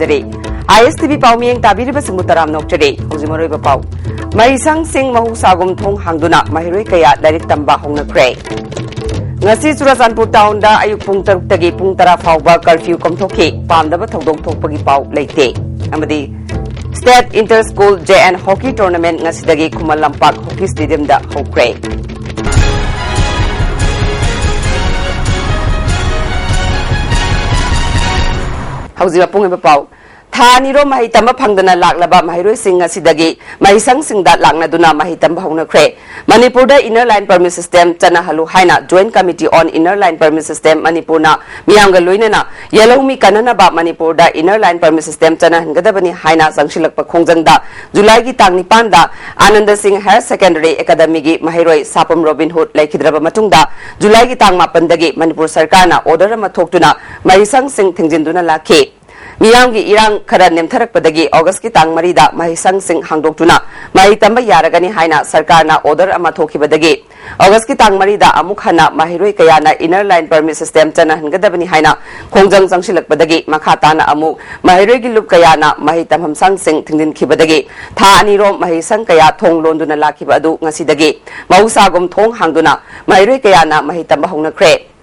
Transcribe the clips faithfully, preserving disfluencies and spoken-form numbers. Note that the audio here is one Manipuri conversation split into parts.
ꯖꯔꯤ꯫ ꯑꯥꯏ ꯑꯦꯁ ꯇꯤ ꯚꯤ ꯄꯥꯎ ꯃꯤꯠꯌꯦꯡ ꯇꯥꯕꯤꯔꯤꯕꯁꯤꯡꯕꯨ ꯇꯔꯥꯝꯅ ꯑꯣꯛꯆꯔꯤ꯫ ꯍꯧꯖꯤꯛ ꯃꯔꯨꯑꯣꯏꯕ ꯄꯥꯎ꯫ ꯃꯍꯩꯁꯪꯁꯤꯡ ꯃꯍꯧꯁꯥꯒꯨꯝ ꯊꯣꯡ ꯍꯥꯡꯗꯨꯅ ꯃꯍꯩꯔꯣꯏ ꯀꯌꯥ ꯂꯥꯏꯔꯤꯛ ꯇꯝꯕ ꯍꯧꯅꯈ꯭ꯔꯦ꯫ ꯉꯁꯤ ꯆꯨꯔꯥꯆꯥꯟꯄꯨꯔ ꯇꯥꯎꯟꯗ ꯑꯌꯨꯛ ꯄꯨꯡ ꯇꯔꯨꯛꯇꯒꯤ ꯄꯨꯡ ꯇꯔꯥ ꯐꯥꯎꯕ ꯀꯔꯐ꯭ꯌꯨ ꯀꯣꯝꯊꯣꯛꯈꯤ꯫ ꯄꯥꯝꯗꯕ ꯊꯧꯗꯣꯛ ꯊꯣꯛꯄꯒꯤ ꯄꯥꯎ ꯂꯩꯇꯦ꯫ ꯑꯃꯗꯤ State Inter School J N Hockey Tournament ꯉꯁꯤꯗꯒꯤ ꯈꯨꯃꯟ ꯂꯝꯄꯥꯛ ꯍꯣꯀꯤ ꯁ꯭ꯇꯦꯗꯤꯌꯝꯗ ꯍꯧꯈ꯭ꯔꯦ꯫ ꯍꯧꯖꯤꯛ ꯑꯄꯨꯡ ꯑꯣꯏꯕ ꯄꯥꯎ꯫ ꯊꯥ ꯑꯅꯤꯔꯣꯝ ꯃꯍꯩ ꯇꯝꯕ ꯐꯪꯗꯅ ꯂꯥꯛꯂꯕ ꯃꯍꯩꯔꯣꯏꯁꯤꯡ ꯉꯁꯤꯗꯒꯤ ꯃꯍꯩꯁꯪꯁꯤꯡꯗ ꯂꯥꯛꯅꯗꯨꯅ ꯃꯍꯩ ꯇꯝꯕ ꯍꯧꯅꯈ꯭ꯔꯦ꯫ ꯃꯅꯤꯄꯨꯔꯗ Inner Line Permit System ꯆꯠꯅꯍꯜꯂꯨ ꯍꯥꯏꯅ Joint Committee on Inner Line Permit System ꯃꯅꯤꯄꯨꯔꯅ ꯃꯤꯌꯥꯝꯒ ꯂꯣꯏꯅꯅ ꯌꯦꯜꯍꯧꯃꯤ ꯀꯟꯅꯅꯕ ꯃꯅꯤꯄꯨꯔꯗ Inner Line Permit System ꯆꯠꯅꯍꯟꯒꯗꯕꯅꯤ ꯍꯥꯏꯅ ꯆꯪꯁꯤꯜꯂꯛꯄ ꯈꯣꯡꯖꯪꯗ ꯖꯨꯂꯥꯏꯒꯤ ꯇꯥꯡ ꯅꯤꯄꯥꯟꯗ ꯑꯥꯅꯟꯗ ꯁꯤꯡ Higher Secondary Academyꯒꯤ ꯃꯍꯩꯔꯣꯏ ꯁꯥꯄꯝ ꯔꯣꯕꯤꯟꯍꯨꯗ ꯂꯩꯈꯤꯗ꯭ꯔꯕ ꯃꯇꯨꯡꯗ ꯖꯨꯂꯥꯏꯒꯤ ꯇꯥꯡ ꯃꯥꯄꯟꯗꯒꯤ ꯃꯅꯤꯄꯨꯔ ꯁꯔꯀꯥꯔꯅ order ꯑꯃ ꯊꯣꯛꯇꯨꯅ ꯃꯍꯩꯁꯪꯁꯤꯡ ꯊꯤꯡꯖꯤꯟꯗꯨꯅ ꯂꯥꯛꯈꯤ꯫ ꯃꯤꯌꯥꯝꯒꯤ ꯏꯔꯥꯡ ꯈꯔ ꯅꯦꯝꯊꯔꯛꯄꯗꯒꯤ ꯑꯣꯒꯁꯀꯤ ꯇꯥꯡ ꯃꯔꯤꯗ ꯃꯍꯩꯁꯪꯁꯤꯡ ꯍꯥꯡꯗꯣꯛꯇꯨꯅ ꯃꯍꯩ ꯇꯝꯕ ꯌꯥꯔꯒꯅꯤ ꯍꯥꯏꯅ ꯁꯔꯀꯥꯔꯅ order ꯑꯃ ꯊꯣꯛꯈꯤꯕꯗꯒꯤ ꯑꯣꯒꯁꯀꯤ ꯇꯥꯡ ꯃꯔꯤꯗ ꯑꯃꯨꯛ ꯍꯟꯅ ꯃꯍꯩꯔꯣꯏ ꯀꯌꯥꯅ Inner Line Permit System ꯆꯠꯅꯍꯟꯒꯗꯕꯅꯤ ꯍꯥꯏꯅ ꯈꯣꯡꯖꯪ ꯆꯪꯁꯤꯜꯂꯛꯄꯗꯒꯤ ꯃꯈꯥ ꯇꯥꯅ ꯑꯃꯨꯛ ꯃꯍꯩꯔꯣꯏꯒꯤ ꯂꯨꯞ ꯀꯌꯥꯅ ꯃꯍꯩ ꯇꯝꯐꯝ ꯁꯪꯁꯤꯡ ꯊꯤꯡꯖꯤꯟꯈꯤꯕꯗꯒꯤ ꯊꯥ ꯑꯅꯤꯔꯣꯝ ꯃꯍꯩꯁꯪ ꯀꯌꯥ ꯊꯣꯡ ꯂꯣꯟꯗꯨꯅ ꯂꯥꯛꯈꯤꯕ ꯑꯗꯨ ꯉꯁꯤꯗꯒꯤ ꯃꯍꯧꯁꯥꯒꯨꯝ ꯊꯣꯡ ꯍꯥꯡꯗꯨꯅ ꯃꯍꯩꯔꯣꯏ ꯀꯌꯥꯅ ꯃꯍꯩ ꯇꯝꯕ ꯍꯧꯅꯈ꯭ꯔꯦ꯫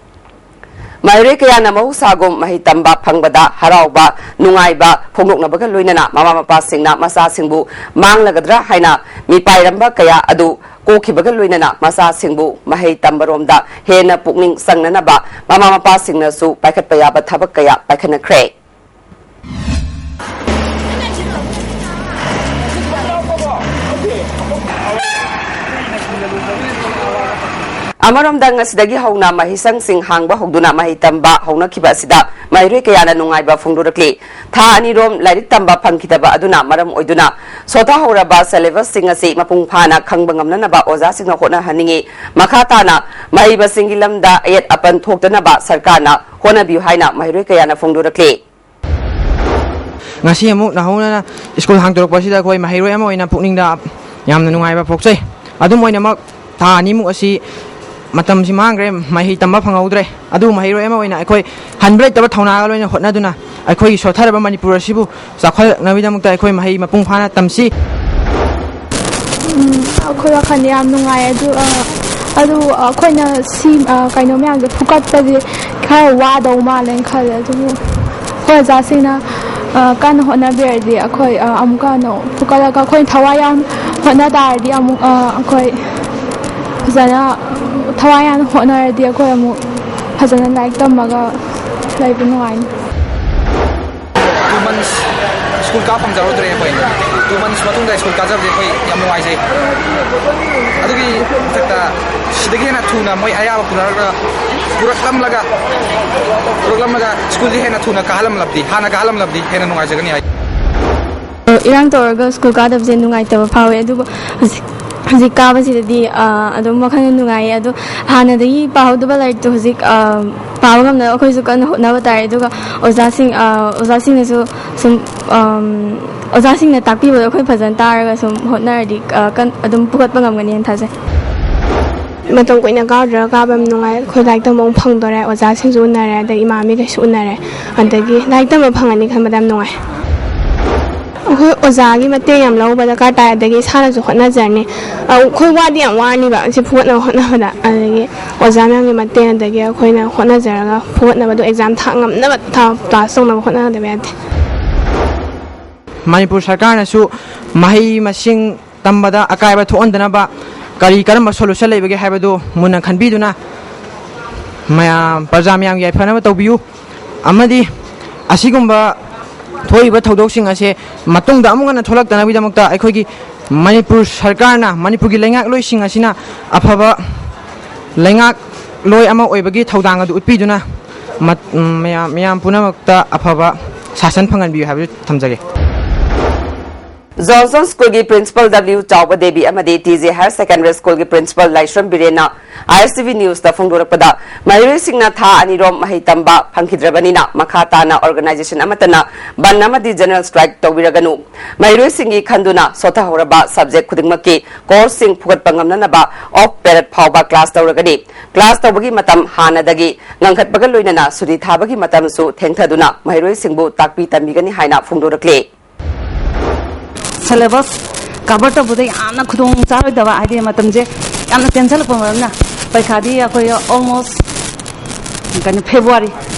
ꯃꯍꯩꯔꯣꯏ ꯀꯌꯥꯅ ꯃꯍꯧꯁꯥꯒꯨꯝ ꯃꯍꯩ ꯇꯝꯕ ꯐꯪꯕꯗ ꯍꯔꯥꯎꯕ, ꯅꯨꯡꯉꯥꯏꯕ ꯐꯣꯡꯗꯣꯛꯅꯕꯒ ꯂꯣꯏꯅꯅ ꯃꯃꯥ ꯃꯄꯥꯁꯤꯡꯅ ꯃꯆꯥꯁꯤꯡꯕꯨ ꯃꯥꯡꯂꯒꯗ꯭ꯔꯥ ꯍꯥꯏꯅ ꯃꯤꯄꯥꯏꯔꯝꯕ ꯀꯌꯥ ꯑꯗꯨ ꯀꯣꯛꯈꯤꯕꯒ ꯂꯣꯏꯅꯅ ꯃꯆꯥꯁꯤꯡꯕꯨ ꯃꯍꯩ ꯇꯝꯕꯔꯣꯝꯗ ꯍꯦꯟꯅ ꯄꯨꯛꯅꯤꯡ ꯆꯪꯅꯅꯕ ꯃꯃꯥ ꯃꯄꯥꯁꯤꯡꯅꯁꯨ ꯄꯥꯏꯈꯠꯄ ꯌꯥꯕ ꯊꯕꯛ ꯀꯌꯥ ꯄꯥꯏꯈꯠꯅꯈ꯭ꯔꯦ꯫ ꯑꯃꯔꯣꯝꯗ ꯉꯁꯤꯗꯒꯤ ꯍꯧꯅ ꯃꯍꯩꯁꯪꯁꯤꯡ ꯍꯥꯡꯕ ꯍꯧꯗꯨꯅ ꯃꯍꯩ ꯇꯝꯕ ꯍꯧꯅꯈꯤꯕ ꯑꯁꯤꯗ ꯃꯍꯩꯔꯣꯏ ꯀꯌꯥꯅ ꯅꯨꯡꯉꯥꯏꯕ ꯐꯣꯡꯗꯣꯔꯛꯂꯤ꯫ ꯊꯥ ꯑꯅꯤꯔꯣꯝ ꯂꯥꯏꯔꯤꯛ ꯇꯝꯕ ꯐꯪꯈꯤꯗꯕ ꯑꯗꯨꯅ ꯃꯔꯝ ꯑꯣꯏꯗꯨꯅ ꯁꯣꯊꯍꯧꯔꯕ syllabusꯁꯤꯡ ꯑꯁꯤ ꯃꯄꯨꯡ ꯐꯥꯅ ꯈꯪꯕ ꯉꯝꯅꯅꯕ ꯑꯣꯖꯥꯁꯤꯡꯅ ꯍꯣꯠꯅꯍꯟꯅꯤꯡꯏ꯫ ꯃꯈꯥ ꯇꯥꯅ ꯃꯍꯩ ꯃꯁꯤꯡꯒꯤ ꯂꯝꯗ ꯑꯌꯦꯠ ꯑꯄꯟ ꯊꯣꯛꯇꯅꯕ ꯁꯔꯀꯥꯔꯅ ꯍꯣꯠꯅꯕꯤꯌꯨ ꯍꯥꯏꯅ ꯃꯍꯩꯔꯣꯏ ꯀꯌꯥꯅ ꯐꯣꯡꯗꯣꯔꯛꯂꯤ꯫ ꯉꯁꯤ ꯑꯃꯨꯛ ꯅꯧꯍꯧꯅꯅ ꯁ꯭ꯀꯨꯜ ꯍꯥꯡꯗꯣꯔꯛꯄꯁꯤꯗ ꯑꯩꯈꯣꯏ ꯃꯍꯩꯔꯣꯏ ꯑꯃ ꯑꯣꯏꯅ ꯄꯨꯛꯅꯤꯡꯗ ꯌꯥꯝꯅ ꯅꯨꯡꯉꯥꯏꯕ ꯄꯣꯛꯆꯩ꯫ ꯑꯗꯨꯝ ꯑꯣꯏꯅꯃꯛ, ꯊꯥ ꯑꯅꯤꯃꯨꯛ ꯑꯁꯤ ꯃꯇꯝꯁꯤ ꯃꯥꯡꯈ꯭ꯔꯦ, ꯃꯍꯩ ꯇꯝꯕ ꯐꯪꯍꯧꯗ꯭ꯔꯦ꯫ ꯑꯗꯨꯕꯨ ꯃꯍꯩꯔꯣꯏ ꯑꯃ ꯑꯣꯏꯅ ꯑꯩꯈꯣꯏ ꯍꯟꯕ ꯂꯩꯇꯕ ꯊꯧꯅꯥꯒ ꯂꯣꯏꯅ ꯍꯣꯠꯅꯗꯨꯅ ꯑꯩꯈꯣꯏꯒꯤ ꯁꯣꯠꯊꯔꯕ ꯃꯅꯤꯄꯨꯔ ꯑꯁꯤꯕꯨ ꯆꯥꯎꯈꯠꯂꯛꯅꯕꯒꯤꯗꯃꯛꯇ ꯑꯩꯈꯣꯏ ꯃꯍꯩ ꯃꯄꯨꯡ ꯐꯥꯅ ꯇꯝꯁꯤ꯫ ꯑꯩꯈꯣꯏ ꯋꯥꯈꯜꯗ ꯌꯥꯝ ꯅꯨꯡꯉꯥꯏ꯫ ꯑꯗꯨ ꯑꯗꯨ ꯑꯩꯈꯣꯏꯅ ꯁꯤ ꯀꯩꯅꯣ ꯃꯌꯥꯝꯁꯦ ꯐꯨꯀꯠꯄꯁꯦ ꯈꯔ ꯋꯥꯗꯧ ꯃꯥꯜꯂꯦꯅ ꯈꯜꯂꯦ꯫ ꯑꯗꯨꯕꯨ ꯑꯩꯈꯣꯏ ꯑꯣꯖꯥꯁꯤꯡꯅ ꯀꯟꯅ ꯍꯣꯠꯅꯕꯤꯔꯗꯤ ꯑꯩꯈꯣꯏ ꯑꯃꯨꯛꯀ ꯍꯟꯅ ꯐꯨꯀꯠꯂꯒ ꯑꯩꯈꯣꯏꯅ ꯊꯋꯥꯏ ꯌꯥꯎꯅ ꯍꯣꯠꯅ ꯇꯥꯔꯗꯤ ꯑꯃꯨꯛ ꯑꯩꯈꯣꯏ ꯐꯖꯅ ꯊꯋꯥꯏ ꯌꯥꯎꯅ ꯍꯣꯠꯅꯔꯗꯤ ꯑꯩꯈꯣꯏ ꯑꯃꯨꯛ ꯐꯖꯅ ꯂꯥꯏꯔꯤꯛ ꯇꯝꯃꯒ ꯂꯩꯕ ꯅꯨꯡꯉꯥꯏꯅꯤ꯫ Two months school ꯀꯥ ꯐꯪꯖꯔꯨꯗ꯭ꯔꯦ ꯑꯩꯈꯣꯏ꯫ Two months ꯃꯇꯨꯡꯗ school ꯀꯥꯖꯕꯗꯤ ꯑꯩꯈꯣꯏ ꯌꯥꯝ ꯅꯨꯡꯉꯥꯏꯖꯩ꯫ ꯑꯗꯨꯒꯤ ꯃꯊꯛꯇ ꯁꯤꯗꯒꯤ ꯍꯦꯟꯅ ꯊꯨꯅ ꯃꯣꯏ ꯑꯌꯥꯕ ꯄꯨꯔꯛꯂꯒ ꯄꯨꯔꯛꯂꯝꯂꯒ ꯄꯨꯔꯛꯂꯝꯂꯒ schoolꯁꯤ ꯍꯦꯟꯅ ꯊꯨꯅ ꯀꯥꯍꯜꯂꯝꯂꯕꯗꯤ, ꯍꯥꯟꯅ ꯀꯥꯍꯜꯂꯝꯂꯕꯗꯤ ꯍꯦꯟꯅ ꯅꯨꯡꯉꯥꯏꯖꯒꯅꯤ ꯍꯥꯏ꯫ ꯏꯔꯥꯡ ꯇꯧꯔꯒ school ꯀꯥꯗꯕꯁꯦ ꯅꯨꯡꯉꯥꯏꯇꯕ ꯐꯥꯎꯋꯦ꯫ ꯑꯗꯨꯕꯨ ꯍꯧꯖꯤꯛ ꯍꯧꯖꯤꯛ ꯀꯥꯕꯁꯤꯗꯗꯤ ꯑꯗꯨꯝ ꯋꯥꯈꯜ ꯅꯨꯡꯉꯥꯏꯌꯦ꯫ ꯑꯗꯣ ꯍꯥꯟꯅꯗꯒꯤ ꯄꯥꯍꯧꯗꯕ ꯂꯥꯏꯔꯤꯛꯇꯣ ꯍꯧꯖꯤꯛ ꯄꯥꯕ ꯉꯝꯅꯕ ꯑꯩꯈꯣꯏꯁꯨ ꯀꯟꯅ ꯍꯣꯠꯅꯕ ꯇꯥꯔꯦ꯫ ꯑꯗꯨꯒ ꯑꯣꯖꯥꯁꯤꯡ ꯑꯣꯖꯥꯁꯤꯡꯅꯁꯨ ꯁꯨꯝ ꯑꯣꯖꯥꯁꯤꯡꯅ ꯇꯥꯛꯄꯤꯕꯗꯣ ꯑꯩꯈꯣꯏ ꯐꯖꯅ ꯇꯥꯔꯒ ꯁꯨꯝ ꯍꯣꯠꯅꯔꯗꯤ ꯑꯗꯨꯝ ꯄꯨꯈꯠꯄ ꯉꯝꯒꯅꯤꯅ ꯊꯥꯖꯩ꯫ ꯃꯇꯝ ꯀꯨꯏꯅ ꯀꯥꯔꯨꯗ꯭ꯔꯒ ꯀꯥꯕ ꯌꯥꯝ ꯅꯨꯡꯉꯥꯏ꯫ ꯑꯩꯈꯣꯏ ꯂꯥꯏꯔꯤꯛ ꯇꯝꯕ ꯑꯃꯨꯛ ꯐꯪꯗꯣꯔꯦ, ꯑꯣꯖꯥꯁꯤꯡꯁꯨ ꯎꯅꯔꯦ, ꯑꯗꯒꯤ ꯏꯃꯥꯟꯅꯕꯤꯈꯩꯁꯨ ꯎꯅꯔꯦ, ꯑꯗꯒꯤ ꯂꯥꯏꯔꯤꯛ ꯇꯝꯕ ꯐꯪꯉꯅꯤ ꯈꯟꯕꯗ ꯌꯥꯝ ꯅꯨꯡꯉꯥꯏ꯫ ꯑꯩꯈꯣꯏ ꯑꯣꯖꯥꯒꯤ ꯃꯇꯦꯡ ꯌꯥꯝ ꯂꯧꯕ ꯗꯔꯀꯥꯔ ꯇꯥꯏ, ꯑꯗꯒꯤ ꯏꯁꯥꯅꯁꯨ ꯍꯣꯠꯅꯖꯔꯅꯤ꯫ ꯑꯩꯈꯣꯏ ꯋꯥꯗꯤ ꯌꯥꯝ ꯋꯥꯔꯅꯤꯕ ꯁꯤ ꯐꯨꯒꯠꯅꯕ ꯍꯣꯠꯅꯕꯗ, ꯑꯗꯒꯤ ꯑꯣꯖꯥ ꯃꯌꯥꯝꯒꯤ ꯃꯇꯦꯡ, ꯑꯗꯒꯤ ꯑꯩꯈꯣꯏꯅ ꯍꯣꯠꯅꯖꯔꯒ ꯐꯨꯒꯠꯅꯕꯗꯣ exam ꯊꯥ ꯉꯝꯅꯕ ꯊꯥ pass ꯇꯧꯅꯕ ꯍꯣꯠꯅꯒꯗꯕ ꯌꯥꯗꯦ꯫ ꯃꯅꯤꯄꯨꯔ ꯁꯔꯀꯥꯔꯅꯁꯨ ꯃꯍꯩ ꯃꯁꯤꯡ ꯇꯝꯕꯗ ꯑꯀꯥꯏꯕ ꯊꯣꯛꯍꯟꯗꯅꯕ ꯀꯔꯤ ꯀꯔꯝꯕ solution ꯂꯩꯕꯒꯦ ꯍꯥꯏꯕꯗꯨ ꯃꯨꯟꯅ ꯈꯟꯕꯤꯗꯨꯅ ꯃꯌꯥꯝ ꯄ꯭ꯔꯖꯥ ꯃꯌꯥꯝꯒꯤ ꯌꯥꯏꯐꯅꯕ ꯇꯧꯕꯤꯌꯨ꯫ ꯑꯃꯗꯤ ꯑꯁꯤꯒꯨꯝꯕ ꯊꯣꯛꯏꯕ ꯊꯧꯗꯣꯛꯁꯤꯡ ꯑꯁꯦ ꯃꯇꯨꯡꯗ ꯑꯃꯨꯛ ꯍꯟꯅ ꯊꯣꯛꯂꯛꯇꯅꯕꯒꯤꯗꯃꯛꯇ ꯑꯩꯈꯣꯏꯒꯤ ꯃꯅꯤꯄꯨꯔ ꯁꯔꯀꯥꯔꯅ, ꯃꯅꯤꯄꯨꯔꯒꯤ ꯂꯩꯉꯥꯛꯂꯣꯏꯁꯤꯡ ꯑꯁꯤꯅ ꯑꯐꯕ ꯂꯩꯉꯥꯛꯂꯣꯏ ꯑꯃ ꯑꯣꯏꯕꯒꯤ ꯊꯧꯗꯥꯡ ꯑꯗꯨ ꯎꯠꯄꯤꯗꯨꯅ ꯃꯌꯥꯝ ꯃꯌꯥꯝ ꯄꯨꯝꯅꯃꯛꯇ ꯑꯐꯕ ꯁꯥꯁꯟ ꯐꯪꯍꯟꯕꯤꯌꯨ ꯍꯥꯏꯕꯗꯨ ꯊꯝꯖꯒꯦ꯫ ꯖꯣꯟꯁꯟ ꯁ꯭ꯀꯨꯜꯒꯤ ꯄ꯭ꯔꯤꯟꯁꯤꯄꯜ ꯗꯕ꯭ꯂꯤꯎ ꯆꯥꯎꯕ ꯗꯦꯕꯤ ꯑꯃꯗꯤ ꯇꯤ ꯖꯦ ꯍꯥꯌꯔ ꯁꯦꯀꯦꯟꯗꯔꯤ ꯁ꯭ꯀꯨꯜꯒꯤ ꯄ꯭ꯔꯤꯟꯁꯤꯄꯜ ꯂꯥꯏꯁ꯭ꯔꯝ ꯕꯤꯔꯦꯟꯅ ꯑꯥꯏ ꯑꯦꯁ ꯇꯤ ꯚꯤ ꯅ꯭ꯌꯨꯁꯇ ꯐꯣꯡꯗꯣꯔꯛꯄꯗ, ꯃꯍꯩꯔꯣꯏꯁꯤꯡꯅ ꯊꯥ ꯑꯅꯤꯔꯣꯝ ꯃꯍꯩ ꯇꯝꯕ ꯐꯪꯈꯤꯗ꯭ꯔꯕꯅꯤꯅ, ꯃꯈꯥ ꯇꯥꯅ ꯑꯣꯔꯒꯅꯥꯏꯖꯦꯁꯟ ꯑꯃꯠꯇꯅ ꯕꯟ ꯑꯃꯗꯤ ꯖꯦꯅꯔꯦꯜ ꯁ꯭ꯇ꯭ꯔꯥꯏꯛ ꯇꯧꯕꯤꯔꯒꯅꯨ, ꯃꯍꯩꯔꯣꯏꯁꯤꯡꯒꯤ ꯈꯟꯗꯨꯅ ꯁꯣꯠꯊꯍꯧꯔꯕ ꯁꯕꯖꯦꯛ ꯈꯨꯗꯤꯡꯃꯛꯀꯤ ꯀꯣꯔꯁꯁꯤꯡ ꯐꯨꯒꯠꯄ ꯉꯝꯅꯅꯕ ꯑꯣꯐ ꯄꯦꯔꯦꯗ ꯐꯥꯎꯕ ꯀ꯭ꯂꯥꯁ ꯇꯧꯔꯒꯅꯤ꯫ ꯀ꯭ꯂꯥꯁ ꯇꯧꯕꯒꯤ ꯃꯇꯝ ꯍꯥꯟꯅꯗꯒꯤ ꯉꯟꯈꯠꯄꯒ ꯂꯣꯏꯅꯅ ꯁꯨꯇꯤ ꯊꯥꯕꯒꯤ ꯃꯇꯝꯁꯨ ꯊꯦꯡꯊꯗꯨꯅ ꯃꯍꯩꯔꯣꯏꯁꯤꯡꯕꯨ ꯇꯥꯛꯄꯤ ꯇꯝꯕꯤꯒꯅꯤ ꯍꯥꯏꯅ ꯐꯣꯡꯗꯣꯔꯛꯂꯤ꯫ ꯁꯦꯂꯦꯕꯁ ꯀꯚꯔ ꯇꯧꯕꯗ ꯌꯥꯝꯅ ꯈꯨꯗꯣꯡ ꯆꯥꯔꯣꯏꯗꯕ, ꯍꯥꯏꯗꯤ ꯃꯇꯝꯁꯦ ꯌꯥꯝꯅ ꯇꯦꯟꯁꯜꯂꯛꯄ ꯃꯔꯝꯅ ꯄꯩꯈꯥꯗꯤ ꯑꯩꯈꯣꯏ ꯑꯣꯜꯃꯣꯁ ꯀꯩꯅꯣ ꯐꯦꯕ꯭ꯔꯨꯋꯥꯔꯤ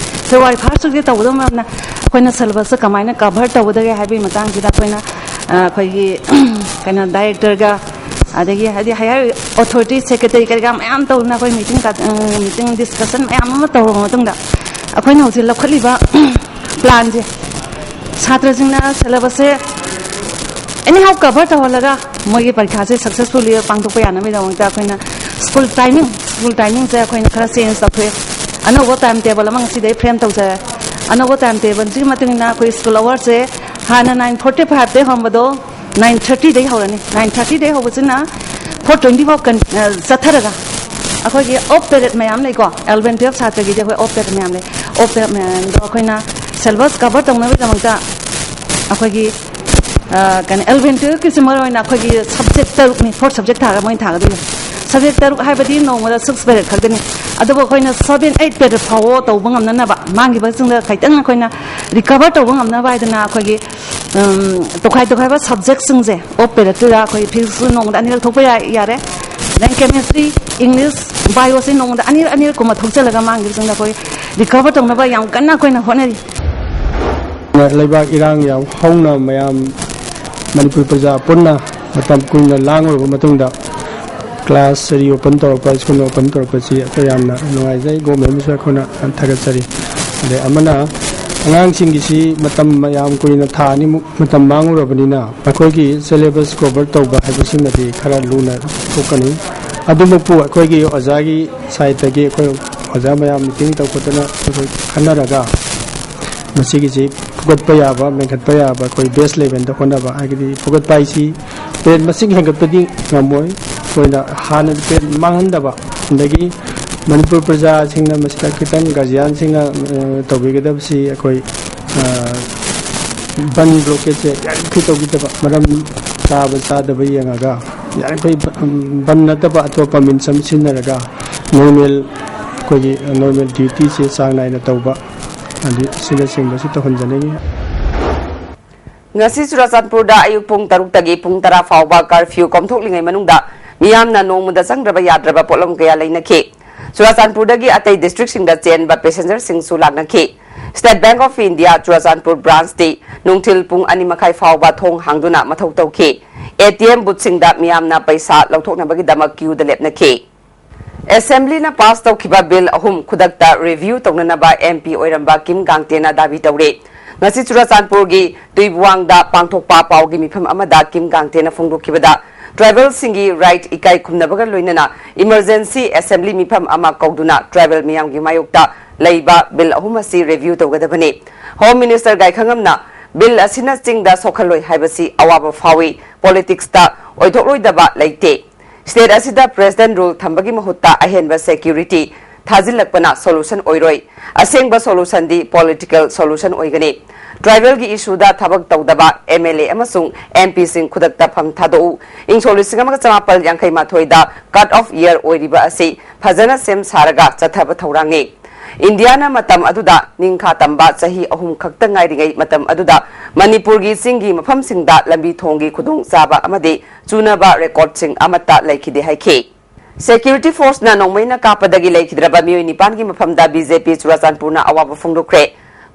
ꯐꯦꯕ꯭ꯔꯨꯋꯥꯔꯤ ꯐꯥꯔꯁ ꯋꯤꯛꯇ ꯇꯧꯒꯗꯕ ꯃꯔꯝꯅ ꯑꯩꯈꯣꯏꯅ ꯁꯦꯂꯦꯕꯁꯁꯦ ꯀꯃꯥꯏꯅ ꯀꯚꯔ ꯇꯧꯒꯗꯒꯦ ꯍꯥꯏꯕꯒꯤ ꯃꯇꯥꯡꯁꯤꯗ ꯑꯩꯈꯣꯏꯅ ꯑ, ꯑꯩꯈꯣꯏꯒꯤ ꯀꯩꯅꯣ ꯗꯥꯏꯔꯦꯛꯇꯔꯒ ꯑꯗꯒꯤ ꯍꯥꯏꯗꯤ ꯍꯥꯌꯔ ꯑꯣꯊꯣꯔꯤꯇꯤ ꯁꯦꯀ꯭ꯔꯦꯇꯔꯤ ꯀꯔꯤ ꯀꯔꯥ ꯃꯌꯥꯝ ꯇꯧꯗꯅ ꯑꯩꯈꯣꯏ ꯃꯤꯇꯤꯡ ꯃꯤꯇꯤꯡ ꯗꯤꯁꯀꯁꯟ ꯃꯌꯥꯝ ꯑꯃ ꯇꯧꯔꯕ ꯃꯇꯨꯡꯗ ꯑꯩꯈꯣꯏꯅ ꯍꯧꯖꯤꯛ ꯂꯧꯈꯠꯂꯤꯕ ꯄ꯭ꯂꯥꯟꯁꯦ ꯁꯥꯇ꯭ꯔꯁꯤꯡꯅ ꯁꯦꯂꯦꯕꯁꯁꯦ ꯑꯦꯅꯤ ꯍꯥꯎ ꯀꯚꯔ ꯇꯧꯍꯜꯂꯒ ꯃꯣꯏꯒꯤ ꯄꯔꯤꯈꯥꯁꯦ ꯁꯛꯁꯦꯁꯐꯨꯜꯂꯤ ꯄꯥꯡꯊꯣꯛꯄ ꯌꯥꯅꯕꯒꯤꯗꯃꯛꯇ ꯑꯩꯈꯣꯏꯅ ꯁ꯭ꯀꯨꯜ ꯇꯥꯏꯃꯤꯡ ꯁ꯭ꯀꯨꯜ ꯇꯥꯏꯃꯤꯡꯁꯦ ꯑꯩꯈꯣꯏꯅ ꯈꯔ ꯆꯦꯟꯖ ꯇꯧꯊꯣꯛꯑꯦ꯫ ꯑꯅꯧꯕ ꯇꯥꯏꯝ ꯇꯦꯕꯜ ꯑꯃ ꯉꯁꯤꯗꯩ ꯐ꯭ꯔꯦꯝ ꯇꯧꯖꯔꯦ꯫ ꯑꯅꯧꯕ ꯇꯥꯏꯝ ꯇꯦꯕꯜꯁꯤꯒꯤ ꯃꯇꯨꯡ ꯏꯟꯅ ꯑꯩꯈꯣꯏ ꯁ꯭ꯀꯨꯜ ꯑꯋꯥꯔꯁꯦ ꯍꯥꯟꯅ ꯅꯥꯏꯟ ꯐꯣꯔꯇꯤ ꯐꯥꯏꯚꯇꯩ ꯍꯧꯔꯝꯕꯗꯣ ꯅꯥꯏꯟ ꯊꯥꯔꯇꯤꯗꯒꯤ ꯍꯧꯔꯅꯤ꯫ ꯅꯥꯏꯟ ꯊꯥꯔꯇꯤꯗꯒꯤ ꯍꯧꯕꯁꯤꯅ ꯐꯣꯔ ꯇ꯭ꯋꯦꯟꯇꯤ ꯐꯥꯎ ꯆꯠꯊꯔꯒ ꯑꯩꯈꯣꯏꯒꯤ ꯑꯣꯐ ꯄꯦꯔꯦꯠ ꯃꯌꯥꯝ ꯂꯩꯀꯣ, ꯑꯦꯂꯚꯦꯟ ꯇꯨꯌꯦꯜꯞ ꯁꯥꯇ꯭ꯔꯒꯤꯗꯤ ꯑꯩꯈꯣꯏ ꯑꯣꯐ ꯄꯦꯔꯦꯠ ꯃꯌꯥꯝ ꯂꯩ꯫ ꯑꯣꯐ ꯄꯦꯔꯦꯠ ꯃꯌꯥꯝꯗꯣ ꯑꯩꯈꯣꯏꯅ ꯁꯦꯂꯦꯕꯁ ꯀꯚꯔ ꯇꯧꯅꯕꯒꯤꯗꯃꯛꯇ ꯑꯩꯈꯣꯏꯒꯤ ꯑ, ꯀꯩꯅꯣ ꯑꯦꯂꯚꯦꯟ ꯇꯨꯌꯦꯜꯞꯀꯤꯁꯤ ꯃꯔꯨ ꯑꯣꯏꯅ ꯑꯩꯈꯣꯏꯒꯤ ꯁꯕꯖꯦꯛ ꯇꯔꯨꯛꯅꯤ, ꯐꯣꯔ ꯁꯕꯖꯦꯛ ꯊꯥꯔꯒ ꯃꯣꯏꯅ ꯊꯥꯒꯗꯣꯏꯅꯦ꯫ ꯁꯕꯖꯦꯛ ꯇꯔꯨꯛ ꯍꯥꯏꯕꯗꯤ ꯅꯣꯡꯃꯗ ꯁꯤꯛꯁ ꯄꯦꯔꯦꯠ ꯈꯛꯇꯅꯤ꯫ ꯑꯗꯨꯕꯨ ꯑꯩꯈꯣꯏꯅ ꯁꯕꯦꯟ ꯑꯩꯠ ꯄꯦꯔꯦꯠ ꯐꯥꯎꯕ ꯇꯧꯕ ꯉꯝꯅꯅꯕ ꯃꯥꯡꯈꯤꯕꯁꯤꯡꯗ ꯈꯤꯇꯪ ꯑꯩꯈꯣꯏꯅ ꯔꯤꯀꯚꯔ ꯇꯧꯕ ꯉꯝꯅꯕ ꯍꯥꯏꯗꯅ ꯑꯩꯈꯣꯏꯒꯤ ꯎꯝ, ꯇꯣꯈꯥꯏ ꯇꯣꯈꯥꯏꯕ ꯁꯕꯖꯦꯛꯁꯤꯡꯁꯦ ꯑꯣꯐ ꯄꯦꯔꯦꯠꯇꯨꯗ ꯑꯩꯈꯣꯏ ꯐꯤꯖꯤꯛꯁꯁꯨ ꯅꯣꯡꯃꯗ ꯑꯅꯤꯔꯛ ꯊꯣꯛꯄ ꯌꯥ- ꯌꯥꯔꯦ꯫ ꯗꯦꯟ ꯀꯦꯃꯦꯁꯇ꯭ꯔꯤ, ꯏꯪꯂꯤꯁ, ꯕꯥꯏꯑꯣꯁꯤ ꯅꯣꯡꯃꯗ ꯑꯅꯤꯔꯛ ꯑꯅꯤꯔꯛ ꯀꯨꯝꯕ ꯊꯣꯛꯆꯜꯂꯒ ꯃꯥꯡꯈꯤꯕꯁꯤꯡꯗ ꯑꯩꯈꯣꯏ ꯔꯤꯀꯚꯔ ꯇꯧꯅꯕ ꯌꯥꯝ ꯀꯟꯅ ꯑꯩꯈꯣꯏꯅ ꯍꯣꯠꯅꯔꯤ꯫ ꯂꯩꯕꯥꯛ ꯏꯔꯥꯡ ꯌꯥꯝ ꯍꯧꯅ ꯃꯌꯥꯝ ꯃꯅꯤꯄꯨꯔ ꯄ꯭ꯔꯖꯥ ꯄꯨꯟꯅ ꯃꯇꯝ ꯀꯨꯏꯅ ꯂꯥꯡꯂꯨꯔꯕ ꯃꯇꯨꯡꯗ ꯀ꯭ꯂꯥꯁ ꯔꯤ ꯑꯣꯄꯟ ꯇꯧꯔꯛꯄ, ꯁ꯭ꯀꯨꯜ ꯑꯣꯄꯟ ꯇꯧꯔꯛꯄꯁꯤ ꯑꯩꯈꯣꯏ ꯌꯥꯝꯅ ꯅꯨꯡꯉꯥꯏꯖꯩ꯫ ꯒꯣꯔꯃꯦꯟꯕꯨꯁꯨ ꯑꯩꯈꯣꯏꯅ ꯌꯥꯝ ꯊꯥꯒꯠꯆꯔꯤ꯫ ꯑꯗꯩ ꯑꯃꯅ ꯑꯉꯥꯡꯁꯤꯡꯒꯤꯁꯤ ꯃꯇꯝ ꯌꯥꯝ ꯀꯨꯏꯅ ꯊꯥ ꯑꯅꯤꯃꯨꯛ ꯃꯇꯝ ꯃꯥꯡꯂꯨꯔꯕꯅꯤꯅ ꯑꯩꯈꯣꯏꯒꯤ ꯁꯦꯂꯦꯕꯁ ꯀꯣꯚꯔ ꯇꯧꯕ ꯍꯥꯏꯕꯁꯤꯃꯗꯤ ꯈꯔ ꯂꯨꯅ ꯊꯣꯛꯀꯅꯤ꯫ ꯑꯗꯨꯃꯛꯄꯨ ꯑꯩꯈꯣꯏꯒꯤ ꯑꯣꯖꯥꯒꯤ ꯁꯥꯏꯠꯇꯒꯤ ꯑꯩꯈꯣꯏ ꯑꯣꯖꯥ ꯃꯌꯥꯝ ꯃꯤꯇꯤꯡ ꯇꯧꯈꯠꯇꯅ ꯑꯩꯈꯣꯏ ꯈꯟꯅꯔꯒ ꯃꯁꯤꯒꯤꯁꯤ ꯐꯨꯒꯠꯄ ꯌꯥꯕ, ꯃꯦꯟꯈꯠꯄ ꯌꯥꯕ ꯑꯩꯈꯣꯏ ꯕꯦꯁ ꯂꯦꯚꯦꯜꯗ ꯍꯣꯠꯅꯕ꯫ ꯍꯥꯏꯕꯗꯤ ꯐꯨꯒꯠꯄ ꯍꯥꯏꯁꯤ ꯄꯦꯔꯦꯟ ꯃꯁꯤꯡ ꯍꯦꯟꯒꯠꯄꯗꯤ ꯉꯝꯃꯣꯏ꯫ ꯑꯩꯈꯣꯏꯅ ꯍꯥꯟꯅ ꯄꯦꯔꯦꯟ ꯃꯥꯡꯍꯟꯗꯕ, ꯑꯗꯒꯤ ꯃꯅꯤꯄꯨꯔ ꯄ꯭ꯔꯖꯥꯁꯤꯡꯅ ꯃꯁꯤꯗ ꯈꯤꯇꯪ ꯒꯥꯔꯖꯤꯌꯥꯟꯁꯤꯡꯅ ꯑ, ꯇꯧꯕꯤꯒꯗꯕꯁꯤ ꯑꯩꯈꯣꯏ ꯑ, ꯕꯟ ꯕ꯭ꯂꯣꯀꯦꯠꯁꯦ ꯌꯥꯔꯤꯃꯈꯩ ꯇꯧꯕꯤꯗꯕ, ꯃꯔꯝ ꯆꯥꯕ ꯆꯥꯗꯕ ꯌꯦꯡꯉꯒ ꯌꯥꯔꯤꯃꯈꯩ ꯕꯟ ꯅꯠꯇꯕ ꯑꯇꯣꯞꯄ ꯃꯤꯟꯁ ꯑꯃ ꯁꯤꯖꯤꯟꯅꯔꯒ ꯅꯣꯔꯃꯦꯜ, ꯑꯩꯈꯣꯏꯒꯤ ꯅꯣꯔꯃꯦꯜ ꯗ꯭ꯌꯨꯇꯤꯁꯦ ꯆꯥꯡ ꯅꯥꯏꯅ ꯇꯧꯕ, ꯑꯗꯨ ꯑꯁꯤꯅꯆꯤꯡꯕꯁꯤ ꯇꯧꯍꯟꯖꯅꯤꯡꯏ꯫ ꯉꯁꯤ ꯆꯨꯔꯥꯆꯥꯟꯄꯨꯔꯗ ꯑꯌꯨꯛ ꯄꯨꯡ ꯇꯔꯨꯛꯇꯒꯤ ꯄꯨꯡ ꯇꯔꯥ ꯐꯥꯎꯕ ꯀꯔꯐ꯭ꯌꯨ ꯀꯣꯝꯊꯣꯛꯂꯤꯉꯩ ꯃꯅꯨꯡꯗ ꯃꯤꯌꯥꯝꯅ ꯅꯣꯡꯃꯗ ꯆꯪꯗ꯭ꯔꯕ ꯌꯥꯗ꯭ꯔꯕ ꯄꯣꯠꯂꯝ ꯀꯌꯥ ꯂꯩꯅꯈꯤ꯫ ꯆꯨꯔꯥꯆꯥꯟꯄꯨꯔꯗꯒꯤ ꯑꯇꯩ ꯗꯤꯁꯇ꯭ꯔꯤꯛꯁꯤꯡꯗ ꯆꯦꯟꯕ ꯄꯦꯁꯦꯟꯖꯔꯁꯤꯡꯁꯨ ꯂꯥꯛꯅꯈꯤ꯫ State bank of India Churachandpur ꯕ꯭ꯔꯥꯟꯁꯇꯤ ꯅꯨꯡꯊꯤꯜ ꯄꯨꯡ ꯑꯅꯤ ꯃꯈꯥꯏ ꯐꯥꯎꯕ ꯊꯣꯡ ꯍꯥꯡꯗꯨꯅ ꯃꯊꯧ ꯇꯧꯈꯤ꯫ ꯑꯦꯇꯤꯑꯦꯝ ꯕꯨꯠꯁꯤꯡꯗ ꯃꯤꯌꯥꯝꯅ ꯄꯩꯁꯥ ꯂꯧꯊꯣꯛꯅꯕꯒꯤꯗꯃꯛ ꯀ꯭ꯌꯨꯗ ꯂꯦꯞꯅꯈꯤ꯫ ꯑꯦꯁꯦꯝꯕ꯭ꯂꯤꯅ ꯄꯥꯁ ꯇꯧꯈꯤꯕ ꯕꯤꯜ ꯑꯍꯨꯝ ꯈꯨꯗꯛꯇ ꯔꯤꯚ꯭ꯌꯨ ꯇꯧꯅꯅꯕ ꯑꯦꯝ ꯄꯤ ꯑꯣꯏꯔꯝꯕ ꯀꯤꯝ ꯒꯥꯡꯇꯦꯅ ꯗꯥꯕꯤ ꯇꯧꯔꯦ꯫ ꯉꯁꯤ ꯆꯨꯔꯥꯆꯥꯟꯄꯨꯔꯒꯤ ꯇꯨꯏꯕꯨꯋꯥꯡꯗ ꯄꯥꯡꯊꯣꯛꯄ ꯄꯥꯎꯒꯤ ꯃꯤꯐꯝ ꯑꯃꯗ ꯀꯤꯝ ꯒꯥꯡꯇꯦꯅ ꯐꯣꯡꯗꯣꯛꯈꯤꯕꯗ, ꯇ꯭ꯔꯥꯏꯕꯦꯜꯁꯤꯡꯒꯤ ꯔꯥꯏꯠ ꯏꯀꯥꯏ ꯈꯨꯝꯅꯕꯒ ꯂꯣꯏꯅꯅ ꯏꯃꯔꯖꯦꯟꯁꯤ ꯑꯦꯁꯦꯝꯕ꯭ꯂꯤ ꯃꯤꯐꯝ ꯑꯃ ꯀꯧꯗꯨꯅ ꯇ꯭ꯔꯥꯏꯕꯦꯜ ꯃꯤꯌꯥꯝꯒꯤ ꯃꯥꯌꯣꯛꯇ ꯂꯩꯕ ꯕꯤꯜ ꯑꯍꯨꯝ ꯑꯁꯤ ꯔꯤꯚ꯭ꯌꯨ ꯇꯧꯒꯗꯕꯅꯤ꯫ ꯍꯣꯝ ꯃꯤꯅꯤꯁꯇꯔ ꯒꯥꯏꯈꯪꯉꯝꯅ ꯕꯤꯜ ꯑꯁꯤꯅ ꯆꯤꯡꯗ ꯁꯣꯛꯍꯜꯂꯣꯏ ꯍꯥꯏꯕꯁꯤ ꯑꯋꯥꯕ ꯐꯥꯎꯏ, ꯄꯣꯂꯤꯇꯤꯛꯁꯇ ꯑꯣꯏꯊꯣꯛꯂꯣꯏꯗꯕ ꯂꯩꯇꯦ꯫ ꯁ꯭ꯇꯦꯠ ꯑꯁꯤꯗ ꯄ꯭ꯔꯦꯁꯤꯗꯦꯟꯠ ꯔꯨꯜ ꯊꯝꯕꯒꯤ ꯃꯍꯨꯠꯇ ꯑꯍꯦꯟꯕ ꯁꯦꯀ꯭ꯌꯨꯔꯤꯇꯤ ꯊꯥꯖꯤꯜꯂꯛꯄꯅ ꯁꯣꯂꯨꯁꯟ ꯑꯣꯏꯔꯣꯏ꯫ ꯑꯁꯦꯡꯕ ꯁꯣꯂꯨꯁꯟꯗꯤ ꯄꯣꯂꯤꯇꯤꯀꯦꯜ ꯁꯣꯂꯨꯁꯟ ꯑꯣꯏꯒꯅꯤ꯫ ꯇ꯭ꯔꯥꯏꯕꯦꯜꯒꯤ ꯏꯁꯨꯗ ꯊꯕꯛ ꯇꯧꯗꯕ ꯑꯦꯝ ꯑꯦꯜ ꯑꯦ ꯑꯃꯁꯨꯡ ꯑꯦꯝ ꯄꯤꯁꯤꯡ ꯈꯨꯗꯛꯇ ꯐꯝ ꯊꯥꯗꯣꯛꯎ꯫ ꯏꯪ ꯁꯣꯛ ꯂꯤꯁꯤꯡ ꯑꯃꯒ ꯆꯃꯥꯄꯜ ꯌꯥꯡꯈꯩ ꯃꯥꯊꯣꯏꯗ ꯀꯠ ꯑꯣꯐ ꯏꯌꯔ ꯑꯣꯏꯔꯤꯕ ꯑꯁꯤ ꯐꯖꯅ ꯁꯦꯝ ꯁꯥꯔꯒ ꯆꯠꯊꯕ ꯊꯧꯔꯥꯡꯅꯤ꯫ ꯏꯟꯗꯤꯌꯥꯅ ꯃꯇꯝ ꯑꯗꯨꯗ ꯅꯤꯡꯈꯥ ꯇꯝꯕ ꯆꯍꯤ ꯑꯍꯨꯝ ꯈꯛꯇ ꯉꯥꯏꯔꯤꯉꯩ ꯃꯇꯝ ꯑꯗꯨꯗ ꯃꯅꯤꯄꯨꯔꯒꯤ ꯆꯤꯡꯒꯤ ꯃꯐꯝꯁꯤꯡꯗ ꯂꯝꯕꯤ ꯊꯣꯡꯒꯤ ꯈꯨꯗꯣꯡꯆꯥꯕ ꯑꯃꯗꯤ ꯆꯨꯅꯕ ꯔꯦꯀꯣꯔꯗꯁꯤꯡ ꯑꯃꯠꯇ ꯂꯩꯈꯤꯗꯦ ꯍꯥꯏꯈꯤ꯫ ꯁꯦꯀ꯭ꯌꯨꯔꯤꯇꯤ ꯐꯣꯔꯁꯅ ꯅꯣꯡꯃꯩꯅ ꯀꯥꯞꯄꯗꯒꯤ ꯂꯩꯈꯤꯗ꯭ꯔꯕ ꯃꯤꯑꯣꯏ ꯅꯤꯄꯥꯟꯒꯤ ꯃꯐꯝꯗ ꯕꯤ ꯖꯦ ꯄꯤ ꯆꯨꯔꯥꯆꯥꯟꯄꯨꯔꯅ ꯑꯋꯥꯕ ꯐꯣꯡꯗꯣꯛꯈ꯭ꯔꯦ꯫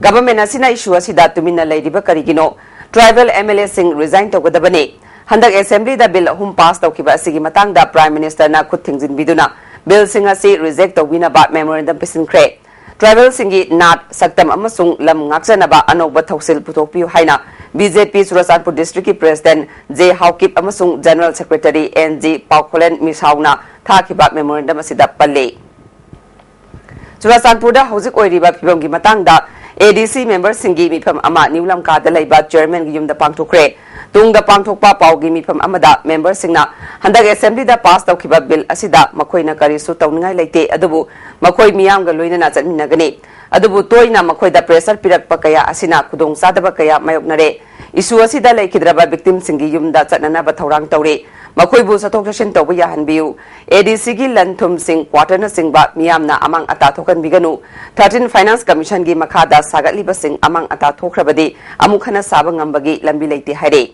ꯒꯚꯔꯟꯃꯦꯟꯠ ꯑꯁꯤꯅ ꯏꯁꯨ ꯑꯁꯤꯗ ꯇꯨꯃꯤꯟꯅ ꯂꯩꯔꯤꯕ ꯀꯔꯤꯒꯤꯅꯣ? ꯇ꯭ꯔꯥꯏꯕꯦꯜ ꯑꯦꯝ ꯑꯦꯜ ꯑꯦꯁꯤꯡ ꯔꯤꯖꯥꯏꯟ ꯇꯧꯒꯗꯕꯅꯤ꯫ ꯍꯟꯗꯛ ꯑꯦꯁꯦꯝꯕ꯭ꯂꯤꯗ ꯕꯤꯜ ꯑꯍꯨꯝ ꯄꯥꯁ ꯇꯧꯈꯤꯕ ꯑꯁꯤꯒꯤ ꯃꯇꯥꯡꯗ ꯄ꯭ꯔꯥꯏꯝ ꯃꯤꯅꯤꯁꯇꯔꯅ ꯈꯨꯠ ꯊꯤꯡꯖꯤꯟꯕꯤꯗꯨꯅ ꯕꯤꯜꯁꯤꯡ ꯑꯁꯤ ꯔꯤꯖꯦꯛ ꯇꯧꯕꯤꯅꯕ ꯃꯦꯃꯣꯔꯦꯟꯗꯝ ꯄꯤꯁꯤꯟꯈ꯭ꯔꯦ꯫ ꯇ꯭ꯔꯥꯏꯕꯦꯜꯁꯤꯡꯒꯤ ꯅꯥꯠ, ꯁꯛꯇꯝ ꯑꯃꯁꯨꯡ ꯂꯝ ꯉꯥꯛꯆꯅꯕ ꯑꯅꯧꯕ ꯊꯧꯁꯤꯜ ꯄꯨꯊꯣꯛꯄꯤꯌꯨ ꯍꯥꯏꯅ ꯕꯤ ꯖꯦ ꯄꯤ ꯆꯨꯔꯥꯆꯥꯟꯄꯨꯔ ꯗꯤꯁꯇ꯭ꯔꯤꯛꯀꯤ ꯄ꯭ꯔꯦꯁꯤꯗꯦꯟꯠ ꯖꯦ ꯍꯥꯎꯀꯤꯞ ꯑꯃꯁꯨꯡ ꯖꯦꯅꯔꯦꯜ ꯁꯦꯀ꯭ꯔꯦꯇꯔꯤ ꯑꯦꯟ ꯖꯤ ꯄꯥꯎꯈꯣꯂꯦꯟ ꯃꯤꯁꯥꯎꯅ ꯊꯥꯈꯤꯕ ꯃꯦꯃꯣꯔꯦꯟꯗꯝ ꯑꯁꯤꯗ ꯄꯜꯂꯤ꯫ ꯆꯨꯔꯥꯆꯥꯟꯄꯨꯔꯗ ꯍꯧꯖꯤꯛ ꯑꯣꯏꯔꯤꯕ ꯐꯤꯕꯝꯒꯤ ꯃꯇꯥꯡꯗ ꯑꯦ ꯗꯤ ꯁꯤ ꯃꯦꯝꯕꯔꯁꯤꯡꯒꯤ ꯃꯤꯐꯝ ꯑꯃ ꯅ꯭ꯌꯨ ꯂꯝꯀꯥꯗ ꯂꯩꯕ ꯆꯦꯌꯔꯃꯦꯟꯒꯤ ꯌꯨꯝꯗ ꯄꯥꯡꯊꯣꯛꯈ꯭ꯔꯦ꯫ ꯇꯨꯡꯗ ꯄꯥꯡꯊꯣꯛꯄ ꯄꯥꯎꯒꯤ ꯃꯤꯐꯝ ꯑꯃꯗ ꯃꯦꯝꯕꯔꯁꯤꯡꯅ ꯍꯟꯗꯛ ꯑꯦꯁꯦꯝꯕ꯭ꯂꯤꯗ ꯄꯥꯁ ꯇꯧꯈꯤꯕ ꯕꯤꯜ ꯑꯁꯤꯗ ꯃꯈꯣꯏꯅ ꯀꯔꯤꯁꯨ ꯇꯧꯅꯤꯡꯉꯥꯏ ꯂꯩꯇꯦ, ꯑꯗꯨꯕꯨ ꯃꯈꯣꯏ ꯃꯤꯌꯥꯝꯒ ꯂꯣꯏꯅꯅ ꯆꯠꯃꯤꯟꯅꯒꯅꯤ꯫ ꯑꯗꯨꯕꯨ ꯇꯣꯏꯅ ꯃꯈꯣꯏꯗ ꯄ꯭ꯔꯦꯁꯔ ꯄꯤꯔꯛꯄ ꯀꯌꯥ ꯑꯁꯤꯅ ꯈꯨꯗꯣꯡꯆꯥꯗꯕ ꯀꯌꯥ ꯃꯥꯌꯣꯛꯅꯔꯦ꯫ ꯏꯁꯨ ꯑꯁꯤꯗ ꯂꯩꯈꯤꯗ꯭ꯔꯕ ꯚꯤꯛꯇꯤꯝꯁꯤꯡꯒꯤ ꯌꯨꯝꯗ ꯆꯠꯅꯅꯕ ꯊꯧꯔꯥꯡ ꯇꯧꯔꯤ꯫ ꯃꯈꯣꯏꯕꯨ ꯆꯠꯊꯣꯛ ꯆꯠꯁꯤꯟ ꯇꯧꯕ ꯌꯥꯍꯟꯕꯤꯌꯨ꯫ ꯑꯦ ꯗꯤ ꯁꯤꯒꯤ ꯂꯟ ꯊꯨꯝꯁꯤꯡ, ꯀ꯭ꯋꯥꯇꯔꯅꯆꯤꯡꯕ ꯃꯤꯌꯥꯝꯅ ꯑꯃꯥꯡ ꯑꯇꯥ ꯊꯣꯛꯍꯟꯕꯤꯒꯅꯨ꯫ ꯊꯥꯔꯇꯤꯟ ꯐꯥꯏꯅꯥꯟꯁ ꯀꯃꯤꯁꯟꯒꯤ ꯃꯈꯥꯗ ꯁꯥꯒꯠꯂꯤꯕꯁꯤꯡ ꯑꯃꯥꯡ ꯑꯇꯥ ꯊꯣꯛꯈ꯭ꯔꯕꯗꯤ ꯑꯃꯨꯛ ꯍꯟꯅ ꯁꯥꯕ ꯉꯝꯕꯒꯤ ꯂꯝꯕꯤ ꯂꯩꯇꯦ ꯍꯥꯏꯔꯤ꯫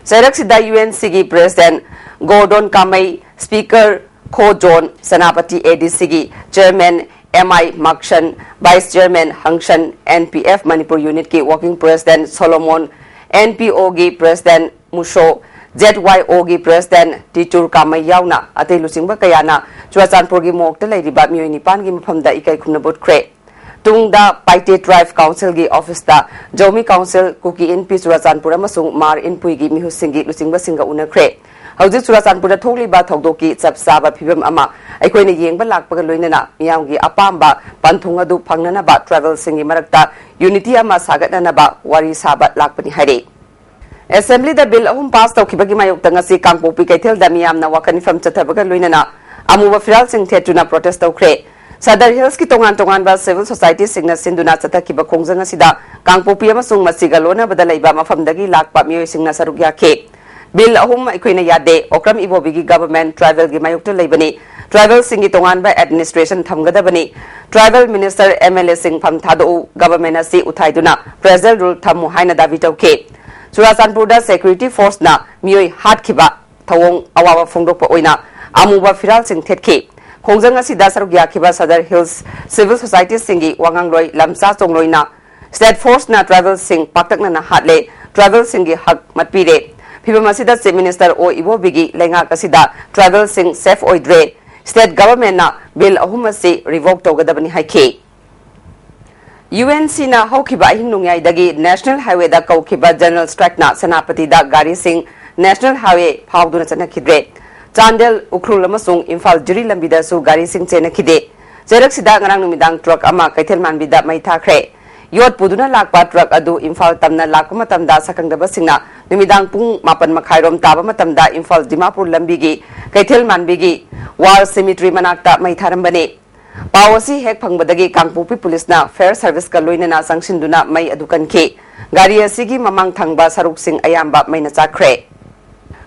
ꯆꯩꯔꯛꯁꯤꯗ ꯌꯨ ꯑꯦꯟ ꯁꯤꯒꯤ president Gordon Kamei, speaker Kho John, Senapati A D ꯁꯤꯒꯤ chairman M I Maxon, vice chairman Hangson, N P F Manipur ꯌꯨꯅꯤꯠꯀꯤ working president Solomon, N P ꯑꯣꯒꯤ ꯄ꯭ꯔꯦꯁꯤꯗꯦꯟꯠ ꯃꯨꯁꯣ, ꯖꯦꯗ ꯋꯥꯏ ꯑꯣꯒꯤ ꯄ꯭ꯔꯦꯁꯤꯗꯦꯟꯠ ꯇꯤꯆꯨꯔ ꯀꯥꯃꯩ ꯌꯥꯎꯅ ꯑꯇꯩ ꯂꯨꯆꯤꯡꯕ ꯀꯌꯥꯅ ꯆꯨꯔꯥꯆꯥꯟꯄꯨꯔꯒꯤ ꯃꯣꯔꯒꯇ ꯂꯩꯔꯤꯕ ꯃꯤꯑꯣꯏ ꯅꯤꯄꯥꯟꯒꯤ ꯃꯐꯝꯗ ꯏꯀꯥꯏ ꯈꯨꯝꯅꯕ ꯎꯠꯈ꯭ꯔꯦ꯫ ꯇꯨꯡꯗ ꯄꯥꯏꯇꯦ ꯇ꯭ꯔꯥꯏꯕ ꯀꯥꯎꯟꯁꯤꯜꯒꯤ ꯑꯣꯐꯤꯁꯇ ꯖꯧꯃꯤ ꯀꯥꯎꯟꯁꯤꯜ, ꯀꯨꯀꯤ ꯏꯟꯄꯤ ꯆꯨꯔꯥꯆꯥꯟꯄꯨꯔ ꯑꯃꯁꯨꯡ ꯃꯥꯔ ꯏꯟꯄꯨꯏꯒꯤ ꯃꯤꯍꯨꯠꯁꯤꯡꯒꯤ ꯂꯨꯆꯤꯡꯕꯁꯤꯡꯒ ꯎꯅꯈ꯭ꯔꯦ꯫ ꯍꯧꯖꯤꯛ ꯆꯨꯔꯥꯆꯥꯟꯄꯨꯔꯗ ꯊꯣꯛꯂꯤꯕ ꯊꯧꯗꯣꯛꯀꯤ ꯆꯞ ꯆꯥꯕ ꯐꯤꯕꯝ ꯑꯃ ꯑꯩꯈꯣꯏꯅ ꯌꯦꯡꯕ ꯂꯥꯛꯄꯒ ꯂꯣꯏꯅꯅ ꯃꯤꯌꯥꯝꯒꯤ ꯑꯄꯥꯝꯕ ꯄꯟꯊꯨꯡ ꯑꯗꯨ ꯐꯪꯅꯅꯕ ꯇ꯭ꯔꯥꯏꯕꯦꯜꯁꯤꯡꯒꯤ ꯃꯔꯛꯇ ꯌꯨꯅꯤꯇꯤ ꯑꯃ ꯁꯥꯒꯠꯅꯅꯕ ꯋꯥꯔꯤ ꯁꯥꯕ ꯂꯥꯛꯄꯅꯤ ꯍꯥꯏꯔꯤ꯫ ꯑꯦꯁꯦꯝꯕ꯭ꯂꯤꯗ ꯕꯤꯜ ꯑꯍꯨꯝ ꯄꯥꯁ ꯇꯧꯈꯤꯕꯒꯤ ꯃꯥꯌꯣꯛꯇ ꯉꯁꯤ ꯀꯥꯡꯄꯣꯛꯄꯤ ꯀꯩꯊꯦꯜꯗ ꯃꯤꯌꯥꯝꯅ ꯋꯥꯀꯠ ꯃꯤꯐꯝ ꯆꯠꯊꯕꯒ ꯂꯣꯏꯅꯅ ꯑꯃꯨꯕ ꯐꯤꯔꯥꯜꯁꯤꯡ ꯊꯦꯠꯇꯨꯅ ꯄ꯭ꯔꯣꯇꯦꯁ ꯇꯧꯈ꯭ꯔꯦ꯫ ꯁꯗꯔ ꯍꯤꯜꯁꯀꯤ ꯇꯣꯉꯥꯟ ꯇꯣꯉꯥꯟꯕ ꯁꯤꯚꯤꯜ ꯁꯣꯁꯥꯏꯇꯤꯁꯤꯡꯅ ꯁꯤꯟꯗꯨꯅ ꯆꯠꯊꯈꯤꯕ ꯈꯣꯡꯖꯪ ꯑꯁꯤꯗ ꯀꯥꯡꯄꯣꯛꯄꯤ ꯑꯃꯁꯨꯡ ꯃꯁꯤꯒ ꯂꯣꯟꯅꯕꯗ ꯂꯩꯕ ꯃꯐꯝꯗꯒꯤ ꯂꯥꯛꯄ ꯃꯤꯑꯣꯏꯁꯤꯡꯅ ꯁꯔꯨꯛ ꯌꯥꯈꯤ꯫ ꯕꯤꯜ ꯑꯍꯨꯝ ꯑꯩꯈꯣꯏꯅ ꯌꯥꯗꯦ, ꯑꯣꯀ꯭ꯔꯝ ꯏꯕꯣꯕꯤꯒꯤ ꯒꯚꯔꯟꯃꯦꯟꯠ ꯇ꯭ꯔꯥꯏꯕꯦꯜꯒꯤ ꯃꯥꯌꯣꯛꯇ ꯂꯩꯕꯅꯤ, ꯇ꯭ꯔꯥꯏꯕꯦꯜꯁꯤꯡꯒꯤ ꯇꯣꯉꯥꯟꯕ ꯑꯦꯗꯃꯤꯅꯤꯁꯇ꯭ꯔꯦꯁꯟ ꯊꯝꯒꯗꯕꯅꯤ, ꯇ꯭ꯔꯥꯏꯕꯦꯜ ꯃꯤꯅꯤꯁꯇꯔ, ꯑꯦꯝ ꯑꯦꯜ ꯑꯦꯁꯤꯡ ꯐꯝ ꯊꯥꯗꯣꯛꯎ, ꯒꯚꯔꯟꯃꯦꯟꯠ ꯑꯁꯤ ꯎꯊꯥꯏꯗꯨꯅ ꯐꯦꯗꯔꯦꯜ ꯔꯨꯜ ꯊꯝꯃꯨ ꯍꯥꯏꯅ ꯗꯥꯕꯤ ꯇꯧꯈꯤ꯫ ꯆꯨꯔꯥꯆꯥꯟꯄꯨꯔꯗ ꯁꯦꯀ꯭ꯌꯨꯔꯤꯇꯤ ꯐꯣꯔꯁꯅ ꯃꯤꯑꯣꯏ ꯍꯥꯠꯈꯤꯕ ꯊꯧꯑꯣꯡ ꯑꯋꯥꯕ ꯐꯣꯡꯗꯣꯛꯄ ꯑꯣꯏꯅ ꯑꯃꯨꯕ ꯐꯤꯔꯥꯜꯁꯤꯡ ꯊꯦꯠꯈꯤ꯫ ꯈꯣꯡꯖꯪ ꯑꯁꯤꯗ ꯁꯔꯨꯛ ꯌꯥꯈꯤꯕ ꯁꯗꯔ ꯍꯤꯜꯁ ꯁꯤꯚꯤꯜ ꯁꯣꯁꯥꯏꯇꯤꯁꯤꯡꯒꯤ ꯋꯥꯉꯥꯡꯂꯣꯏ ꯂꯝꯆꯥ ꯆꯣꯡꯂꯣꯏꯅ ꯁ꯭ꯇꯦꯠ ꯐꯣꯔꯁꯅ ꯇ꯭ꯔꯥꯏꯕꯦꯜꯁꯤꯡ ꯄꯥꯛꯇꯛꯅꯅ ꯍꯥꯠꯂꯦ, ꯇ꯭ꯔꯥꯏꯕꯦꯜꯁꯤꯡꯒꯤ ꯍꯛ ꯃꯠꯄꯤꯔꯦ꯫ ꯐꯤꯕꯝ ꯑꯁꯤꯗ ꯆꯤꯐ ꯃꯤꯅꯤꯁꯇꯔ ꯑꯣ ꯏꯕꯣꯕꯤꯒꯤ ꯂꯩꯉꯥꯛ ꯑꯁꯤꯗ ꯇ꯭ꯔꯥꯏꯕꯦꯜꯁꯤꯡ ꯁꯦꯐ ꯑꯣꯏꯗ꯭ꯔꯦ, ꯁ꯭ꯇꯦꯠ ꯒꯚꯔꯟꯃꯦꯟꯠꯅ ꯕꯤꯜ ꯑꯍꯨꯝ ꯑꯁꯤ ꯔꯤꯚꯣꯛ ꯇꯧꯒꯗꯕꯅꯤ ꯍꯥꯏꯈꯤ꯫ ꯌꯨ ꯑꯦꯟ ꯁꯤꯅ ꯍꯧꯈꯤꯕ ꯑꯍꯤꯡ ꯅꯣꯡꯌꯥꯏꯗꯒꯤ ꯅꯦꯁꯅꯦꯜ ꯍꯥꯏꯋꯦꯗ ꯀꯧꯈꯤꯕ ꯖꯦꯅꯔꯦꯜ ꯁ꯭ꯇ꯭ꯔꯥꯏꯛꯅ ꯁꯦꯅꯥꯄꯇꯤꯗ ꯒꯥꯔꯤꯁꯤꯡ ꯅꯦꯁꯅꯦꯜ ꯍꯥꯏꯋꯦ ꯐꯥꯎꯗꯨꯅ ꯆꯠꯅꯈꯤꯗ꯭ꯔꯦ꯫ ꯆꯥꯟꯗꯦꯜ, ꯎꯈ꯭ꯔꯨꯜ ꯑꯃꯁꯨꯡ ꯏꯝꯐꯥꯜ ꯖꯤꯔꯤ ꯂꯝꯕꯤꯗꯁꯨ ꯒꯥꯔꯤꯁꯤꯡ ꯆꯦꯟꯅꯈꯤꯗꯦ꯫ ꯆꯩꯔꯛꯁꯤꯗ ꯉꯔꯥꯡ ꯅꯨꯃꯤꯗꯥꯡ ꯇ꯭ꯔꯛ ꯑꯃ ꯀꯩꯊꯦꯜ ꯃꯥꯟꯕꯤꯗ ꯃꯩ ꯊꯥꯈ꯭ꯔꯦ꯫ ꯌꯣꯠ ꯄꯨꯗꯨꯅ ꯂꯥꯛꯄ ꯇ꯭ꯔꯛ ꯑꯗꯨ ꯏꯝꯐꯥꯜ ꯇꯝꯅ ꯂꯥꯛꯄ ꯃꯇꯝꯗ ꯁꯛꯈꯪꯗꯕꯁꯤꯡꯅ ꯅꯨꯃꯤꯗꯥꯡ ꯄꯨꯡ ꯃꯥꯄꯟ ꯃꯈꯥꯏꯔꯣꯝ ꯇꯥꯕ ꯃꯇꯝꯗ ꯏꯝꯐꯥꯜ ꯗꯤꯃꯥꯄꯨꯔ ꯂꯝꯕꯤꯒꯤ ꯀꯩꯊꯦꯜ ꯃꯥꯟꯕꯤꯒꯤ ꯋꯥꯔ ꯁꯤꯃꯤꯇ꯭ꯔꯤ ꯃꯅꯥꯛꯇ ꯃꯩ ꯊꯥꯔꯝꯕꯅꯤ꯫ ꯄꯥꯎ ꯑꯁꯤ ꯍꯦꯛ ꯐꯪꯕꯗꯒꯤ ꯀꯥꯡꯄꯣꯛꯄꯤ ꯄꯨꯂꯤꯁꯅ ꯐꯥꯌꯔ ꯁꯔꯚꯤꯁꯀ ꯂꯣꯏꯅꯅ ꯆꯪꯁꯤꯟꯗꯨꯅ ꯃꯩ ꯑꯗꯨ ꯀꯟꯈꯤ꯫ ꯒꯥꯔꯤ ꯑꯁꯤꯒꯤ ꯃꯃꯥꯡ ꯊꯪꯕ ꯁꯔꯨꯛꯁꯤꯡ ꯑꯌꯥꯝꯕ ꯃꯩꯅ ꯆꯥꯛꯈ꯭ꯔꯦ꯫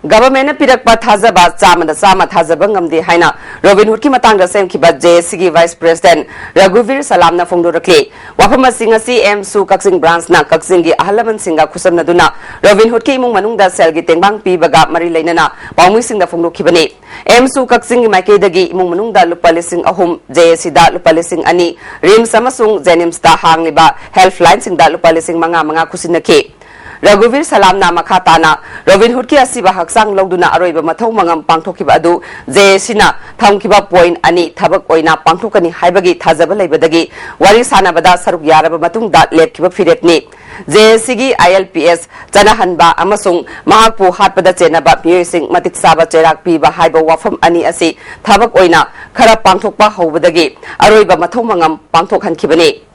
ꯒꯚꯔꯟꯃꯦꯟꯠꯅ ꯄꯤꯔꯛꯄ ꯊꯥꯖꯕ ꯆꯥꯝꯃꯗ ꯆꯥꯝꯃ ꯊꯥꯖꯕ ꯉꯝꯗꯦ ꯍꯥꯏꯅ ꯔꯣꯕꯤꯟꯍꯨꯗꯀꯤ ꯃꯇꯥꯡꯗ ꯁꯦꯝꯈꯤꯕ ꯖꯦꯑꯦꯁꯤꯒꯤ ꯚꯥꯏꯁ ꯄ꯭ꯔꯦꯁꯤꯗꯦꯟꯠ ꯔꯘꯨꯕꯤꯔ ꯁꯂꯥꯝꯅ ꯐꯣꯡꯗꯣꯔꯛꯂꯤ꯫ ꯋꯥꯐꯝ ꯑꯁꯤ ꯉꯁꯤ ꯑꯦꯝꯁꯨ ꯀꯛꯆꯤꯡ ꯕ꯭ꯔꯥꯟꯁꯅ ꯀꯛꯆꯤꯡꯒꯤ ꯑꯍꯜ ꯂꯃꯟꯁꯤꯡꯒ ꯈꯨꯠꯁꯝꯅꯗꯨꯅ ꯔꯣꯕꯤꯟꯍꯨꯗꯀꯤ ꯏꯃꯨꯡ ꯃꯅꯨꯡꯗ ꯁꯦꯜꯒꯤ ꯇꯦꯡꯕꯥꯡ ꯄꯤꯕꯒ ꯃꯔꯤ ꯂꯩꯅꯅ ꯄꯥꯎꯃꯤꯁꯤꯡꯗ ꯐꯣꯡꯗꯣꯛꯈꯤꯕꯅꯤ꯫ ꯑꯦꯝꯁꯨ ꯀꯛꯆꯤꯡꯒꯤ ꯃꯥꯏꯀꯩꯗꯒꯤ ꯏꯃꯨꯡ ꯃꯅꯨꯡꯗ ꯂꯨꯄꯥ ꯂꯤꯁꯤꯡ ꯑꯍꯨꯝ, ꯖꯦꯑꯦꯁꯤꯗ ꯂꯨꯄꯥ ꯂꯤꯁꯤꯡ ꯑꯅꯤ, ꯔꯤꯝꯁ ꯑꯃꯁꯨꯡ ꯖꯦꯅꯤꯝꯁꯇ ꯍꯥꯡꯂꯤꯕ ꯍꯦꯜꯞꯂꯥꯏꯟꯁꯤꯡꯗ ꯂꯨꯄꯥ ꯂꯤꯁꯤꯡ ꯃꯉꯥ ꯃꯉꯥ ꯈꯨꯠꯁꯤꯟꯅꯈꯤ꯫ ꯔꯘꯨꯕꯤꯔ ꯁꯂꯥꯝꯅ ꯃꯈꯥ ꯇꯥꯅ ꯔꯣꯕꯤꯟꯍꯨꯗꯀꯤ ꯑꯁꯤꯕ ꯍꯛꯆꯥꯡ ꯂꯧꯗꯨꯅ ꯑꯔꯣꯏꯕ ꯃꯊꯧ ꯃꯉꯝ ꯄꯥꯡꯊꯣꯛꯈꯤꯕ ꯑꯗꯨ ꯖꯦꯑꯦꯁꯤꯅ ꯊꯝꯈꯤꯕ ꯄꯣꯏꯟꯠ ꯑꯅꯤ ꯊꯕꯛ ꯑꯣꯏꯅ ꯄꯥꯡꯊꯣꯛꯀꯅꯤ ꯍꯥꯏꯕꯒꯤ ꯊꯥꯖꯕ ꯂꯩꯕꯗꯒꯤ ꯋꯥꯔꯤ ꯁꯥꯟꯅꯕꯗ ꯁꯔꯨꯛ ꯌꯥꯔꯕ ꯃꯇꯨꯡꯗ ꯂꯦꯞꯈꯤꯕ ꯐꯤꯔꯦꯞꯅꯤ꯫ ꯖꯦꯑꯦꯁꯤꯒꯤ ꯑꯥꯏꯑꯦꯜꯄꯤꯑꯦꯁ ꯆꯠꯅꯍꯟꯕ ꯑꯃꯁꯨꯡ ꯃꯍꯥꯛꯄꯨ ꯍꯥꯠꯄꯗ ꯆꯦꯟꯅꯕ ꯃꯤꯑꯣꯏꯁꯤꯡ ꯃꯇꯤꯛ ꯆꯥꯕ ꯆꯩꯔꯥꯛ ꯄꯤꯕ ꯍꯥꯏꯕ ꯋꯥꯐꯝ ꯑꯅꯤ ꯑꯁꯤ ꯊꯕꯛ ꯑꯣꯏꯅ ꯈꯔ ꯄꯥꯡꯊꯣꯛꯄ ꯍꯧꯕꯗꯒꯤ ꯑꯔꯣꯏꯕ ꯃꯊꯧ ꯃꯉꯝ ꯄꯥꯡꯊꯣꯛꯍꯟꯈꯤꯕꯅꯤ꯫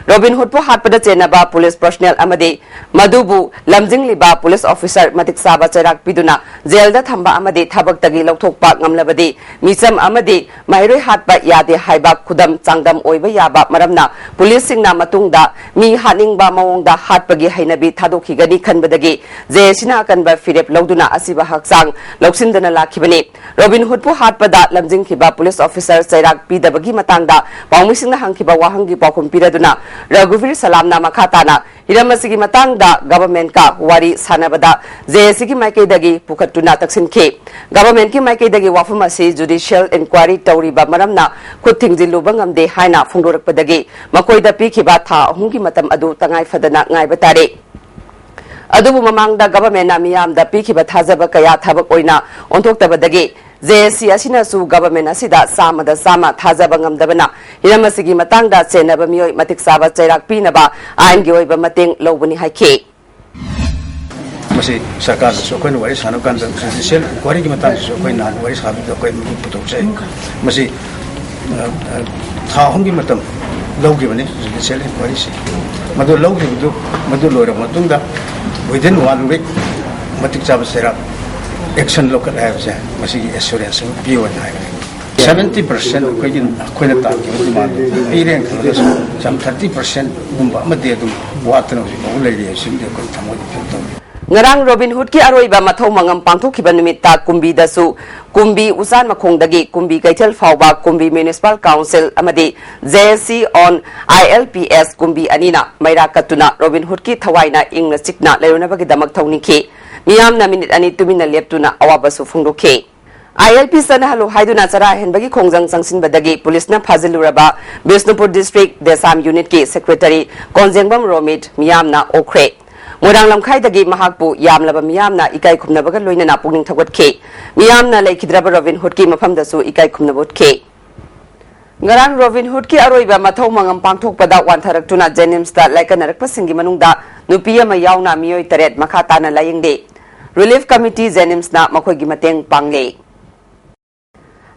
ꯔꯣꯕꯤꯟꯍꯨꯗꯄꯨ ꯍꯥꯠꯄꯗ ꯆꯦꯟꯅꯕ ꯄꯨꯂꯤꯁ ꯄꯔꯁꯅꯦꯜ ꯑꯃꯗꯤ ꯃꯗꯨꯕꯨ ꯂꯝꯖꯤꯡꯂꯤꯕ ꯄꯨꯂꯤꯁ ꯑꯣꯐꯤꯁꯔ ꯃꯇꯤꯛ ꯆꯥꯕ ꯆꯩꯔꯥꯛ ꯄꯤꯗꯨꯅ ꯖꯦꯜꯗ ꯊꯝꯕ ꯑꯃꯗꯤ ꯊꯕꯛꯇꯒꯤ ꯂꯧꯊꯣꯛꯄ ꯉꯝꯂꯕꯗꯤ ꯃꯤꯆꯝ ꯑꯃꯗꯤ ꯃꯍꯩꯔꯣꯏ ꯍꯥꯠꯄ ꯌꯥꯗꯦ ꯍꯥꯏꯕ ꯈꯨꯗꯝ ꯆꯥꯡꯗꯝ ꯑꯣꯏꯕ ꯌꯥꯕ ꯃꯔꯝꯅ ꯄꯨꯂꯤꯁꯁꯤꯡꯅ ꯃꯇꯨꯡꯗ ꯃꯤ ꯍꯥꯠꯅꯤꯡꯕ ꯃꯑꯣꯡꯗ ꯍꯥꯠꯄꯒꯤ ꯍꯩꯅꯕꯤ ꯊꯥꯗꯣꯛꯈꯤꯒꯅꯤ ꯈꯟꯕꯗꯒꯤ ꯖꯦꯑꯦꯁꯤꯅ ꯑꯀꯟꯕ ꯐꯤꯔꯦꯞ ꯂꯧꯗꯨꯅ ꯑꯁꯤꯕ ꯍꯛꯆꯥꯡ ꯂꯧꯁꯤꯟꯗꯅ ꯂꯥꯛꯈꯤꯕꯅꯤ꯫ ꯔꯣꯕꯤꯟꯍꯨꯗꯄꯨ ꯍꯥꯠꯄꯗ ꯂꯝꯖꯤꯡꯈꯤꯕ ꯄꯨꯂꯤꯁ ꯑꯣꯐꯤꯁꯔ ꯆꯩꯔꯥꯛ ꯄꯤꯗꯕꯒꯤ ꯃꯇꯥꯡꯗ ꯄꯥꯎꯃꯤꯁꯤꯡꯅ ꯍꯪꯈꯤꯕ ꯋꯥꯍꯪꯒꯤ ꯄꯥꯎꯈꯨꯝ ꯄꯤꯔꯗꯨꯅ ꯔꯘꯨꯕꯤꯔ ꯁꯂꯥꯝꯅ ꯃꯈꯥ ꯇꯥꯅ ꯍꯤꯔꯝ ꯑꯁꯤꯒꯤ ꯃꯇꯥꯡꯗ ꯒꯚꯔꯟꯃꯦꯟꯠꯀ ꯋꯥꯔꯤ ꯁꯥꯟꯅꯕꯗ ꯖꯦꯑꯦꯁꯤꯒꯤ ꯃꯥꯏꯀꯩꯗꯒꯤ ꯄꯨꯈꯠꯇꯨꯅ ꯇꯛꯁꯤꯟꯈꯤ꯫ ꯒꯚꯔꯟꯃꯦꯟꯠꯀꯤ ꯃꯥꯏꯀꯩꯗꯒꯤ ꯋꯥꯐꯝ ꯑꯁꯤ ꯖꯨꯗꯤꯁꯤꯌꯦꯜ ꯏꯟꯀ꯭ꯋꯥꯏꯔꯤ ꯇꯧꯔꯤꯕ ꯃꯔꯝꯅ ꯈꯨꯠ ꯊꯤꯡꯖꯤꯜꯂꯨꯕ ꯉꯝꯗꯦ ꯍꯥꯏꯅ ꯐꯣꯡꯗꯣꯔꯛꯄꯗꯒꯤ ꯃꯈꯣꯏꯗ ꯄꯤꯈꯤꯕ ꯊꯥ ꯑꯍꯨꯝꯒꯤ ꯃꯇꯝ ꯑꯗꯨ ꯇꯉꯥꯏ ꯐꯗꯅ ꯉꯥꯏꯕ ꯇꯥꯔꯦ꯫ ꯑꯗꯨꯕꯨ ꯃꯃꯥꯡꯗ ꯒꯚꯔꯟꯃꯦꯟꯠꯅ ꯃꯤꯌꯥꯝꯗ ꯄꯤꯈꯤꯕ ꯊꯥꯖꯕ ꯀꯌꯥ ꯊꯕꯛ ꯑꯣꯏꯅ ꯑꯣꯟꯊꯣꯛꯇꯕꯗꯒꯤ ꯖꯦꯑꯦꯁꯤ ꯑꯁꯤꯅꯁꯨ ꯒꯚꯔꯟꯃꯦꯟꯠ ꯑꯁꯤꯗ ꯆꯥꯝꯃꯗ ꯆꯥꯝꯃ ꯊꯥꯖꯕ ꯉꯝꯗꯕꯅ ꯍꯤꯔꯝ ꯑꯁꯤꯒꯤ ꯃꯇꯥꯡꯗ ꯆꯦꯟꯅꯕ ꯃꯤꯑꯣꯏ ꯃꯇꯤꯛ ꯆꯥꯕ ꯆꯩꯔꯥꯛ ꯄꯤꯅꯕ ꯑꯥꯏꯟꯒꯤ ꯑꯣꯏꯕ ꯃꯇꯦꯡ ꯂꯧꯕꯅꯤ ꯍꯥꯏꯈꯤ꯫ ꯃꯁꯤ ꯁꯔꯀꯥꯔꯗꯁꯨ ꯑꯩꯈꯣꯏꯅ ꯋꯥꯔꯤ ꯁꯥꯟꯅꯕ ꯀꯥꯟꯗ ꯖꯨꯗꯤꯁꯤꯌꯦꯜ ꯏꯟꯀ꯭ꯋꯥꯏꯔꯤꯒꯤ ꯃꯇꯥꯡꯗꯁꯨ ꯑꯩꯈꯣꯏ ꯅꯍꯥꯟ ꯋꯥꯔꯤ ꯁꯥꯕꯗ ꯑꯩꯈꯣꯏ ꯃꯗꯨ ꯄꯨꯊꯣꯛꯆꯩ꯫ ꯃꯁꯤ ꯑ, ꯑ, ꯊꯥ ꯑꯍꯨꯝꯒꯤ ꯃꯇꯝ ꯂꯧꯈꯤꯕꯅꯤ ꯖꯨꯗꯤꯁꯤꯌꯦꯜ ꯏꯟꯀ꯭ꯋꯥꯏꯔꯤꯁꯤ꯫ ꯃꯗꯨ ꯂꯧꯈꯤꯕꯗꯨ, ꯃꯗꯨ ꯂꯣꯏꯔꯕ ꯃꯇꯨꯡꯗ within one week ꯃꯇꯤꯛ ꯆꯥꯕ ꯆꯩꯔꯥꯛ ꯑꯦꯛꯁꯟ ꯂꯧꯈꯠꯂꯦ ꯍꯥꯏꯕꯁꯦ ꯃꯁꯤꯒꯤ ꯑꯦꯁꯨꯔꯦꯟꯁ ꯑꯃ ꯄꯤꯌꯣꯅ ꯍꯥꯏꯕꯅꯤ꯫ Seventy percent ꯑꯩꯈꯣꯏꯒꯤ, ꯑꯩꯈꯣꯏꯅ ꯇꯥꯟꯈꯤꯕ ꯗꯤꯃꯥꯟꯗꯨ ꯄꯤꯔꯦꯅ ꯈꯜꯂꯒꯁꯨ some thirty percent ꯒꯨꯝꯕ ꯑꯃꯗꯤ ꯑꯗꯨꯝ ꯋꯥꯠꯇꯅ ꯍꯧꯖꯤꯛ ꯐꯥꯎꯕ ꯂꯩꯔꯤ ꯍꯥꯏꯕꯁꯤꯃꯗꯤ ꯑꯩꯈꯣꯏ ꯊꯃꯣꯏꯗ ꯐꯤꯜ ꯇꯧꯏ꯫ ꯉꯔꯥꯡ ꯔꯣꯕꯤꯟ ꯍꯨꯗꯀꯤ ꯑꯔꯣꯏꯕ ꯃꯊꯧ ꯃꯉꯝ ꯄꯥꯡꯊꯣꯛꯈꯤꯕ ꯅꯨꯃꯤꯠꯇ ꯀꯨꯝꯕꯤꯗꯁꯨ, ꯀꯨꯝꯕꯤ ꯎꯆꯥꯟ ꯃꯈꯣꯡꯗꯒꯤ ꯀꯨꯝꯕꯤ ꯀꯩꯊꯦꯜ ꯐꯥꯎꯕ ꯀꯨꯝꯕꯤ ꯃ꯭ꯌꯨꯅꯤꯁꯤꯄꯥꯜ ꯀꯥꯎꯟꯁꯤꯜ ꯑꯃꯗꯤ J S C on I L P S ꯀꯨꯝꯕꯤ ꯑꯅꯤꯅ ꯃꯩꯔꯥ ꯀꯠꯇꯨꯅ ꯔꯣꯕꯤꯟ ꯍꯨꯗꯀꯤ ꯊꯋꯥꯏꯅ ꯏꯪꯅ ꯆꯤꯛꯅ ꯂꯩꯔꯨꯅꯕꯒꯤꯗꯃꯛ ꯊꯧꯅꯤꯡꯈꯤ꯫ ꯃꯤꯌꯥꯝꯅ ꯃꯤꯅꯤꯠ ꯑꯅꯤ ꯇꯨꯃꯤꯟꯅ ꯂꯦꯞꯇꯨꯅ ꯑꯋꯥꯕꯁꯨ ꯐꯣꯡꯗꯣꯛꯈꯤ꯫ I L P ꯆꯠꯅꯍꯜꯂꯨ ꯍꯥꯏꯗꯨꯅ ꯆꯔꯥ ꯍꯦꯟꯕꯒꯤ ꯈꯣꯡꯖꯪ ꯆꯪꯁꯤꯟꯕꯗꯒꯤ ꯄꯨꯂꯤꯁꯅ ꯐꯥꯖꯤꯜꯂꯨꯔꯕ ꯕꯤꯁꯅꯨꯄꯨꯔ ꯗꯤꯁꯇ꯭ꯔꯤꯛ ꯗꯦꯁꯥꯝ ꯌꯨꯅꯤꯠꯀꯤ ꯁꯦꯀ꯭ꯔꯦꯇꯔꯤ ꯀꯣꯟꯖꯦꯡꯕꯝ ꯔꯣꯃꯤꯠ ꯃꯤꯌꯥꯝꯅ ꯑꯣꯛꯈ꯭ꯔꯦ꯫ ꯃꯣꯏꯔꯥꯡ ꯂꯝꯈꯥꯏꯗꯒꯤ ꯃꯍꯥꯛꯄꯨ ꯌꯥꯝꯂꯕ ꯃꯤꯌꯥꯝꯅ ꯏꯀꯥꯏ ꯈꯨꯝꯅꯕꯒ ꯂꯣꯏꯅꯅ ꯄꯨꯛꯅꯤꯡ ꯊꯧꯒꯠꯈꯤ꯫ ꯃꯤꯌꯥꯝꯅ ꯂꯩꯈꯤꯗ꯭ꯔꯕ ꯔꯣꯕꯤꯟ ꯍꯨꯗꯀꯤ ꯃꯐꯝꯗꯁꯨ ꯏꯀꯥꯏ ꯈꯨꯝꯅꯕ ꯎꯠꯈꯤ꯫ ꯉꯔꯥꯡ ꯔꯣꯕꯤꯟ ꯍꯨꯗꯀꯤ ꯑꯔꯣꯏꯕ ꯃꯊꯧ ꯃꯉꯝ ꯄꯥꯡꯊꯣꯛꯄꯗ ꯋꯥꯟꯊꯔꯛꯇꯨꯅ ꯖꯦꯅꯤꯝꯁꯇ ꯂꯥꯏꯀꯠꯅꯔꯛꯄꯁꯤꯡꯒꯤ ꯃꯅꯨꯡꯗ ꯅꯨꯄꯤ ꯑꯃ ꯌꯥꯎꯅ ꯃꯤꯑꯣꯏ ꯇꯔꯦꯠ ꯃꯈꯥ ꯇꯥꯅ ꯂꯥꯌꯦꯡꯗꯦ꯫ ꯔꯤꯂꯤꯐ ꯀꯃꯤꯇꯤ ꯖꯦꯅꯤꯝꯁꯅ ꯃꯈꯣꯏꯒꯤ ꯃꯇꯦꯡ ꯄꯥꯡꯂꯦ꯫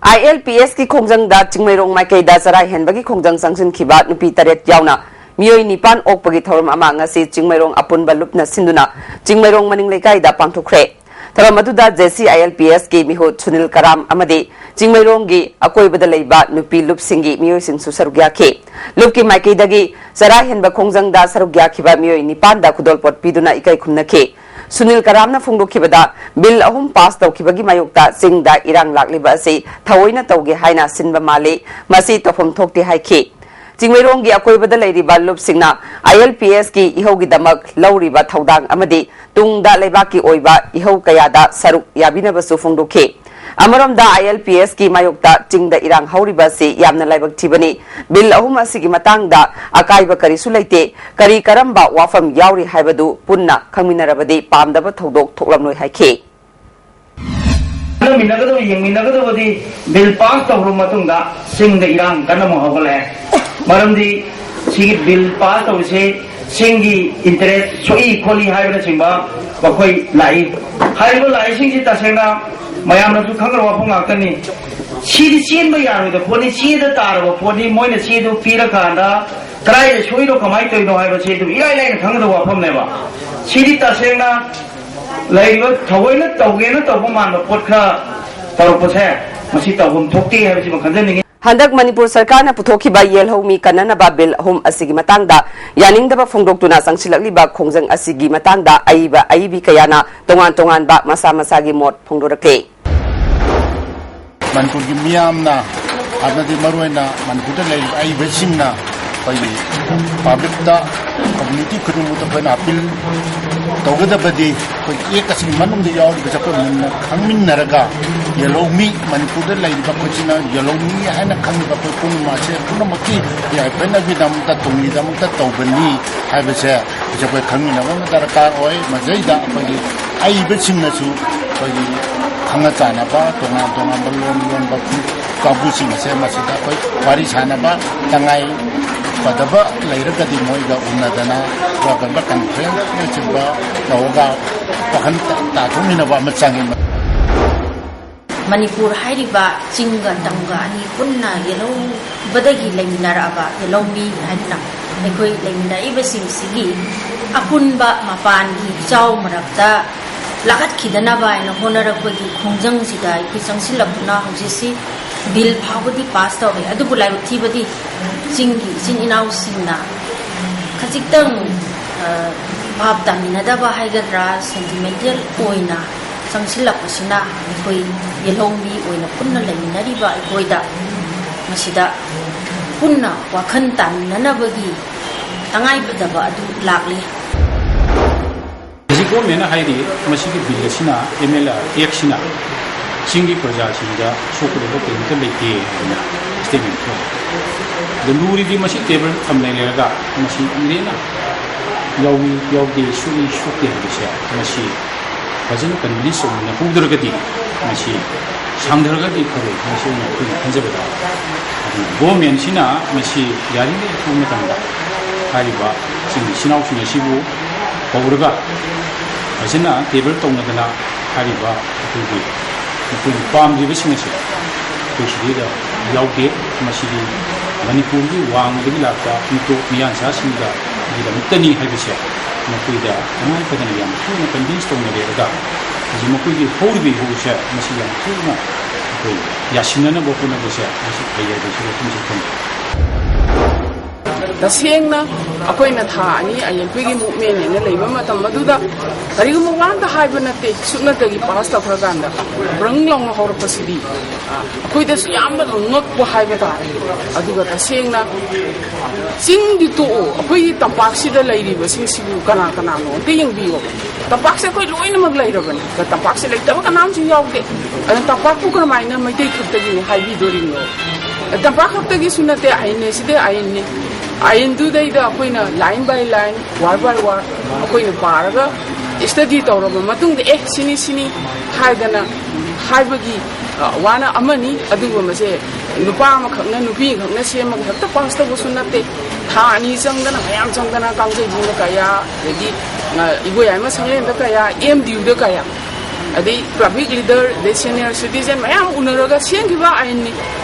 I L P S ꯀꯤ ꯈꯣꯡꯖꯪꯗ ꯆꯤꯡꯃꯩꯔꯣꯡ ꯃꯥꯏꯀꯩꯗ ꯆꯔꯥ ꯍꯦꯟꯕꯒꯤ ꯈꯣꯡꯖꯪ ꯆꯪꯁꯤꯟꯈꯤꯕ ꯅꯨꯄꯤ ꯇꯔꯦꯠ ꯌꯥꯎꯅ ꯃꯤꯑꯣꯏ ꯅꯤꯄꯥꯟ ꯑꯣꯛꯄꯒꯤ ꯊꯧꯔꯝ ꯑꯃ ꯉꯁꯤ ꯆꯤꯡꯃꯩꯔꯣꯡ ꯑꯄꯨꯟꯕ ꯂꯨꯞꯅ ꯁꯤꯟꯗꯨꯅ ꯆꯤꯡꯃꯩꯔꯣꯡ ꯃꯅꯤꯡ ꯂꯩꯀꯥꯏꯗ ꯄꯥꯡꯊꯣꯛꯈ꯭ꯔꯦ꯫ ꯊꯧꯔꯝ ꯑꯗꯨꯗ J C I L P S ꯀꯤ ꯃꯤꯍꯨꯠ ꯁꯨꯅꯤꯜ ꯀꯔꯥꯝ ꯑꯃꯗꯤ ꯆꯤꯡꯃꯩꯔꯣꯡꯒꯤ ꯑꯀꯣꯏꯕꯗ ꯂꯩꯕ ꯅꯨꯄꯤ ꯂꯨꯞꯁꯤꯡꯒꯤ ꯃꯤꯑꯣꯏꯁꯤꯡꯁꯨ ꯁꯔꯨꯛ ꯌꯥꯈꯤ꯫ ꯂꯨꯞꯀꯤ ꯃꯥꯏꯀꯩꯗꯒꯤ ꯆꯔꯥ ꯍꯦꯟꯕ ꯈꯣꯡꯖꯪꯗ ꯁꯔꯨꯛ ꯌꯥꯈꯤꯕ ꯃꯤꯑꯣꯏ ꯅꯤꯄꯥꯟꯗ ꯈꯨꯗꯣꯜꯄꯣꯠ ꯄꯤꯗꯨꯅ ꯏꯀꯥꯏ ꯈꯨꯝꯅꯈꯤ꯫ ꯁꯨꯅꯤꯜ ꯀꯔꯥꯝꯅ ꯐꯣꯡꯗꯣꯛꯈꯤꯕꯗ, ꯕꯤꯜ ꯑꯍꯨꯝ ꯄꯥꯁ ꯇꯧꯈꯤꯕꯒꯤ ꯃꯥꯌꯣꯛꯇ ꯆꯤꯡꯗ ꯏꯔꯥꯡ ꯂꯥꯛꯂꯤꯕ ꯑꯁꯤ ꯊꯑꯣꯏꯅ ꯇꯧꯒꯦ ꯍꯥꯏꯅ ꯁꯤꯟꯕ ꯃꯥꯜꯂꯤ, ꯃꯁꯤ ꯇꯧꯐꯝ ꯊꯣꯛꯇꯦ ꯍꯥꯏꯈꯤ꯫ ꯆꯤꯡꯃꯩꯔꯣꯡꯒꯤ ꯑꯀꯣꯏꯕꯗ ꯂꯩꯔꯤꯕ ꯂꯨꯞꯁꯤꯡꯅ I L P S ꯀꯤ ꯏꯍꯧꯒꯤꯗꯃꯛ ꯂꯧꯔꯤꯕ ꯊꯧꯗꯥꯡ ꯑꯃꯗꯤ ꯇꯨꯡꯗ ꯂꯩꯕꯥꯛꯀꯤ ꯑꯣꯏꯕ ꯏꯍꯧ ꯀꯌꯥꯗ ꯁꯔꯨꯛ ꯌꯥꯕꯤꯅꯕꯁꯨ ꯐꯣꯡꯗꯣꯛꯈꯤ꯫ ꯑꯃꯔꯣꯝꯗ, I L P S ꯀꯤ ꯃꯥꯌꯣꯛꯇ ꯆꯤꯡꯗ ꯏꯔꯥꯡ ꯍꯧꯔꯤꯕ ꯑꯁꯤ ꯌꯥꯝꯅ ꯂꯥꯏꯕꯛ ꯊꯤꯕꯅꯤ꯫ ꯕꯤꯜ ꯑꯍꯨꯝ ꯑꯁꯤꯒꯤ ꯃꯇꯥꯡꯗ ꯑꯀꯥꯏꯕ ꯀꯔꯤꯁꯨ ꯂꯩꯇꯦ꯫ ꯀꯔꯤ ꯀꯔꯝꯕ ꯋꯥꯐꯝ ꯌꯥꯎꯔꯤ ꯍꯥꯏꯕꯗꯨ ꯄꯨꯟꯅ ꯈꯪꯃꯤꯟꯅꯔꯕꯗꯤ ꯄꯥꯝꯗꯕ ꯊꯧꯗꯣꯛ ꯊꯣꯛꯂꯝꯂꯣꯏ ꯍꯥꯏꯈꯤ꯫ ꯈꯟꯅꯃꯤꯟꯅꯒꯗꯕ, ꯌꯦꯡꯃꯤꯟꯅꯒꯗꯕꯗꯤ ꯕꯤꯜ ꯄꯥꯁ ꯇꯧꯔꯕ ꯃꯇꯨꯡꯗ ꯆꯤꯡꯗ ꯏꯔꯥꯡ ꯀꯟꯅ ꯑꯃꯨꯛ ꯍꯧꯒꯠꯂꯛꯑꯦ꯫ ꯃꯔꯝꯗꯤ ꯁꯤꯒꯤ ꯕꯤꯜ ꯄꯥꯁ ꯇꯧꯔꯤꯁꯦ ꯆꯤꯡꯒꯤ ꯏꯟꯇꯔꯦꯁ ꯁꯣꯛꯏ ꯈꯣꯠꯂꯤ ꯍꯥꯏꯕꯅꯆꯤꯡꯕ ꯃꯈꯣꯏ ꯂꯥꯛꯏ꯫ ꯍꯥꯏꯔꯤꯕ ꯂꯥꯛꯏꯁꯤꯡꯁꯤ ꯇꯁꯦꯡꯅ ꯃꯌꯥꯝꯅꯁꯨ ꯈꯪꯅꯕ ꯋꯥꯐꯝ ꯉꯥꯛꯇꯅꯤ꯫ ꯁꯤꯗꯤ ꯆꯦꯟꯕ ꯌꯥꯔꯣꯏꯗꯕ ꯄꯣꯠꯅꯤ, ꯆꯦꯗ ꯇꯥꯔꯕ ꯄꯣꯠꯅꯤ꯫ ꯃꯣꯏꯅ ꯆꯦꯗꯨ ꯄꯤꯔꯀꯥꯟꯗ ꯀꯗꯥꯏꯗ ꯁꯣꯏꯔꯤꯅꯣ, ꯀꯃꯥꯏꯅ ꯇꯧꯔꯤꯅꯣ ꯍꯥꯏꯕꯁꯤ ꯑꯗꯨꯝ ꯏꯔꯥꯏ ꯂꯥꯏꯅ ꯈꯪꯒꯗꯕ ꯋꯥꯐꯝꯅꯦꯕ꯫ ꯁꯤꯗꯤ ꯇꯁꯦꯡꯅ ꯂꯩꯔꯤꯕ ꯊꯑꯣꯏꯅ ꯇꯧꯒꯦꯅ ꯇꯧꯕ ꯃꯥꯟꯕ ꯄꯣꯠ ꯈꯔ ꯇꯧꯔꯛꯄꯁꯦ, ꯃꯁꯤ ꯇꯧꯐꯝ ꯊꯣꯛꯇꯦ ꯍꯥꯏꯕꯁꯤꯃ ꯈꯟꯖꯅꯤꯡꯉꯤ꯫ ꯍꯟꯗꯛ ꯃꯅꯤꯄꯨꯔ ꯁꯔꯀꯥꯔꯅ ꯄꯨꯊꯣꯛꯈꯤꯕ ꯌꯦꯜꯍꯧꯃꯤ ꯀꯟꯅꯅꯕ ꯕꯤꯜ ꯑꯍꯨꯝ ꯑꯁꯤꯒꯤ ꯃꯇꯥꯡꯗ ꯌꯥꯅꯤꯡꯗꯕ ꯐꯣꯡꯗꯣꯛꯇꯨꯅ ꯆꯪꯁꯤꯜꯂꯛꯂꯤꯕ ꯈꯣꯡꯖꯪ ꯑꯁꯤꯒꯤ ꯃꯇꯥꯡꯗ ꯑꯏꯕ ꯑꯏꯕꯤ ꯀꯌꯥꯅ ꯇꯣꯉꯥꯟ ꯇꯣꯉꯥꯟꯕ ꯃꯁꯥ ꯃꯁꯥꯒꯤ ꯃꯣꯠ ꯐꯣꯡꯗꯣꯔꯛꯂꯤ꯫ ꯃꯅꯤꯄꯨꯔꯒꯤ ꯃꯤꯌꯥꯝꯅ, ꯑꯃꯗꯤ ꯃꯔꯨꯑꯣꯏꯅ ꯃꯅꯤꯄꯨꯔꯗ ꯂꯩꯔꯤꯕ ꯑꯏꯕꯁꯤꯡꯅ ꯑꯩꯈꯣꯏꯒꯤ ꯄꯕ꯭ꯂꯤꯛꯇ, ꯀꯝꯃ꯭ꯌꯨꯅꯤꯇꯤ ꯈꯨꯗꯤꯡꯃꯛꯇ ꯑꯩꯈꯣꯏꯅ ꯑꯄꯤꯜ ꯇꯧꯒꯗꯕꯗꯤ, ꯑꯩꯈꯣꯏ ꯑꯦꯛ ꯑꯁꯤꯒꯤ ꯃꯅꯨꯡꯗ ꯌꯥꯎꯔꯤꯕꯁꯦ ꯑꯩꯈꯣꯏ ꯃꯨꯟꯅ ꯈꯪꯃꯤꯟꯅꯔꯒ, ꯌꯦꯜꯍꯧꯃꯤ, ꯃꯅꯤꯄꯨꯔꯗ ꯂꯩꯔꯤꯕ ꯑꯩꯈꯣꯏꯁꯤꯅ ꯌꯦꯜꯍꯧꯃꯤ ꯍꯥꯏꯅ ꯈꯪꯉꯤꯕ ꯑꯩꯈꯣꯏ ꯄꯨꯝꯅꯃꯛ ꯑꯁꯦ ꯄꯨꯝꯅꯃꯛꯀꯤ ꯌꯥꯏꯐꯅꯕꯒꯤꯗꯃꯛꯇ, ꯇꯨꯡꯒꯤꯗꯃꯛꯇ ꯇꯧꯕꯅꯤ ꯍꯥꯏꯕꯁꯦ ꯍꯧꯖꯤꯛ ꯑꯩꯈꯣꯏ ꯈꯪꯃꯤꯟꯅꯕ ꯑꯃ ꯗꯔꯀꯥꯔ ꯑꯣꯏ꯫ ꯃꯁꯤꯗꯩꯗ ꯑꯩꯈꯣꯏꯒꯤ ꯑꯏꯕꯁꯤꯡꯅꯁꯨ ꯑꯩꯈꯣꯏꯒꯤ ꯈꯪꯅ ꯆꯥꯟꯅꯕ, ꯇꯣꯉꯥꯟ ꯇꯣꯉꯥꯟꯕ ꯂꯣꯟ ꯂꯣꯟꯕ ꯀꯥꯡꯕꯨꯁꯤꯡ ꯑꯁꯦ ꯃꯁꯤꯗ ꯑꯩꯈꯣꯏ ꯋꯥꯔꯤ ꯁꯥꯟꯅꯕ, ꯇꯉꯥꯏ ꯐꯗꯕ ꯂꯩꯔꯒꯗꯤ ꯃꯣꯏꯒ ꯎꯅꯗꯅ ꯋꯥꯀꯠꯕ ꯀꯟꯐ꯭ꯔꯦꯟꯁꯅꯆꯤꯡꯕ ꯇꯧꯔꯒ ꯋꯥꯈꯜ ꯇꯥꯊꯣꯛꯃꯤꯟꯅꯕ ꯑꯃ ꯆꯪꯉꯤ꯫ ꯃꯅꯤꯄꯨꯔ ꯍꯥꯏꯔꯤꯕ ꯆꯤꯡꯒ ꯇꯝꯒ ꯑꯅꯤ ꯄꯨꯟꯅ ꯌꯦꯜꯍꯧꯕꯗꯒꯤ ꯂꯩꯃꯤꯟꯅꯔꯛꯑꯕ ꯌꯦꯜꯍꯧꯃꯤ ꯍꯥꯏꯗꯨꯅ ꯑꯩꯈꯣꯏ ꯂꯩꯃꯤꯟꯅꯔꯛꯏꯕꯁꯤꯡꯁꯤꯒꯤ ꯑꯄꯨꯟꯕ ꯃꯄꯥꯟꯒꯤ ꯏꯆꯥꯎ ꯃꯔꯛꯇ ꯂꯥꯈꯠꯈꯤꯗꯅꯕ ꯍꯥꯏꯅ ꯍꯣꯠꯅꯔꯛꯄꯒꯤ ꯈꯣꯡꯖꯪꯁꯤꯗ ꯑꯩꯈꯣꯏ ꯆꯪꯁꯤꯜꯂꯛꯇꯨꯅ ꯍꯧꯖꯤꯛꯁꯤ ꯕꯤꯜ ꯐꯥꯎꯕꯗꯤ ꯄꯥꯁ ꯇꯧꯔꯦ꯫ ꯑꯗꯨꯕꯨ ꯂꯥꯏꯕꯛ ꯊꯤꯕꯗꯤ ꯆꯤꯡꯒꯤ ꯏꯆꯤꯟ ꯏꯅꯥꯎꯁꯤꯡꯅ ꯈꯖꯤꯛꯇꯪ, ꯑ, ꯚꯥꯞ ꯇꯥꯃꯤꯟꯅꯗꯕ ꯍꯥꯏꯒꯗ꯭ꯔꯥ, ꯁꯦꯟꯇꯤꯃꯦꯟꯇꯦꯜ ꯑꯣꯏꯅ ꯆꯪꯁꯤꯜꯂꯛꯄꯁꯤꯅ ꯑꯩꯈꯣꯏ ꯌꯦꯜꯍꯧꯃꯤ ꯑꯣꯏꯅ ꯄꯨꯟꯅ ꯂꯩꯃꯤꯟꯅꯔꯤꯕ ꯑꯩꯈꯣꯏꯗ ꯃꯁꯤꯗ ꯄꯨꯟꯅ ꯋꯥꯈꯜ ꯇꯥꯃꯤꯟꯅꯅꯕꯒꯤ ꯇꯉꯥꯏꯐꯗꯕ ꯑꯗꯨ ꯂꯥꯛꯂꯤ꯫ ꯍꯧꯖꯤꯛ ꯒꯣꯔꯃꯦꯟꯅ ꯍꯥꯏꯔꯤ, ꯃꯁꯤꯒꯤ ꯕꯤꯜ ꯑꯁꯤꯅ, ꯑꯦꯝ ꯑꯦꯜ ꯑꯦ ꯑꯦꯛꯁꯤꯅ ꯆꯤꯡꯒꯤ ꯄ꯭ꯔꯖꯥꯁꯤꯡꯗ ꯁꯣꯛꯀꯗꯕ ꯀꯔꯤꯝꯇ ꯂꯩꯇꯦ ꯍꯥꯏꯅ ꯁ꯭ꯇꯦꯠꯃꯦꯟ ꯊꯣꯛꯑꯦ꯫ ꯑꯗꯣ ꯂꯨꯔꯤꯗꯤ ꯃꯁꯤ ꯇꯦꯕꯜ ꯊꯝꯅ ꯂꯩꯔꯒ ꯃꯁꯤ ꯏꯔꯦꯅ ꯌꯥꯎꯏ, ꯌꯥꯎꯗꯦ, ꯁꯣꯛꯏ, ꯁꯣꯛꯇꯦ ꯍꯥꯏꯕꯁꯦ ꯃꯁꯤ ꯐꯖꯅ ꯀꯟꯚꯤꯟꯁ ꯑꯣꯏꯅ ꯍꯧꯗ꯭ꯔꯒꯗꯤ ꯃꯁꯤ ꯁꯥꯡꯊꯔꯒꯗꯤ ꯐꯔꯣꯏ ꯍꯥꯏꯕꯁꯤ ꯑꯩꯅ ꯑꯩꯈꯣꯏꯅ ꯈꯟꯖꯕꯗ, ꯑꯗꯨꯅ ꯒꯣꯔꯃꯦꯟꯁꯤꯅ ꯃꯁꯤ ꯌꯥꯔꯤꯉꯩ ꯑꯊꯨꯕ ꯃꯇꯝꯗ ꯍꯥꯏꯔꯤꯕ ꯆꯤꯡ ꯏꯆꯤꯟ ꯏꯅꯥꯎꯁꯤꯡ ꯑꯁꯤꯕꯨ ꯀꯧꯔꯒ ꯐꯖꯅ ꯇꯦꯕꯜ ꯇꯧꯅꯗꯅ ꯍꯥꯏꯔꯤꯕ ꯑꯩꯈꯣꯏꯒꯤ ꯃꯈꯣꯏꯅ ꯄꯥꯝꯂꯤꯕꯁꯤꯡ ꯑꯁꯤ ꯁꯤꯗꯩꯗ ꯌꯥꯎꯗꯦ꯫ ꯃꯁꯤꯗꯤ ꯃꯅꯤꯄꯨꯔꯒꯤ ꯋꯥꯡꯃꯗꯒꯤ ꯂꯥꯛꯄ ꯃꯤꯇꯣꯞ ꯃꯤꯌꯥꯟꯆꯥꯁꯤꯡꯒꯤꯗꯃꯛꯇꯅꯤ ꯍꯥꯏꯕꯁꯦ ꯃꯈꯣꯏꯗ ꯇꯉꯥꯏ ꯐꯗꯅ ꯌꯥꯝ ꯊꯨꯅ ꯀꯟꯚꯤꯟꯁ ꯇꯧꯅꯔꯦꯔꯒ ꯍꯧꯖꯤꯛ ꯃꯈꯣꯏꯒꯤ ꯍꯧꯔꯤꯕ ꯏꯍꯧꯁꯦ ꯃꯁꯤ ꯌꯥꯝ ꯊꯨꯅ ꯑꯩꯈꯣꯏ ꯌꯥꯁꯤꯟꯅꯅꯕ ꯍꯣꯠꯅꯕꯁꯦ ꯃꯁꯤ ꯐꯩ ꯍꯥꯏꯕꯁꯤ ꯋꯥꯐꯝꯁꯦ ꯊꯝꯖꯩ꯫ ꯇꯁꯦꯡꯅ ꯑꯩꯈꯣꯏꯅ ꯊꯥ ꯑꯅꯤ ꯑꯌꯦꯟꯈꯣꯏꯒꯤ ꯃꯨꯞꯃꯦꯟ ꯍꯥꯏꯅ ꯂꯩꯕ ꯃꯇꯝ ꯑꯗꯨꯗ ꯀꯔꯤꯒꯨꯝꯕ ꯋꯥ ꯑꯝꯇ ꯍꯥꯏꯕ ꯅꯠꯇꯦ꯫ ꯁꯨꯞꯅꯇꯒꯤ ꯄꯥꯁ ꯇꯧꯈ꯭ꯔꯀꯥꯟꯗ ꯕ꯭ꯔꯪ ꯂꯥꯎꯅ ꯍꯧꯔꯛꯄꯁꯤꯗꯤ ꯑꯩꯈꯣꯏꯗꯁꯨ ꯌꯥꯝꯅ ꯉꯛꯄ ꯍꯥꯏꯕ ꯇꯥꯔꯦ꯫ ꯑꯗꯨꯒ ꯇꯁꯦꯡꯅ ꯆꯤꯡꯗꯤ ꯇꯣꯛꯑꯣ, ꯑꯩꯈꯣꯏꯒꯤ ꯇꯝꯄꯥꯛꯁꯤꯗ ꯂꯩꯔꯤꯕꯁꯤꯡꯁꯤꯕꯨ ꯀꯅꯥ ꯀꯅꯥꯅꯣ ꯑꯝꯇ ꯌꯦꯡꯕꯤꯌꯣ꯫ ꯇꯝꯄꯥꯛꯁꯦ ꯑꯩꯈꯣꯏ ꯂꯣꯏꯅꯃꯛ ꯂꯩꯔꯕꯅꯤ꯫ ꯇꯝꯄꯥꯛꯁꯦ ꯂꯩꯇꯕ ꯀꯅꯥꯝꯁꯨ ꯌꯥꯎꯗꯦ꯫ ꯑꯗꯨꯅ ꯇꯝꯄꯥꯛꯄꯨ ꯀꯔꯝꯍꯥꯏꯅ ꯃꯩꯇꯩ ꯈꯛꯇꯒꯤꯅꯤ ꯍꯥꯏꯕꯤꯗꯣꯔꯤꯅꯣ? ꯇꯝꯄꯥꯛ ꯈꯛꯇꯒꯤꯁꯨ ꯅꯠꯇꯦ, ꯑꯥꯏꯟꯅꯦ ꯁꯤꯗꯤ ꯑꯥꯏꯟꯅꯤ꯫ ꯑꯥꯏꯟꯗꯨꯗꯩꯗ ꯑꯩꯈꯣꯏꯅ line by line, word by word ꯑꯩꯈꯣꯏꯅ ꯄꯥꯔꯒ study ꯇꯧꯔꯕ ꯃꯇꯨꯡꯗ ꯑꯦ ꯁꯤꯅꯤ ꯁꯤꯅꯤ ꯍꯥꯏꯗꯅ ꯍꯥꯏꯕꯒꯤ ꯋꯥꯅ ꯑꯃꯅꯤ꯫ ꯑꯗꯨꯒꯨꯝꯕꯁꯦ ꯅꯨꯄꯥ ꯑꯃꯈꯛꯅ ꯅꯨꯄꯤ ꯑꯃꯈꯛꯅ ꯁꯦꯝꯃꯒ ꯍꯦꯛꯇ ꯄꯥꯁ ꯇꯧꯕꯁꯨ ꯅꯠꯇꯦ꯫ ꯊꯥ ꯑꯅꯤ ꯆꯪꯗꯅ ꯃꯌꯥꯝ ꯆꯪꯗꯅ ꯀꯥꯡꯖꯩꯕꯨꯡꯗ ꯀꯌꯥ, ꯑꯗꯒꯤ ꯏꯕꯣꯌꯥꯏꯃ ꯁꯪꯂꯦꯟꯗ ꯀꯌꯥ, ꯑꯦꯝ ꯗꯤ ꯌꯨꯗ ꯀꯌꯥ, ꯑꯗꯩ ꯄꯕ꯭ꯂꯤꯛ ꯂꯤꯗꯔ, ꯑꯗꯩ ꯁꯦꯅꯤꯌꯔ ꯁꯤꯇꯤꯖꯦꯟ ꯃꯌꯥꯝ ꯎꯅꯔꯒ ꯁꯦꯝꯈꯤꯕ ꯑꯥꯏꯟꯅꯤ꯫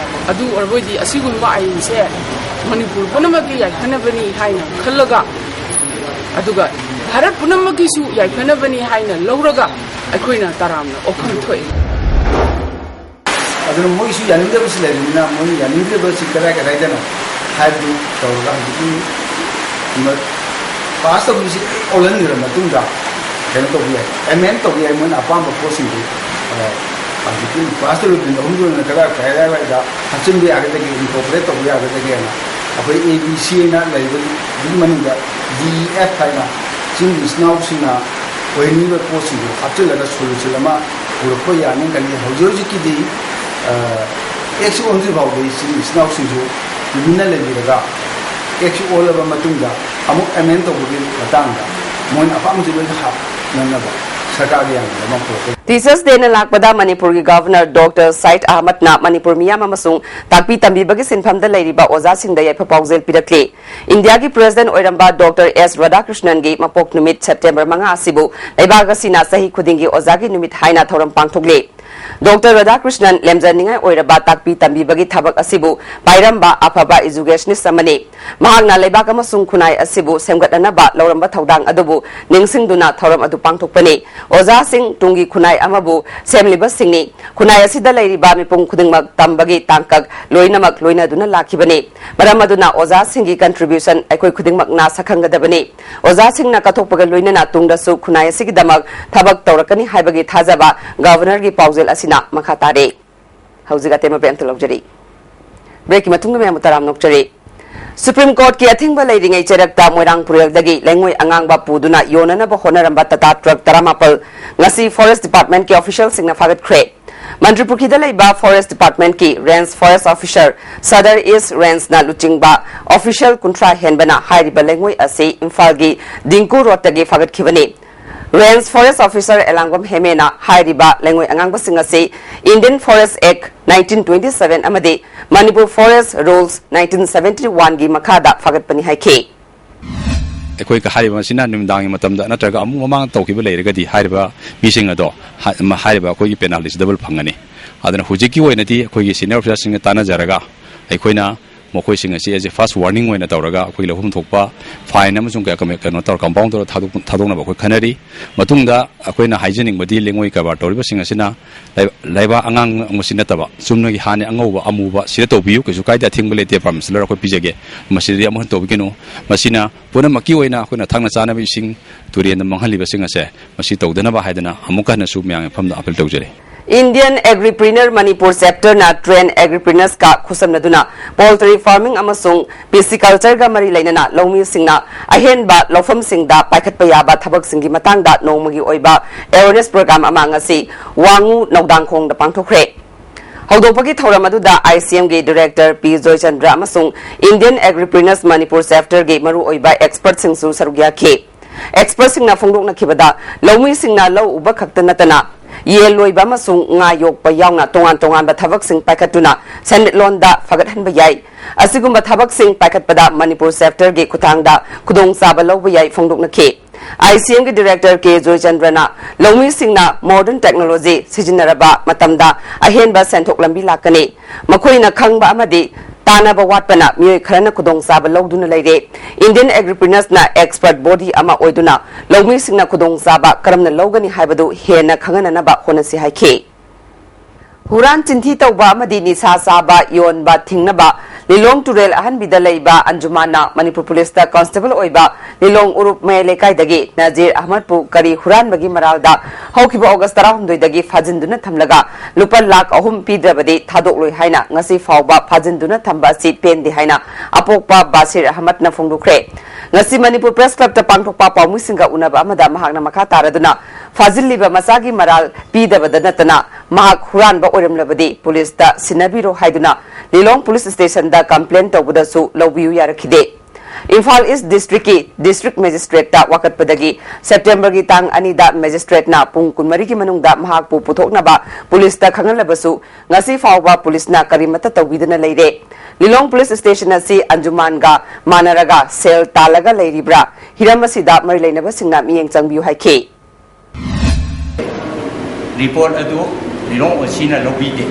ꯑꯗꯨ ꯑꯣꯏꯔꯕꯣꯏꯗꯤ ꯑꯁꯤꯒꯨꯝꯕ ꯑꯥꯏꯟꯁꯦ ꯃꯅꯤꯄꯨꯔ ꯄꯨꯝꯅꯃꯛꯀꯤ ꯌꯥꯏꯐꯅꯕꯅꯤ ꯍꯥꯏꯅ ꯈꯜꯂꯒ, ꯑꯗꯨꯒ ꯚꯥꯔꯠ ꯄꯨꯝꯅꯃꯛꯀꯤꯁꯨ ꯌꯥꯏꯐꯅꯕꯅꯤ ꯍꯥꯏꯅ ꯂꯧꯔꯒ ꯑꯩꯈꯣꯏꯅ ꯇꯔꯥꯝꯅ ꯑꯣꯛꯐꯝ ꯊꯣꯛꯏ꯫ ꯑꯗꯨꯅ ꯃꯣꯏꯒꯤꯁꯨ ꯌꯥꯅꯤꯡꯗꯕꯁꯨ ꯂꯩꯕꯅꯤꯅ ꯃꯣꯏ ꯌꯥꯅꯤꯡꯗ꯭ꯔꯤꯕꯁꯤ ꯀꯗꯥꯏ ꯀꯗꯥꯏꯗꯅꯣ ꯍꯥꯏꯕꯗꯨ ꯇꯧꯔꯒ ꯍꯧꯖꯤꯛꯀꯤ ꯄꯥꯁ ꯇꯧꯕꯁꯤ ꯑꯣꯜꯍꯟꯈ꯭ꯔ ꯃꯇꯨꯡꯗ ꯀꯩꯅꯣ ꯇꯧꯕ ꯌꯥꯏ, ꯑꯦꯃꯦꯟ ꯇꯧꯕ ꯌꯥꯏ꯫ ꯃꯣꯏꯅ ꯑꯄꯥꯝꯕ ꯄꯣꯠꯁꯤꯡꯗꯨ ꯍꯧꯖꯤꯛꯀꯤ ꯄꯥꯁ ꯇꯧꯔꯤꯕ ꯕꯤꯜ ꯑꯍꯨꯝꯗꯨ ꯑꯣꯏꯅ ꯀꯗꯥꯏ ꯀꯗꯥꯏꯋꯥꯏꯗ ꯍꯥꯞꯆꯤꯟꯕ ꯌꯥꯒꯗꯒꯦ, ꯏꯟꯀꯣꯄꯔꯦꯠ ꯇꯧꯕ ꯌꯥꯒꯗꯒꯦꯅ ꯑꯩꯈꯣꯏ ꯑꯦ ꯕꯤ ꯁꯤ ꯑꯅ ꯂꯩꯔꯤꯕꯒꯤ ꯃꯅꯨꯡꯗ ꯗꯤ ꯏ ꯑꯦꯐ ꯍꯥꯏꯅ ꯆꯤꯡꯒꯤ ꯏꯆꯤꯟ ꯏꯅꯥꯎꯁꯤꯡꯅ ꯑꯣꯏꯍꯟꯅꯤꯡꯕ ꯄꯣꯠꯁꯤꯡꯗꯨ ꯍꯥꯞꯆꯤꯜꯂꯒ ꯁꯣꯂꯨꯁꯟ ꯑꯃ ꯄꯨꯔꯛꯄ ꯌꯥꯅꯤ ꯈꯜꯂꯤ꯫ ꯍꯧꯖꯤꯛ ꯍꯧꯖꯤꯛꯀꯤꯗꯤ ꯑꯦꯛꯁ ꯑꯣꯟꯗ꯭ꯔꯤ ꯐꯥꯎꯕꯗꯤ ꯁꯤꯒꯤ ꯏꯆꯤꯟ ꯏꯅꯥꯎꯁꯤꯡꯁꯨ ꯇꯨꯃꯤꯟꯅ ꯂꯩꯕꯤꯔꯒ ꯑꯦꯛꯁ ꯑꯣꯜꯂꯕ ꯃꯇꯨꯡꯗ ꯑꯃꯨꯛ ꯑꯦꯃꯦꯟ ꯇꯧꯕꯒꯤ ꯃꯇꯥꯡꯗ ꯃꯣꯏꯅ ꯑꯄꯥꯝꯕꯁꯤ ꯂꯣꯏꯅ ꯍꯥꯞꯅꯅꯕ ꯁꯔꯀꯥꯔꯒꯤ ꯌꯥꯝꯕꯗ ꯑꯃ ꯄꯨꯔꯛꯄ Teachers Dayꯅ ꯂꯥꯛꯄꯗ ꯃꯅꯤꯄꯨꯔꯒꯤ Governor Doctor Syed Ahmadꯅ ꯃꯅꯤꯄꯨꯔ ꯃꯤꯌꯥꯝ ꯑꯃꯁꯨꯡ ꯇꯥꯛꯄꯤ ꯇꯝꯕꯤꯕꯒꯤ ꯁꯤꯟꯐꯝꯗ ꯂꯩꯔꯤꯕ ꯑꯣꯖꯥꯁꯤꯡꯗ ꯌꯥꯏꯐ ꯄꯥꯎꯖꯦꯜ ꯄꯤꯔꯛꯂꯤ꯫ ꯏꯟꯗꯤꯌꯥꯒꯤ President ꯑꯣꯏꯔꯝꯕ Doctor S Radhakrishnan ꯒꯤ ꯃꯄꯣꯛ ꯅꯨꯃꯤꯠ September ꯃꯉꯥ ꯑꯁꯤꯕꯨ ꯂꯩꯕꯥꯛ ꯑꯁꯤꯅ ꯆꯍꯤ ꯈꯨꯗꯤꯡꯒꯤ ꯑꯣꯖꯥꯒꯤ ꯅꯨꯃꯤꯠ ꯍꯥꯏꯅ ꯊꯧꯔꯝ ꯄꯥꯡꯊꯣꯛꯂꯤ꯫ ꯗꯣꯛꯇꯔ ꯔꯥꯙꯥꯀ꯭ꯔꯤꯁꯅꯟ ꯂꯦꯝꯖꯅꯤꯡꯉꯥꯏ ꯑꯣꯏꯔꯕ ꯇꯥꯛꯄꯤ ꯇꯝꯕꯤꯕꯒꯤ ꯊꯕꯛ ꯑꯁꯤꯕꯨ ꯄꯥꯏꯔꯝꯕ ꯑꯐꯕ educationist ꯑꯃꯅꯤ꯫ ꯃꯍꯥꯛꯅ ꯂꯩꯕꯥꯛ ꯑꯃꯁꯨꯡ ꯈꯨꯟꯅꯥꯏ ꯑꯁꯤꯕꯨ ꯁꯦꯝꯒꯠꯅꯅꯕ ꯂꯧꯔꯝꯕ ꯊꯧꯗꯥꯡ ꯑꯗꯨꯕꯨ ꯅꯤꯡꯁꯤꯡꯗꯨꯅ ꯊꯧꯔꯝ ꯑꯗꯨ ꯄꯥꯡꯊꯣꯛꯄꯅꯤ꯫ ꯑꯣꯖꯥꯁꯤꯡ ꯇꯨꯡꯒꯤ ꯈꯨꯟꯅꯥꯏ ꯑꯃꯕꯨ ꯁꯦꯝꯂꯤꯕꯁꯤꯡꯅꯤ꯫ ꯈꯨꯟꯅꯥꯏ ꯑꯁꯤꯗ ꯂꯩꯔꯤꯕ ꯃꯤꯄꯨꯝ ꯈꯨꯗꯤꯡꯃꯛ ꯇꯝꯕꯒꯤ ꯇꯥꯡꯀꯛ ꯂꯣꯏꯅꯃꯛ ꯂꯣꯏꯅꯗꯨꯅ ꯂꯥꯛꯈꯤꯕꯅꯤ꯫ ꯃꯔꯝ ꯑꯗꯨꯅ ꯑꯣꯖꯥꯁꯤꯡꯒꯤ contribution ꯑꯩꯈꯣꯏ ꯈꯨꯗꯤꯡꯃꯛꯅ ꯁꯛꯈꯪꯒꯗꯕꯅꯤ꯫ ꯑꯣꯖꯥꯁꯤꯡꯅ ꯀꯠꯊꯣꯛꯄꯒ ꯂꯣꯏꯅꯅ ꯇꯨꯡꯗꯁꯨ ꯈꯨꯟꯅꯥꯏ ꯑꯁꯤꯒꯤꯗꯃꯛ ꯊꯕꯛ ꯇꯧꯔꯛꯀꯅꯤ ꯍꯥꯏꯕꯒꯤ ꯊꯥꯖꯕ Governorꯒꯤ ꯄꯥꯎꯖꯦꯜ ꯑꯁꯤꯅ ꯃꯈꯥ ꯇꯥꯔꯦ꯫ ꯍꯧꯖꯤꯛ ꯑꯇꯦꯟꯕ break ꯑꯃꯇ ꯂꯧꯖꯔꯤ꯫ Breakꯀꯤ ꯃꯇꯨꯡꯗ ꯃꯌꯥꯝꯕꯨ ꯇꯔꯥꯝꯅ ꯑꯣꯛꯆꯔꯤ꯫ Supreme Courtꯀꯤ ꯑꯊꯤꯡꯕ ꯂꯩꯔꯤꯉꯩ ꯆꯩꯔꯛꯇ ꯃꯣꯏꯔꯥꯡ ꯄꯨꯔꯦꯜꯗꯒꯤ ꯂꯩꯉꯣꯏ ꯑꯉꯥꯡꯕ ꯄꯨꯗꯨꯅ ꯌꯣꯟꯅꯅꯕ ꯍꯣꯠꯅꯔꯝꯕ Tata truck ꯇꯔꯥꯃꯥꯄꯜ ꯉꯁꯤ Forest Departmentꯀꯤ officialꯁꯤꯡꯅ ꯐꯥꯒꯠꯈ꯭ꯔꯦ꯫ ꯃꯟꯇ꯭ꯔꯤꯄꯨꯈ꯭ꯔꯤꯗ ꯂꯩꯕ Forest Departmentꯀꯤ Range Forest Officer, Sadar East Rangeꯅ ꯂꯨꯆꯤꯡꯕ official ꯀꯨꯟꯊ꯭ꯔꯥ ꯍꯦꯟꯕꯅ ꯍꯥꯏꯔꯤꯕ ꯂꯩꯉꯣꯏ ꯑꯁꯤ ꯏꯝꯐꯥꯜꯒꯤ ꯗꯤꯡꯀꯨ roadꯇꯒꯤ ꯐꯥꯒꯠꯈꯤꯕꯅꯤ꯫ Range Forest Officer ꯑꯦꯂꯥꯡꯕꯝ ꯍꯦꯃꯦꯅ ꯍꯥꯏꯔꯤꯕ ꯂꯩꯉꯣꯏ ꯑꯉꯥꯡꯕꯁꯤꯡ ꯑꯁꯤ Indian Forest Act nineteen twenty seven ꯑꯃꯗꯤ Manipur Forest Rules nineteen seventy one ꯒꯤ ꯃꯈꯥꯗ ꯐꯥꯒꯠꯄꯅꯤ ꯍꯥꯏꯈꯤ꯫ ꯑꯩꯈꯣꯏ ꯍꯥꯏꯔꯤꯕ ꯑꯁꯤꯅ ꯅꯨꯃꯤꯗꯥꯡꯒꯤ ꯃꯇꯝꯗ ꯅꯠꯇ꯭ꯔꯒ ꯑꯃꯨꯛ ꯃꯃꯥꯡꯗ ꯇꯧꯈꯤꯕ ꯂꯩꯔꯒꯗꯤ ꯍꯥꯏꯔꯤꯕ ꯃꯤꯁꯤꯡ ꯑꯗꯣ ꯍꯥ-, ꯃ-, ꯍꯥꯏꯔꯤꯕ ꯑꯩꯈꯣꯏꯒꯤ penaltyꯁꯤ double ꯐꯪꯒꯅꯤ꯫ ꯑꯗꯨꯅ ꯍꯧꯖꯤꯛꯀꯤ ꯑꯣꯏꯅꯗꯤ ꯑꯩꯈꯣꯏꯒꯤ senior officerꯁꯤꯡꯒ ꯇꯥꯟꯅꯖꯔꯒ ꯑꯩꯈꯣꯏꯅ ꯃꯈꯣꯏꯁꯤꯡ ꯑꯁꯤ as a first warning ꯑꯣꯏꯅ ꯇꯧꯔꯒ ꯑꯩꯈꯣꯏꯒꯤ ꯂꯧꯐꯝ ꯊꯣꯛꯄ fine ꯑꯃꯁꯨꯡ ꯀꯌꯥ ꯀꯃ-, ꯀꯩꯅꯣ ꯇꯧꯔ compound ꯇꯧꯔ ꯊꯥꯗꯣꯛ-, ꯊꯥꯗꯣꯛꯅꯕ ꯑꯩꯈꯣꯏ ꯈꯟꯅꯔꯤ꯫ ꯃꯇꯨꯡꯗ ꯑꯩꯈꯣꯏꯅ ꯍꯥꯏꯖꯅꯤꯡꯕꯗꯤ ꯂꯩꯉꯣꯏ ꯀꯔꯕꯥꯔ ꯇꯧꯔꯤꯕꯁꯤꯡ ꯑꯁꯤꯅ ꯂꯩ-, ꯂꯩꯕꯥꯛ ꯑꯉꯥꯡ ꯑꯃꯁꯤ ꯅꯠꯇꯕ ꯆꯨꯝꯅꯒꯤ ꯍꯥꯟꯅ ꯑꯉꯧꯕ ꯑꯃꯨꯕ ꯁꯤꯗ ꯇꯧꯕꯤꯌꯨ, ꯀꯩꯁꯨ ꯀꯥꯏꯗꯦ, ꯑꯊꯤꯡꯕ ꯂꯩꯇꯦ, permission letter ꯑꯩꯈꯣꯏ ꯄꯤꯖꯒꯦ, ꯃꯁꯤꯗꯗꯤ ꯑꯃꯨꯛ ꯍꯟꯅ ꯇꯧꯕꯤꯒꯅꯨ꯫ ꯃꯁꯤꯅ ꯄꯨꯝꯅꯃꯛꯀꯤ ꯑꯣꯏꯅ ꯑꯩꯈꯣꯏꯅ ꯊꯛꯅ ꯆꯥꯅꯕ ꯏꯁꯤꯡ ꯇꯨꯔꯦꯟꯗ ꯃꯥꯡꯍꯜꯂꯤꯕꯁꯤꯡ ꯑꯁꯦ ꯃꯁꯤ ꯇꯧꯗꯅꯕ ꯍꯥꯏꯗꯅ ꯑꯃꯨꯛꯀ ꯍꯟꯅꯁꯨ ꯃꯌꯥꯝꯒꯤ ꯃꯐꯝꯗ appeal ꯇꯧꯖꯔꯤ꯫ Indian Agripreneur Manipur Chapterꯅ Trained Agripreneurꯁꯀ ꯈꯨꯠꯁꯝꯅꯗꯨꯅ poultry farming ꯑꯃꯁꯨꯡ piscicultureꯒ ꯃꯔꯤ ꯂꯩꯅꯅ ꯂꯧꯃꯤꯁꯤꯡꯅ ꯑꯍꯦꯟꯕ ꯂꯧꯐꯝꯁꯤꯡꯗ ꯄꯥꯏꯈꯠꯄ ꯌꯥꯕ ꯊꯕꯛꯁꯤꯡꯒꯤ ꯃꯇꯥꯡꯗ ꯅꯣꯡꯃꯒꯤ ꯑꯣꯏꯕ awareness program ꯑꯃ ꯉꯁꯤ ꯋꯥꯉꯨ ꯅꯧꯗꯥꯡꯈꯣꯡꯗ ꯄꯥꯡꯊꯣꯛꯈ꯭ꯔꯦ꯫ ꯍꯧꯗꯣꯛꯄꯒꯤ ꯊꯧꯔꯝ ꯑꯗꯨꯗ ICMꯒꯤ Director P ꯖꯣꯏꯆꯟꯗ꯭ꯔ ꯑꯃꯁꯨꯡ Indian Agripreneurs Manipur Chapterꯒꯤ ꯃꯔꯨꯑꯣꯏꯕ expertꯁꯤꯡꯁꯨ ꯁꯔꯨꯛ ꯌꯥꯈꯤ꯫ Expertꯁꯤꯡꯅ ꯐꯣꯡꯗꯣꯛꯅꯈꯤꯕꯗ, ꯂꯧꯃꯤꯁꯤꯡꯅ ꯂꯧ ꯎꯕ ꯈꯛꯇ ꯅꯠꯇꯅ ꯌꯦꯟ ꯂꯣꯏꯕ ꯑꯃꯁꯨꯡ ꯉꯥ ꯌꯣꯛꯄ ꯌꯥꯎꯅ ꯇꯣꯉꯥꯟ ꯇꯣꯉꯥꯟꯕ ꯊꯕꯛꯁꯤꯡ ꯄꯥꯏꯈꯠꯇꯨꯅ ꯁꯦꯟꯃꯤꯠꯂꯣꯟꯗ ꯐꯒꯠꯍꯟꯕ ꯌꯥꯏ꯫ ꯑꯁꯤꯒꯨꯝꯕ ꯊꯕꯛꯁꯤꯡ ꯄꯥꯏꯈꯠꯄꯗ ꯃꯅꯤꯄꯨꯔ ꯆꯦꯞꯇꯔꯒꯤ ꯈꯨꯠꯊꯥꯡꯗ ꯈꯨꯗꯣꯡꯆꯥꯕ ꯂꯧꯕ ꯌꯥꯏ ꯐꯣꯡꯗꯣꯛꯅꯈꯤ꯫ ꯑꯥꯏ ꯁꯤ ꯑꯦꯝꯒꯤ ꯗꯤꯔꯦꯛꯇꯔ ꯀꯦ ꯖꯣꯏꯆꯟꯗ꯭ꯔꯅ ꯂꯧꯃꯤꯁꯤꯡꯅ ꯃꯣꯗꯔꯟ ꯇꯦꯛꯅꯣꯂꯣꯖꯤ ꯁꯤꯖꯤꯟꯅꯔꯕ ꯃꯇꯝꯗ ꯑꯍꯦꯟꯕ ꯁꯦꯟꯊꯣꯛ ꯂꯝꯕꯤ ꯂꯥꯛꯀꯅꯤ꯫ ꯃꯈꯣꯏꯅ ꯈꯪꯕ ꯑꯃꯗꯤ ꯇꯥꯟꯅꯕ ꯋꯥꯠꯄꯅ ꯃꯤꯑꯣꯏ ꯈꯔꯅ ꯈꯨꯗꯣꯡꯆꯥꯕ ꯂꯧꯗꯨꯅ ꯂꯩꯔꯦ꯫ ꯏꯟꯗꯤꯌꯟ ꯑꯦꯒ꯭ꯔꯤꯄ꯭ꯔꯤꯅꯔꯁꯅ ꯑꯦꯛꯁꯄꯔꯠ ꯕꯣꯗꯤ ꯑꯃ ꯑꯣꯏꯗꯨꯅ ꯂꯧꯃꯤꯁꯤꯡꯅ ꯈꯨꯗꯣꯡꯆꯥꯕ ꯀꯔꯝꯅ ꯂꯧꯒꯅꯤ ꯍꯥꯏꯕꯗꯨ ꯍꯦꯟꯅ ꯈꯪꯍꯟꯅꯅꯕ ꯍꯣꯠꯅꯁꯤ ꯍꯥꯏꯈꯤ꯫ ꯍꯨꯔꯥꯟ ꯆꯤꯟꯊꯤ ꯇꯧꯕ ꯑꯃꯗꯤ ꯅꯤꯁꯥ ꯆꯥꯕ ꯌꯣꯟꯕ ꯊꯤꯡꯅꯕ ꯂꯤꯂꯣꯡ ꯇꯨꯔꯦꯜ ꯑꯍꯟꯕꯤꯗ ꯂꯩꯕ ꯑꯟꯖꯨꯃꯥꯟꯅ ꯃꯅꯤꯄꯨꯔ ꯄꯨꯂꯤꯁꯇ ꯀꯟꯁꯇꯦꯕꯜ ꯑꯣꯏꯕ ꯂꯤꯂꯣꯡ ꯎꯔꯨꯞ ꯃꯌꯥꯏ ꯂꯩꯀꯥꯏꯗꯒꯤ ꯅꯖꯤꯔ ꯑꯍꯃꯗꯄꯨ ꯒꯥꯔꯤ ꯍꯨꯔꯥꯟꯕꯒꯤ ꯃꯔꯥꯜꯗ ꯍꯧꯈꯤꯕ ꯑꯣꯒꯁ ꯇꯔꯥꯍꯨꯝꯗꯣꯏꯗꯒꯤ ꯐꯥꯖꯤꯟꯗꯨꯅ ꯊꯝꯂꯒ ꯂꯨꯄꯥ ꯂꯥꯈ ꯑꯍꯨꯝ ꯄꯤꯗ꯭ꯔꯕꯗꯤ ꯊꯥꯗꯣꯛꯂꯣꯏ ꯍꯥꯏꯅ ꯉꯁꯤ ꯐꯥꯎꯕ ꯐꯥꯖꯤꯟꯗꯨꯅ ꯊꯝꯕ ꯑꯁꯤ ꯄꯦꯟꯗꯦ ꯍꯥꯏꯅ ꯑꯄꯣꯛꯄ ꯕꯥꯁꯤꯔ ꯑꯍꯃꯗꯅ ꯐꯣꯡꯗꯣꯛꯈ꯭ꯔꯦ꯫ ꯉꯁꯤ ꯃꯅꯤꯄꯨꯔ ꯄ꯭ꯔꯦꯁ ꯀ꯭ꯂꯕꯇ ꯄꯥꯡꯊꯣꯛꯄ ꯄꯥꯎꯃꯤꯁꯤꯡꯒ ꯎꯅꯕ ꯑꯃꯗ ꯃꯍꯥꯛꯅ ꯃꯈꯥ ꯇꯥꯔꯗꯨꯅ ꯐꯥꯖꯤꯜꯂꯤꯕ ꯃꯆꯥꯒꯤ ꯃꯔꯥꯜ ꯄꯤꯗꯕꯗ ꯅꯠꯇꯅ ꯃꯍꯥꯛ ꯍꯨꯔꯥꯟꯕ ꯑꯣꯏꯔꯝꯂꯕꯗꯤ ꯄꯨꯂꯤꯁꯇ ꯁꯤꯟꯅꯕꯤꯔꯣ ꯍꯥꯏꯗꯨꯅ ꯂꯤꯂꯣꯡ ꯄꯨꯂꯤꯁ ꯁ꯭ꯇꯦꯁꯟꯗ ꯀꯝꯄ꯭ꯂꯦꯟ ꯇꯧꯕꯗꯁꯨ ꯂꯧꯕꯤꯌꯨ ꯌꯥꯔꯛꯈꯤꯗꯦ꯫ ꯏꯝꯐꯥꯜ ꯏꯁ ꯗꯤꯁꯇ꯭ꯔꯤꯛꯀꯤ ꯗꯤꯁꯇ꯭ꯔꯤꯛ ꯃꯦꯖꯤꯁꯇ꯭ꯔꯦꯠꯇ ꯋꯥꯀꯠꯄꯗꯒꯤ ꯁꯦꯞꯇꯦꯝꯕꯔꯒꯤ ꯇꯥꯡ ꯑꯅꯤꯗ ꯃꯦꯖꯤꯁꯇ꯭ꯔꯦꯠꯅ ꯄꯨꯡ ꯀꯨꯟꯃꯔꯤꯒꯤ ꯃꯅꯨꯡꯗ ꯃꯍꯥꯛꯄꯨ ꯄꯨꯊꯣꯛꯅꯕ ꯄꯨꯂꯤꯁꯇ ꯈꯪꯍꯜꯂꯕꯁꯨ ꯉꯁꯤ ꯐꯥꯎꯕ ꯄꯨꯂꯤꯁꯅ ꯀꯔꯤꯃꯠꯇ ꯇꯧꯕꯤꯗꯅ ꯂꯩꯔꯦ꯫ ꯂꯤꯂꯣꯡ ꯄꯨꯂꯤꯁ ꯁ꯭ꯇꯦꯁꯟ ꯑꯁꯤ ꯑꯟꯖꯨꯃꯥꯟꯒ ꯃꯥꯟꯅꯔꯒ ꯁꯦꯜ ꯇꯥꯜꯂꯒ ꯂꯩꯔꯤꯕ꯭ꯔꯥ? ꯍꯤꯔꯝ ꯑꯁꯤꯗ ꯃꯔꯤ ꯂꯩꯅꯕꯁꯤꯡꯅ ꯃꯤꯠꯌꯦꯡ ꯆꯪꯕꯤꯌꯨ ꯍꯥꯏꯈꯤ꯫ ꯔꯤꯄꯣꯔꯠ ꯑꯗꯨ ꯂꯤꯂꯣꯡ ꯑꯣ ꯁꯤꯅ ꯂꯧꯕꯤꯗꯦ꯫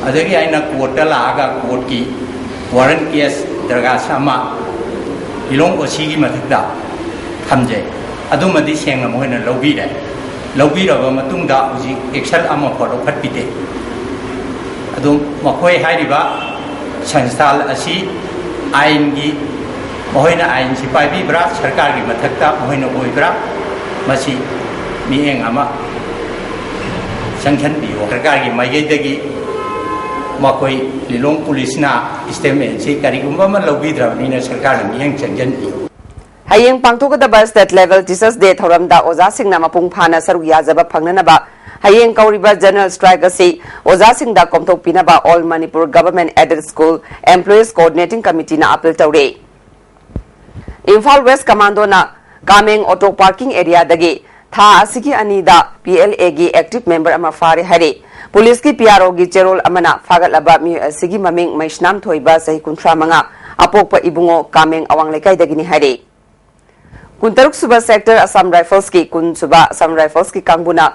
ꯑꯗꯒꯤ ꯑꯩꯅ ꯀꯣꯔꯠꯇ ꯂꯥꯛꯑꯒ ꯀꯣꯔꯠꯀꯤ ꯋꯥꯔꯟ ꯀꯦꯁ ꯗꯔꯈꯥꯁ ꯑꯃ ꯂꯤꯂꯣꯡ ꯑꯣ ꯁꯤꯒꯤ ꯃꯊꯛꯇ ꯊꯝꯖꯩ꯫ ꯑꯗꯨꯃꯗꯤ ꯁꯦꯡꯅ ꯃꯈꯣꯏꯅ ꯂꯧꯕꯤꯔꯦ꯫ ꯂꯧꯕꯤꯔꯕ ꯃꯇꯨꯡꯗ ꯍꯧꯖꯤꯛ ꯑꯦꯛꯁꯟ ꯑꯃꯐꯥꯎ ꯂꯧꯈꯠꯄꯤꯗꯦ꯫ ꯑꯗꯨ ꯃꯈꯣꯏ ꯍꯥꯏꯔꯤꯕ ꯁꯪꯁꯊꯥꯟ ꯑꯁꯤ ꯑꯥꯏꯟꯒꯤ, ꯃꯈꯣꯏꯅ ꯑꯥꯏꯟꯁꯤ ꯄꯥꯏꯕꯤꯕ꯭ꯔꯥ, ꯁꯔꯀꯥꯔꯒꯤ ꯃꯊꯛꯇ ꯃꯈꯣꯏꯅ ꯑꯣꯏꯕ꯭ꯔꯥ, ꯃꯁꯤ ꯃꯤꯠꯌꯦꯡ ꯑꯃ ꯆꯪꯁꯤꯟꯕꯤꯌꯨ꯫ ꯁꯔꯀꯥꯔꯒꯤ ꯃꯥꯏꯀꯩꯗꯒꯤ ꯃꯈꯣꯏ ꯂꯤꯂꯣꯡ ꯄꯨꯂꯤꯁꯅ ꯁ꯭ꯇꯦꯠꯃꯦꯟꯁꯤ ꯀꯔꯤꯒꯨꯝꯕ ꯑꯃ ꯂꯧꯕꯤꯗ꯭ꯔꯕꯅꯤꯅ ꯁꯔꯀꯥꯔꯅ ꯃꯤꯠꯌꯦꯡ ꯆꯪꯁꯤꯟꯕꯤꯌꯨ꯫ ꯍꯌꯦꯡ ꯄꯥꯡꯊꯣꯛꯀꯗꯕ State Level Teachers Day ꯊꯧꯔꯝꯗ ꯑꯣꯖꯥꯁꯤꯡꯅ ꯃꯄꯨꯡ ꯐꯥꯅ ꯁꯔꯨꯛ ꯌꯥꯖꯕ ꯐꯪꯅꯅꯕ ꯍꯌꯦꯡ ꯀꯧꯔꯤꯕ General Strike ꯑꯁꯤ ꯑꯣꯖꯥꯁꯤꯡꯗ ꯀꯣꯝꯊꯣꯛꯄꯤꯅꯕ All Manipur Government Aided School Employees Coordinating Committeeꯅ appeal ꯇꯧꯔꯦ꯫ ꯏꯝꯐꯥꯜ West Commandoꯅ ꯀꯥꯃꯦꯡ Auto Parking Areaꯗꯒꯤ ꯊꯥ ꯑꯁꯤꯒꯤ ꯑꯅꯤꯗ ꯄꯤ ꯑꯦꯜ ꯑꯦꯒꯤ active member ꯑꯃ ꯐꯥꯔꯦ ꯍꯥꯏꯔꯤ꯫ ꯄꯨꯂꯤꯁꯀꯤ ꯄꯤ ꯑꯥꯔ ꯑꯣꯒꯤ ꯆꯦꯔꯣꯜ ꯑꯃꯅ ꯐꯥꯒꯠꯂꯕ ꯃꯤꯑꯣꯏ ꯑꯁꯤꯒꯤ ꯃꯃꯤꯡ ꯃꯩꯁꯅꯥꯝ ꯊꯣꯏꯕ, ꯆꯍꯤ ꯀꯨꯟꯊ꯭ꯔꯥ ꯃꯉꯥ, ꯑꯄꯣꯛꯄ ꯏꯕꯨꯡꯉꯣ ꯀꯥꯃꯦꯡ ꯑꯋꯥꯡ ꯂꯩꯀꯥꯏꯗꯒꯤꯅꯤ ꯍꯥꯏꯔꯤ꯫ ꯀꯨꯟꯇꯔꯨꯛ ꯁꯨꯕ sector Assam Riflesꯀꯤ ꯀꯨꯟ ꯁꯨꯕ Assam Riflesꯀꯤ ꯀꯥꯡꯕꯨꯅ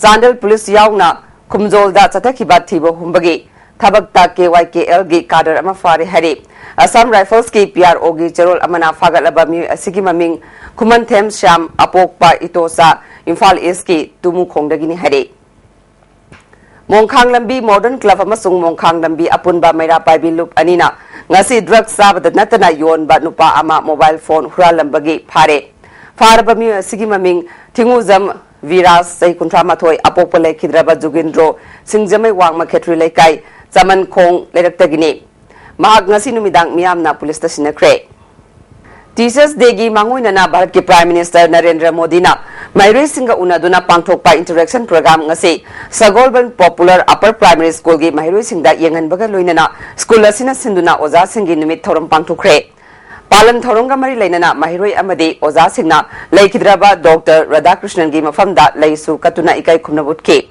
ꯆꯥꯟꯗꯦꯜ ꯄꯨꯂꯤꯁ ꯌꯥꯎꯅ ꯈꯨꯝꯖꯣꯜꯗ ꯆꯠꯊꯈꯤꯕ ꯊꯤꯕ ꯍꯨꯝꯕꯒꯤ ꯊꯕꯛꯇ ꯀꯦ ꯋꯥꯏ ꯀꯦ ꯑꯦꯜꯒꯤ cadre ꯑꯃ ꯐꯥꯔꯦ ꯍꯥꯏꯔꯤ꯫ Assam Riflesꯀꯤ ꯄꯤ ꯑꯥꯔ ꯑꯣꯒꯤ ꯆꯦꯔꯣꯜ ꯑꯃꯅ ꯐꯥꯒꯠꯂꯕ ꯃꯤꯑꯣꯏ ꯑꯁꯤꯒꯤ ꯃꯃꯤꯡ ꯈꯨꯃꯟꯊꯦꯝ ꯁ꯭ꯌꯥꯝ, ꯑꯄꯣꯛꯄ ꯏꯇꯣꯆꯥ, ꯏꯝꯐꯥꯜ Eastꯀꯤ ꯇꯨꯃꯨꯈꯣꯡꯗꯒꯤꯅꯤ ꯍꯥꯏꯔꯤ꯫ ꯃꯣꯡꯈꯥꯡ ꯂꯝꯕꯤ Modern Club ꯑꯃꯁꯨꯡ ꯃꯣꯡꯈꯥꯡ ꯂꯝꯕꯤ ꯑꯄꯨꯟꯕ ꯃꯩꯔꯥ ꯄꯥꯏꯕꯤ ꯂꯨꯞ ꯑꯅꯤꯅ ꯉꯁꯤ drug ꯆꯥꯕꯗ ꯅꯠꯇꯅ ꯌꯣꯟꯕ ꯅꯨꯄꯥ ꯑꯃ mobile phone ꯍꯨꯔꯥꯜꯂꯝꯕꯒꯤ ꯐꯥꯔꯦ꯫ ꯐꯥꯔꯕ ꯃꯤꯑꯣꯏ ꯑꯁꯤꯒꯤ ꯃꯃꯤꯡ ꯊꯤꯉꯨꯖꯝ ꯕꯤꯔꯥꯖ, ꯆꯍꯤ ꯀꯨꯟꯊ꯭ꯔꯥ ꯃꯥꯊꯣꯏ, ꯑꯄꯣꯛꯄ ꯂꯩꯈꯤꯗ꯭ꯔꯕ ꯖꯨꯒꯤꯟꯗ꯭ꯔꯣ ꯁꯤꯡꯖꯃꯩ ꯋꯥꯡꯃ ꯈꯦꯇ꯭ꯔꯤ ꯂꯩꯀꯥꯏ ꯆꯃꯟꯈꯣꯡ ꯂꯩꯔꯛꯇꯒꯤꯅꯤ꯫ ꯃꯍꯥꯛ ꯉꯁꯤ ꯅꯨꯃꯤꯗꯥꯡ ꯃꯤꯌꯥꯝꯅ ꯄꯨꯂꯤꯁꯇ ꯁꯤꯟꯅꯈ꯭ꯔꯦ꯫ Teachers Dayꯒꯤ ꯃꯥꯡꯑꯣꯏꯅꯅ ꯚꯥꯔꯠꯀꯤ Prime Minister ꯅꯔꯦꯟꯗ꯭ꯔ ꯃꯣꯗꯤꯅ ꯃꯍꯩꯔꯣꯏꯁꯤꯡꯒ ꯎꯅꯗꯨꯅ ꯄꯥꯡꯊꯣꯛꯄ interaction program ꯉꯁꯤ ꯁꯒꯣꯜꯕꯟ Popular Upper Primary Schoolꯒꯤ ꯃꯍꯩꯔꯣꯏꯁꯤꯡꯗ ꯌꯦꯡꯍꯟꯕꯒ ꯂꯣꯏꯅꯅ school ꯑꯁꯤꯅ ꯁꯤꯟꯗꯨꯅ ꯑꯣꯖꯥꯁꯤꯡꯒꯤ ꯅꯨꯃꯤꯠ ꯊꯧꯔꯝ ꯄꯥꯡꯊꯣꯛꯈ꯭ꯔꯦ꯫ ꯄꯥꯂꯟ ꯊꯧꯔꯝꯒ ꯃꯔꯤ ꯂꯩꯅꯅ ꯃꯍꯩꯔꯣꯏ ꯑꯃꯗꯤ ꯑꯣꯖꯥꯁꯤꯡꯅ ꯂꯩꯈꯤꯗ꯭ꯔꯕ ꯗꯣꯛꯇꯔ ꯔꯥꯙꯥꯀ꯭ꯔꯤꯁꯅꯟꯒꯤ ꯃꯐꯝꯗ ꯂꯩꯁꯨ ꯀꯠꯇꯨꯅ ꯏꯀꯥꯏ ꯈꯨꯝꯅꯕ ꯎꯠꯈꯤ꯫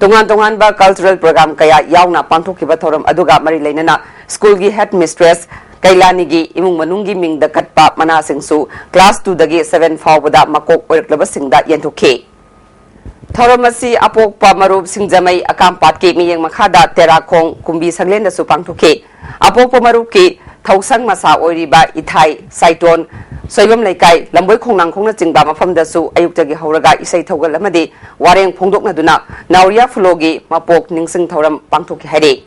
ꯇꯣꯉꯥꯟ ꯇꯣꯉꯥꯟꯕ cultural program ꯀꯌꯥ ꯌꯥꯎꯅ ꯄꯥꯡꯊꯣꯛꯈꯤꯕ ꯊꯧꯔꯝ ꯑꯗꯨꯒ ꯃꯔꯤ ꯂꯩꯅꯅ schoolꯒꯤ headmistress ꯀꯩꯂꯥꯅꯤꯒꯤ ꯏꯃꯨꯡ ꯃꯅꯨꯡꯒꯤ ꯃꯤꯡꯗ ꯀꯠꯄ ꯃꯅꯥꯁꯤꯡꯁꯨ class twoꯗꯒꯤ seven ꯐꯥꯎꯕꯗ ꯃꯀꯣꯛ ꯑꯣꯏꯔꯛꯂꯕꯁꯤꯡꯗ ꯌꯦꯟꯊꯣꯛꯈꯤ꯫ ꯊꯧꯔꯝ ꯑꯁꯤ ꯑꯄꯣꯛꯄ ꯃꯔꯨꯞ ꯁꯤꯡꯖꯃꯩ ꯑꯀꯥꯝꯄꯥꯠꯀꯤ ꯃꯤꯠꯌꯦꯡ ꯃꯈꯥꯗ ꯇꯦꯔꯥꯈꯣꯡ ꯀꯨꯝꯕꯤ ꯁꯪꯂꯦꯟꯗꯁꯨ ꯄꯥꯡꯊꯣꯛꯈꯤ꯫ ꯑꯄꯣꯛꯄ ꯃꯔꯨꯞꯀꯤ ꯊꯧꯁꯪ ꯃꯁꯥ ꯑꯣꯏꯔꯤꯕ ꯏꯊꯥꯏ ꯁꯥꯏꯇꯣꯟ, ꯁꯣꯏꯕꯝ ꯂꯩꯀꯥꯏ, ꯂꯝꯕꯣꯏ ꯈꯣꯡꯅꯥꯡꯈꯣꯡꯅꯆꯤꯡꯕ ꯃꯐꯝꯗꯁꯨ ꯑꯌꯨꯛꯇꯒꯤ ꯍꯧꯔꯒ ꯏꯁꯩ ꯊꯧꯒꯜ ꯑꯃꯗꯤ ꯋꯥꯔꯦꯡ ꯐꯣꯡꯗꯣꯛꯅꯗꯨꯅ ꯅꯥꯎꯔꯤꯌꯥ ꯐꯨꯂꯣꯒꯤ ꯃꯄꯣꯛ ꯅꯤꯡꯁꯤꯡ ꯊꯧꯔꯝ ꯄꯥꯡꯊꯣꯛꯈꯤ ꯍꯥꯏꯔꯤ꯫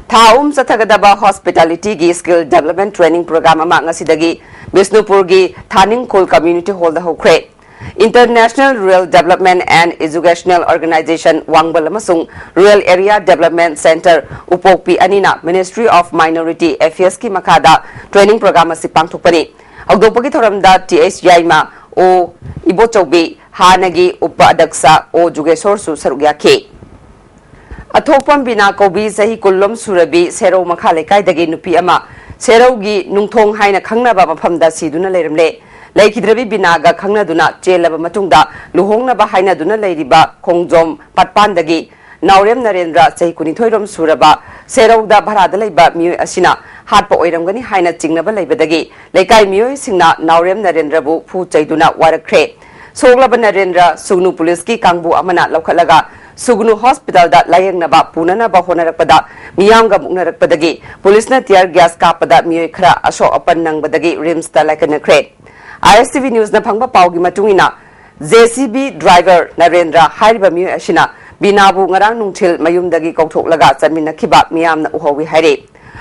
ꯊꯥ ꯑꯍꯨꯝ ꯆꯠꯊꯒꯗꯕ hospitalityꯒꯤ skill development training program ꯑꯃ ꯉꯁꯤꯗꯒꯤ ꯕꯤꯁꯅꯨꯄꯨꯔꯒꯤ ꯊꯥꯅꯤꯡꯈꯣꯜ community hallꯗ ꯍꯧꯈ꯭ꯔꯦ꯫ International Rural Development and Educational Organization ꯋꯥꯡꯕꯜ ꯑꯃꯁꯨꯡ Rural Area Development Centre ꯎꯄꯣꯛꯄꯤ ꯑꯅꯤꯅ Ministry of Minority Affairsꯀꯤ ꯃꯈꯥꯗ training program ꯑꯁꯤ ꯄꯥꯡꯊꯣꯛꯄꯅꯤ꯫ ꯍꯧꯗꯣꯛꯄꯒꯤ ꯊꯧꯔꯝꯗ ꯇꯤ ꯑꯩꯆ ꯌꯥꯏꯃ, ꯑꯣ ꯏꯕꯣꯆꯧꯕꯤ, ꯍꯥꯟꯅꯒꯤ ꯎꯄ ꯑꯗꯛꯁ ꯑꯣ ꯖꯨꯒꯦꯁꯣꯔꯁꯨ ꯁꯔꯨꯛ ꯌꯥꯈꯤ꯫ ꯑꯊꯣꯛꯄꯝ ꯕꯤꯅꯥ ꯀꯧꯕꯤ, ꯆꯍꯤ ꯀꯨꯟꯂꯣꯝ ꯁꯨꯔꯕꯤ, ꯁꯦꯔꯧ ꯃꯈꯥ ꯂꯩꯀꯥꯏꯗꯒꯤ ꯅꯨꯄꯤ ꯑꯃ ꯁꯦꯔꯧꯒꯤ ꯅꯨꯡꯊꯣꯡ ꯍꯥꯏꯅ ꯈꯪꯅꯕ ꯃꯐꯝꯗ ꯁꯤꯗꯨꯅ ꯂꯩꯔꯝꯂꯦ꯫ ꯂꯩꯈꯤꯗ꯭ꯔꯕꯤ ꯕꯤꯅꯥꯒ ꯈꯪꯅꯗꯨꯅ ꯆꯦꯜꯂꯕ ꯃꯇꯨꯡꯗ ꯂꯨꯍꯣꯡꯅꯕ ꯍꯥꯏꯅꯗꯨꯅ ꯂꯩꯔꯤꯕ ꯈꯣꯡꯖꯣꯝ ꯄꯥꯠꯄꯥꯟꯗꯒꯤ ꯅꯥꯎꯔꯦꯝ ꯅꯔꯦꯟꯗ꯭ꯔ, ꯆꯍꯤ ꯀꯨꯟꯅꯤꯊꯣꯏ ꯔꯣꯝ ꯁꯨꯔꯕ, ꯁꯦꯔꯧꯗ ꯚꯔꯥꯗ ꯂꯩꯕ ꯃꯤꯑꯣꯏ ꯑꯁꯤꯅ ꯍꯥꯠꯄ ꯑꯣꯏꯔꯝꯒꯅꯤ ꯍꯥꯏꯅ ꯆꯤꯡꯅꯕ ꯂꯩꯕꯗꯒꯤ ꯂꯩꯀꯥꯏ ꯃꯤꯑꯣꯏꯁꯤꯡꯅ ꯅꯥꯎꯔꯦꯝ ꯅꯔꯦꯟꯗ꯭ꯔꯕꯨ ꯐꯨ ꯆꯩꯗꯨꯅ ꯋꯥꯔꯛꯈ꯭ꯔꯦ꯫ ꯁꯣꯛꯂꯕ ꯅꯔꯦꯟꯗ꯭ꯔ ꯁꯨꯒꯅꯨ ꯄꯨꯂꯤꯁꯀꯤ ꯀꯥꯡꯕꯨ ꯑꯃꯅ ꯂꯧꯈꯠꯂꯒ ꯁꯨꯒꯅꯨ ꯍꯣꯁꯄꯤꯇꯥꯜꯗ ꯂꯥꯌꯦꯡꯅꯕ ꯄꯨꯅꯅꯕ ꯍꯣꯠꯅꯔꯛꯄꯗ ꯃꯤꯌꯥꯝꯒ ꯃꯨꯛꯅꯔꯛꯄꯗꯒꯤ ꯄꯨꯂꯤꯁꯅ ꯇꯤꯌꯔ ꯒ꯭ꯌꯥꯁ ꯀꯥꯞꯄꯗ ꯃꯤꯑꯣꯏ ꯈꯔ ꯑꯁꯣꯛ ꯑꯄꯟ ꯅꯪꯕꯗꯒꯤ ꯔꯤꯝꯁꯇ ꯂꯥꯏꯀꯠꯅꯈ꯭ꯔꯦ꯫ ꯑꯥꯏ ꯑꯦꯁ ꯇꯤ ꯚꯤ ꯅ꯭ꯌꯨꯁꯅ ꯐꯪꯕ ꯄꯥꯎꯒꯤ ꯃꯇꯨꯡ ꯏꯟꯅ, J C B driver Narendra ꯍꯥꯏꯔꯤꯕ ꯃꯤꯑꯣꯏ ꯑꯁꯤꯅ ꯕꯤꯅꯥꯕꯨ ꯉꯔꯥꯡ ꯅꯨꯡꯊꯤꯜ ꯃꯌꯨꯝꯗꯒꯤ ꯀꯧꯊꯣꯛꯂꯒ ꯆꯠꯃꯤꯟꯅꯈꯤꯕ ꯃꯤꯌꯥꯝꯅ ꯎꯍꯧꯏ ꯍꯥꯏꯔꯤ꯫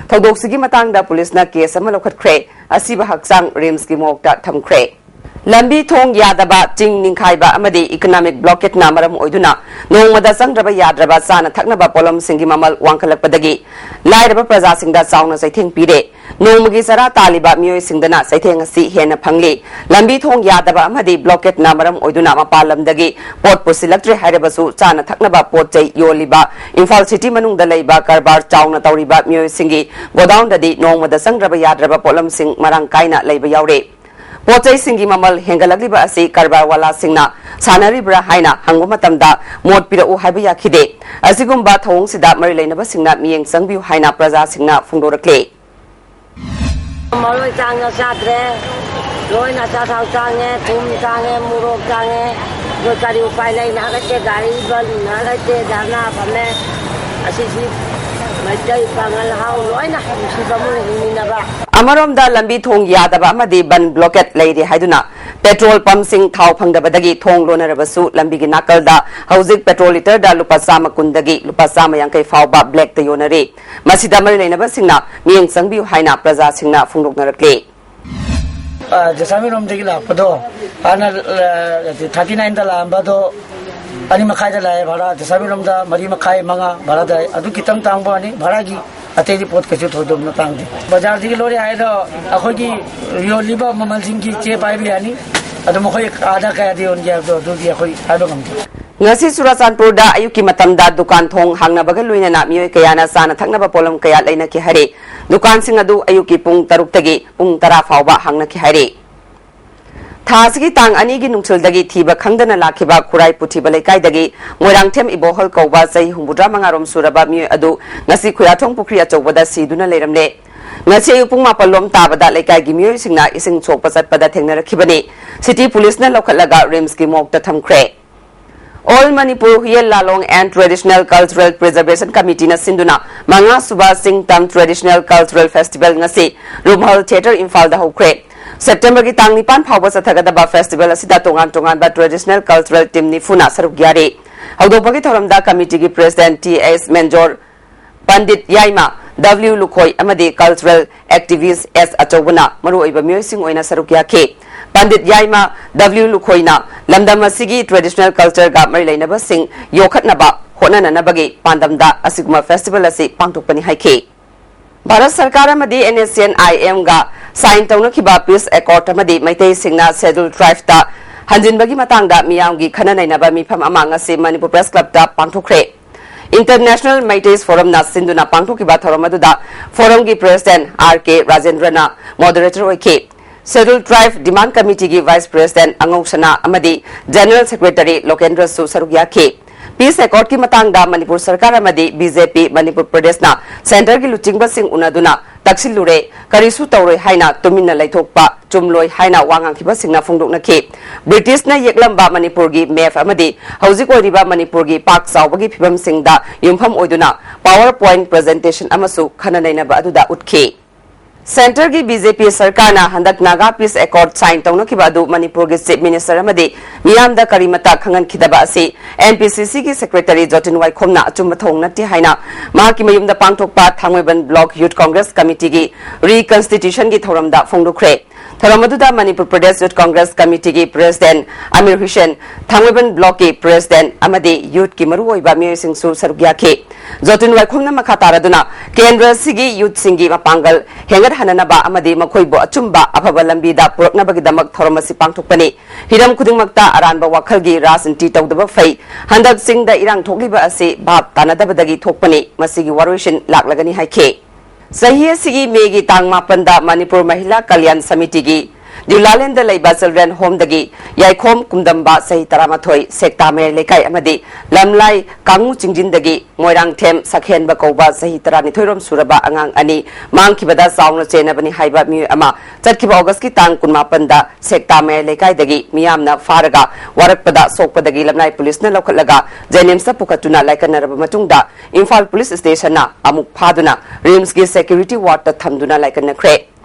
ꯊꯧꯗꯣꯛꯁꯤꯒꯤ ꯃꯇꯥꯡꯗ ꯄꯨꯂꯤꯁꯅ ꯀꯦꯁ ꯑꯃ ꯂꯧꯈꯠꯈ꯭ꯔꯦ꯫ ꯑꯁꯤꯕ ꯍꯛꯆꯥꯡ ꯔꯤꯝꯁꯀꯤ ꯃꯣꯔꯒꯇ ꯊꯝꯈ꯭ꯔꯦ꯫ ꯂꯝꯕꯤ ꯊꯣꯡ ꯌꯥꯗꯕ, ꯆꯤꯡ ꯅꯤꯡꯈꯥꯏꯕ ꯑꯃꯗꯤ ꯏꯀꯣꯅꯣꯃꯤꯛ ꯕ꯭ꯂꯣꯀꯦꯠꯅ ꯃꯔꯝ ꯑꯣꯏꯗꯨꯅ ꯅꯣꯡꯃꯗ ꯆꯪꯗ꯭ꯔꯕ ꯌꯥꯗ꯭ꯔꯕ ꯆꯥꯅ ꯊꯛꯅꯕ ꯄꯣꯠꯂꯝꯁꯤꯡꯒꯤ ꯃꯃꯜ ꯋꯥꯡꯈꯠꯂꯛꯄꯗꯒꯤ ꯂꯥꯏꯔꯕ ꯄ꯭ꯔꯖꯥꯁꯤꯡꯗ ꯆꯥꯎꯅ ꯆꯩꯊꯦꯡ ꯄꯤꯔꯦ꯫ ꯅꯣꯡꯃꯒꯤ ꯆꯔꯥ ꯇꯥꯜꯂꯤꯕ ꯃꯤꯑꯣꯏꯁꯤꯡꯗꯅ ꯆꯩꯊꯦꯡ ꯑꯁꯤ ꯍꯦꯟꯅ ꯐꯪꯂꯤ꯫ ꯂꯝꯕꯤ ꯊꯣꯡ ꯌꯥꯗꯕ ꯑꯃꯗꯤ ꯕ꯭ꯂꯣꯀꯦꯠꯅ ꯃꯔꯝ ꯑꯣꯏꯗꯨꯅ ꯃꯄꯥꯟ ꯂꯝꯗꯒꯤ ꯄꯣꯠ ꯄꯨꯁꯤꯜꯂꯛꯇ꯭ꯔꯦ ꯍꯥꯏꯔꯕꯁꯨ, ꯆꯥꯅ ꯊꯛꯅꯕ ꯄꯣꯠ ꯆꯩ ꯌꯣꯜꯂꯤꯕ ꯏꯝꯐꯥꯜ ꯁꯤꯇꯤ ꯃꯅꯨꯡꯗ ꯂꯩꯕ ꯀꯔꯕꯥꯔ ꯆꯥꯎꯅ ꯇꯧꯔꯤꯕ ꯃꯤꯑꯣꯏꯁꯤꯡꯒꯤ ꯒꯣꯗꯥꯎꯟꯗꯗꯤ ꯅꯣꯡꯃꯗ ꯆꯪꯗ꯭ꯔꯕ ꯌꯥꯗ꯭ꯔꯕ ꯄꯣꯠꯂꯝꯁꯤꯡ ꯃꯔꯥꯡ ꯀꯥꯏꯅ ꯂꯩꯕ ꯌꯥꯎꯔꯦ꯫ ꯄꯣꯠ ꯆꯩꯁꯤꯡꯒꯤ ꯃꯃꯜ ꯍꯦꯟꯒꯠꯂꯛꯂꯤꯕ ꯑꯁꯤ ꯀꯔꯕꯥꯔ ꯋꯥꯂꯥꯁꯤꯡꯅ ꯁꯥꯟꯅꯔꯤꯕ꯭ꯔꯥ ꯍꯥꯏꯅ ꯍꯪꯕ ꯃꯇꯝꯗ, ꯃꯣꯠ ꯄꯤꯔꯛꯎ ꯍꯥꯏꯕ ꯌꯥꯈꯤꯗꯦ꯫ ꯑꯁꯤꯒꯨꯝꯕ ꯊꯧꯑꯣꯡꯁꯤꯗ ꯃꯔꯤ ꯂꯩꯅꯕꯁꯤꯡꯅ ꯃꯤꯠꯌꯦꯡ ꯆꯪꯕꯤꯌꯨ ꯍꯥꯏꯅ ꯄ꯭ꯔꯖꯥꯁꯤꯡꯅ ꯐꯣꯡꯗꯣꯔꯛꯂꯤ꯫ ꯃꯔꯣꯏ ꯇꯥꯡꯅ ꯆꯥꯗ꯭ꯔꯦ, ꯂꯣꯏꯅ ꯑꯆꯥꯊꯥꯎ ꯇꯥꯡꯉꯦ, ꯊꯨꯝ ꯇꯥꯡꯉꯦ, ꯃꯣꯔꯣꯛ ꯇꯥꯡꯉꯦ꯫ ꯑꯩꯈꯣꯏ ꯀꯔꯤ ꯎꯄꯥꯏ ꯂꯩ? ꯉꯥꯏꯍꯥꯛ ꯂꯩꯇꯦ ꯒꯥꯔꯤ ꯕꯟ, ꯉꯥꯏꯍꯥꯛ ꯂꯩꯇꯦ ꯙꯔꯅꯥ ꯐꯝꯃꯦ꯫ ꯑꯁꯤꯁꯤ ꯃꯩꯇꯩ ꯄꯥꯉꯜ ꯍꯥꯎ ꯂꯣꯏꯅ ꯅꯨꯡꯁꯤꯕ ꯑꯃ ꯍꯤꯡꯃꯤꯟꯅꯕ꯫ ꯑꯃꯔꯣꯝꯗ, ꯂꯝꯕꯤ ꯊꯣꯡ ꯌꯥꯗꯕ ꯑꯃꯗꯤ ꯕꯟ ꯕ꯭ꯂꯣꯀꯦꯠ ꯂꯩꯔꯤ ꯍꯥꯏꯗꯨꯅ ꯄꯦꯇ꯭ꯔꯣꯜ ꯄꯝꯁꯤꯡ ꯊꯥꯎ ꯐꯪꯗꯕꯗꯒꯤ ꯊꯣꯡ ꯂꯣꯟꯅꯔꯕꯁꯨ, ꯂꯝꯕꯤꯒꯤ ꯅꯥꯀꯜꯗ ꯍꯧꯖꯤꯛ ꯄꯦꯇ꯭ꯔꯣꯜ ꯂꯤꯇꯔꯗ ꯂꯨꯄꯥ ꯆꯥꯝꯃ ꯀꯨꯟꯗꯒꯤ ꯂꯨꯄꯥ ꯆꯥꯝꯃ ꯌꯥꯡꯈꯩ ꯐꯥꯎꯕ ꯕ꯭ꯂꯦꯛꯇ ꯌꯣꯟꯅꯔꯤ꯫ ꯃꯁꯤꯗ ꯃꯔꯤ ꯂꯩꯅꯕꯁꯤꯡꯅ ꯃꯤꯠꯌꯦꯡ ꯆꯪꯕꯤꯌꯨ ꯍꯥꯏꯅ ꯄ꯭ꯔꯖꯥꯁꯤꯡꯅ ꯐꯣꯡꯗꯣꯛꯅꯔꯛꯂꯤ꯫ ꯑ, ꯖꯦꯁꯥꯃꯤꯔꯣꯝꯗꯒꯤ ꯂꯥꯛꯄꯗꯣ, ꯍꯥꯟꯅ, ꯑ, ꯊꯥꯔꯇꯤ ꯅꯥꯏꯟꯗ ꯂꯥꯛꯑꯝꯕꯗꯣ ꯑꯅꯤ ꯃꯈꯥꯏꯗ ꯂꯥꯛꯑꯦ ꯚꯔꯥ, ꯖꯦꯁꯥꯃꯤꯔꯣꯝꯗ ꯃꯔꯤ ꯃꯈꯥꯏ, ꯃꯉꯥ ꯚꯔꯥ ꯇꯥꯏ꯫ ꯑꯗꯨ ꯈꯤꯇꯪ ꯇꯥꯡꯕ ꯋꯥꯅꯤ, ꯚꯔꯥꯒꯤ ꯑꯇꯩꯗꯤ ꯄꯣꯠ ꯀꯩꯁꯨ ꯊꯣꯏꯗꯣꯛꯅ ꯇꯥꯡꯗꯦ꯫ ꯕꯖꯥꯔꯗꯒꯤ ꯂꯧꯔꯦ ꯍꯥꯏꯔꯣ, ꯑꯩꯈꯣꯏꯒꯤ ꯌꯣꯜꯂꯤꯕ ꯃꯃꯜꯁꯤꯡꯒꯤ ꯆꯦ ꯄꯥꯏꯕ ꯌꯥꯅꯤ꯫ ꯑꯗꯣ ꯃꯈꯣꯏ ꯑꯥꯗ ꯀꯌꯥꯗ ꯌꯣꯟꯒꯦ ꯍꯥꯏꯕꯗꯣ ꯑꯗꯨꯗꯤ ꯑꯩꯈꯣꯏ ꯍꯥꯏꯕ ꯉꯝꯗꯦ꯫ ꯉꯁꯤ ꯆꯨꯔꯥꯆꯥꯟꯄꯨꯔꯗ ꯑꯌꯨꯛꯀꯤ ꯃꯇꯝꯗ ꯗꯨꯀꯥꯟ ꯊꯣꯡ ꯍꯥꯡꯅꯕꯒ ꯂꯣꯏꯅꯅ ꯃꯤꯑꯣꯏ ꯀꯌꯥꯅ ꯆꯥꯅ ꯊꯛꯅꯕ ꯄꯣꯠꯂꯝ ꯀꯌꯥ ꯂꯩꯅꯈꯤ ꯍꯥꯏꯔꯤ꯫ ꯗꯨꯀꯥꯟꯁꯤꯡ ꯑꯗꯨ ꯑꯌꯨꯛꯀꯤ ꯄꯨꯡ ꯇꯔꯨꯛꯇꯒꯤ ꯄꯨꯡ ꯇꯔꯥ ꯐꯥꯎꯕ ꯍꯥꯡꯅꯈꯤ ꯍꯥꯏꯔꯤ꯫ ꯊꯥ ꯑꯁꯤꯒꯤ ꯇꯥꯡ ꯑꯅꯤꯒꯤ ꯅꯨꯡꯊꯤꯜꯗꯒꯤ ꯊꯤꯕ ꯈꯪꯗꯅ ꯂꯥꯛꯈꯤꯕ ꯈꯨꯔꯥꯏ ꯄꯨꯊꯤꯕ ꯂꯩꯀꯥꯏꯗꯒꯤ ꯃꯣꯏꯔꯥꯡꯊꯦꯝ ꯏꯕꯣꯍꯜ ꯀꯧꯕ ꯆꯍꯤ ꯍꯨꯝꯐꯨꯇꯔꯥ ꯃꯉꯥꯔꯣꯝ ꯁꯨꯔꯕ ꯃꯤꯑꯣꯏ ꯑꯗꯨ ꯉꯁꯤ ꯈꯨꯌꯥꯊꯣꯡ ꯄꯨꯈ꯭ꯔꯤ ꯑꯆꯧꯕꯗ ꯁꯤꯗꯨꯅ ꯂꯩꯔꯝꯂꯦ꯫ ꯉꯁꯤ ꯑꯌꯨꯛ ꯄꯨꯡ ꯃꯥꯄꯜ ꯂꯣꯝ ꯇꯥꯕꯗ ꯂꯩꯀꯥꯏꯒꯤ ꯃꯤꯑꯣꯏꯁꯤꯡꯅ ꯏꯁꯤꯡ ꯁꯣꯛꯄ ꯆꯠꯄꯗ ꯊꯦꯡꯅꯔꯛꯈꯤꯕꯅꯤ꯫ ꯁꯤꯇꯤ ꯄꯨꯂꯤꯁꯅ ꯂꯧꯈꯠꯂꯒ ꯔꯤꯝꯁꯀꯤ ꯃꯣꯔꯒꯇ ꯊꯝꯈ꯭ꯔꯦ꯫ All Manipur Huyel Lalong and Traditional Cultural Preservation Committeeꯅ ꯁꯤꯟꯗꯨꯅ ꯃꯉꯥ ꯁꯨꯕ ꯆꯤꯡ ꯇꯝ Traditional Cultural Festival ꯉꯁꯤ ꯔꯨꯝꯍꯜ ꯊꯤꯌꯦꯇꯔ ꯏꯝꯐꯥꯜꯗ ꯍꯧꯈ꯭ꯔꯦ꯫ ꯁꯦꯞꯇꯦꯝꯕꯔꯒꯤ ꯇꯥꯡ ꯅꯤꯄꯥꯟ ꯐꯥꯎꯕ ꯆꯠꯊꯒꯗꯕ festival ꯑꯁꯤꯗ ꯇꯣꯉꯥꯟ ꯇꯣꯉꯥꯟꯕ traditional cultural team ꯅꯤꯐꯨꯅ ꯁꯔꯨꯛ ꯌꯥꯔꯤ꯫ ꯍꯧꯗꯣꯛꯄꯒꯤ ꯊꯧꯔꯝꯗ committeeꯒꯤ president ꯇꯤ ꯑꯦꯁ ꯃꯦꯟꯖꯣꯔ, ꯄꯟꯗꯤꯠ ꯌꯥꯏꯃ, ꯗꯕ꯭ꯂꯤꯎ ꯂꯨꯈꯣꯏ ꯑꯃꯗꯤ cultural activist ꯑꯦꯁ ꯑꯆꯧꯕꯅ ꯃꯔꯨꯑꯣꯏꯕ ꯃꯤꯑꯣꯏꯁꯤꯡ ꯑꯣꯏꯅ ꯁꯔꯨꯛ ꯌꯥꯈꯤ꯫ ꯄꯟꯗꯤꯠ ꯌꯥꯏꯃ, ꯗꯕ꯭ꯂꯤꯎ ꯂꯨꯈꯣꯏꯅ ꯂꯝꯗꯝ ꯑꯁꯤꯒꯤ traditional cultureꯒ ꯃꯔꯤ ꯂꯩꯅꯕꯁꯤꯡ ꯌꯣꯛꯈꯠꯅꯕ ꯍꯣꯠꯅꯅꯅꯕꯒꯤ ꯄꯥꯟꯗꯝꯗ ꯑꯁꯤꯒꯨꯝꯕ festival ꯑꯁꯤ ꯄꯥꯡꯊꯣꯛꯄꯅꯤ ꯍꯥꯏꯈꯤ꯫ ꯚꯥꯔꯠ ꯁꯔꯀꯥꯔ ꯑꯃꯗꯤ NSCN-IMꯒ sign ꯇꯧꯅꯈꯤꯕ peace accord ꯑꯃꯗꯤ ꯃꯩꯇꯩꯁꯤꯡꯅ Scheduled Tribeꯇ ꯍꯟꯖꯤꯟꯕꯒꯤ ꯃꯇꯥꯡꯗ ꯃꯤꯌꯥꯝꯒꯤ ꯈꯟꯅ ꯅꯩꯅꯕ ꯃꯤꯐꯝ ꯑꯃ ꯉꯁꯤ ꯃꯅꯤꯄꯨꯔ Press Clubꯇ ꯄꯥꯡꯊꯣꯛꯈ꯭ꯔꯦ꯫ International Meiteis Forumꯅ ꯁꯤꯟꯗꯨꯅ ꯄꯥꯡꯊꯣꯛꯈꯤꯕ ꯊꯧꯔꯝ ꯑꯗꯨꯗ Forumꯒꯤ president ꯑꯥꯔ ꯀꯦ ꯔꯥꯖꯦꯟꯗ꯭ꯔꯅ moderator ꯑꯣꯏꯈꯤ꯫ Scheduled Tribe Demand Committeeꯒꯤ vice president ꯑꯉꯧꯁꯅꯥ ꯑꯃꯗꯤ general secretary ꯂꯣꯀꯦꯟꯗ꯭ꯔꯁꯨ ꯁꯔꯨꯛ ꯌꯥꯈꯤ꯫ Peace accordꯀꯤ ꯃꯇꯥꯡꯗ ꯃꯅꯤꯄꯨꯔ ꯁꯔꯀꯥꯔ ꯑꯃꯗꯤ BJP ꯃꯅꯤꯄꯨꯔ ꯄ꯭ꯔꯗꯦꯁꯅ centreꯒꯤ ꯂꯨꯆꯤꯡꯕꯁꯤꯡ ꯎꯅꯗꯨꯅ ꯇꯛꯁꯤꯜꯂꯨꯔꯦ, ꯀꯔꯤꯁꯨ ꯇꯧꯔꯣꯏ ꯍꯥꯏꯅ ꯇꯨꯃꯤꯟꯅ ꯂꯩꯊꯣꯛꯄ ꯆꯨꯝꯂꯣꯏ ꯍꯥꯏꯅ ꯋꯥ ꯉꯥꯡꯈꯤꯕꯁꯤꯡꯅ ꯐꯣꯡꯗꯣꯛꯅꯈꯤ꯫ ꯕ꯭ꯔꯤꯇꯤꯁꯅ ꯌꯦꯛꯂꯝꯕ ꯃꯅꯤꯄꯨꯔꯒꯤ map ꯑꯃꯗꯤ ꯍꯧꯖꯤꯛ ꯑꯣꯏꯔꯤꯕ ꯃꯅꯤꯄꯨꯔꯒꯤ ꯄꯥꯛ ꯆꯥꯎꯕꯒꯤ ꯐꯤꯕꯝꯁꯤꯡꯗ ꯌꯨꯝꯐꯝ ꯑꯣꯏꯗꯨꯅ PowerPoint presentation ꯑꯃꯁꯨ ꯈꯟꯅ ꯅꯩꯅꯕ ꯑꯗꯨꯗ ꯎꯠꯈꯤ꯫ Centreꯒꯤ BJP ꯁꯔꯀꯥꯔꯅ ꯍꯟꯗꯛ Naga Peace Accord sign ꯇꯧꯅꯈꯤꯕ ꯑꯗꯨ ꯃꯅꯤꯄꯨꯔꯒꯤ Chief Minister ꯑꯃꯗꯤ ꯃꯤꯌꯥꯝꯗ ꯀꯔꯤꯃꯠꯇ ꯈꯪꯍꯟꯈꯤꯗꯕ ꯑꯁꯤ NPCCꯒꯤ secretary ꯖꯣꯇꯤꯟ ꯋꯥꯏꯈꯣꯝꯅ ꯑꯆꯨꯝꯕ ꯊꯧꯑꯣꯡ ꯅꯠꯇꯦ ꯍꯥꯏꯅ ꯃꯍꯥꯛꯀꯤ ꯃꯌꯨꯝꯗ ꯄꯥꯡꯊꯣꯛꯄ ꯊꯥꯡꯃꯩꯕꯟ Block Youth Congress Committeeꯒꯤ reconstitutionꯒꯤ ꯊꯧꯔꯝꯗ ꯐꯣꯡꯗꯣꯛꯈ꯭ꯔꯦ꯫ ꯊꯧꯔꯝ ꯑꯗꯨꯗ Manipur Pradesh Youth Congress Committeeꯒꯤ president Amir Hussain, ꯊꯥꯡꯃꯩꯕꯟ Blockꯀꯤ president ꯑꯃꯗꯤ youthꯀꯤ ꯃꯔꯨꯑꯣꯏꯕ ꯃꯤꯑꯣꯏꯁꯤꯡꯁꯨ ꯁꯔꯨꯛ ꯌꯥꯈꯤ꯫ ꯖꯣꯇꯤꯟ ꯋꯥꯏꯈꯣꯝꯅ ꯃꯈꯥ ꯇꯥꯔꯗꯨꯅ ꯀꯦꯟꯗ꯭ꯔ ꯑꯁꯤꯒꯤ youthꯁꯤꯡꯒꯤ ꯃꯄꯥꯡꯒꯜ ꯍꯦꯟꯒꯠꯍꯟꯅꯅꯕ ꯑꯃꯗꯤ ꯃꯈꯣꯏꯕꯨ ꯑꯆꯨꯝꯕ ꯑꯐꯕ ꯂꯝꯕꯤꯗ ꯄꯨꯔꯛꯅꯕꯒꯤꯗꯃꯛ ꯊꯧꯔꯝ ꯑꯁꯤ ꯄꯥꯡꯊꯣꯛꯄꯅꯤ꯫ ꯍꯤꯔꯝ ꯈꯨꯗꯤꯡꯃꯛꯇ ꯑꯔꯥꯟꯕ ꯋꯥꯈꯜꯒꯤ ꯔꯥꯖꯅꯤꯇꯤ ꯇꯧꯗꯕ ꯐꯩ꯫ ꯍꯟꯗꯛ ꯆꯤꯡꯗ ꯏꯔꯥꯡ ꯊꯣꯛꯂꯤꯕ ꯑꯁꯤ ꯚꯥꯞ ꯇꯥꯅꯗꯕꯗꯒꯤ ꯊꯣꯛꯄꯅꯤ꯫ ꯃꯁꯤꯒꯤ ꯋꯥꯔꯣꯏꯁꯤꯟ ꯂꯥꯛꯂꯒꯅꯤ ꯍꯥꯏꯈꯤ꯫ ꯆꯍꯤ ꯑꯁꯤꯒꯤ ꯃꯦꯒꯤ ꯇꯥꯡ ꯃꯥꯄꯟꯗ ꯃꯅꯤꯄꯨꯔ ꯃꯍꯤꯂꯥ ꯀꯜꯌꯥꯟ ꯁꯃꯤꯇꯤꯒꯤ ꯗ꯭ꯌꯨꯂꯥꯂꯦꯟꯗ ꯂꯩꯕ ꯆꯤꯜꯗ꯭ꯔꯦꯟ ꯍꯣꯝꯗꯒꯤ ꯌꯥꯏꯈꯣꯝ ꯀꯨꯝꯗꯝꯕ ꯆꯍꯤ ꯇꯔꯥꯃꯥꯊꯣꯏ, ꯁꯦꯛꯇꯥ ꯃꯌꯥꯏ ꯂꯩꯀꯥꯏ ꯑꯃꯗꯤ ꯂꯝꯂꯥꯏ ꯀꯥꯡꯉꯨ ꯆꯤꯡꯖꯤꯟꯗꯒꯤ ꯃꯣꯏꯔꯥꯡꯊꯦꯝ ꯁꯛꯍꯦꯟꯕ ꯀꯧꯕ ꯆꯍꯤ ꯇꯔꯥꯅꯤꯊꯣꯏꯔꯣꯝ ꯁꯨꯔꯕ ꯑꯉꯥꯡ ꯑꯅꯤ ꯃꯥꯡꯈꯤꯕꯗ ꯆꯥꯎꯅ ꯆꯦꯟꯅꯕꯅꯤ ꯍꯥꯏꯕ ꯃꯤꯑꯣꯏ ꯑꯃ ꯆꯠꯈꯤꯕ ꯑꯣꯒꯁꯀꯤ ꯇꯥꯡ ꯀꯨꯟꯃꯥꯄꯟꯗ ꯁꯦꯛꯇꯥ ꯃꯌꯥꯏ ꯂꯩꯀꯥꯏꯗꯒꯤ ꯃꯤꯌꯥꯝꯅ ꯐꯥꯔꯒ ꯋꯥꯔꯛꯄꯗ ꯁꯣꯛꯄꯗꯒꯤ ꯂꯝꯂꯥꯏ ꯄꯨꯂꯤꯁꯅ ꯂꯧꯈꯠꯂꯒ ꯖꯦꯅꯤꯝꯁꯇ ꯄꯨꯈꯠꯇꯨꯅ ꯂꯥꯏꯀꯠꯅꯔꯕ ꯃꯇꯨꯡꯗ ꯏꯝꯐꯥꯜ ꯄꯨꯂꯤꯁ ꯁ꯭ꯇꯦꯁꯟꯅ ꯑꯃꯨꯛ ꯐꯥꯗꯨꯅ ꯔꯤꯝꯁꯀꯤ ꯁꯦꯀ꯭ꯌꯨꯔꯤꯇꯤ ꯋꯥꯔꯗꯇ ꯊꯝꯗꯨꯅ ꯂꯥꯏꯀꯠꯅꯈ꯭ꯔꯦ꯫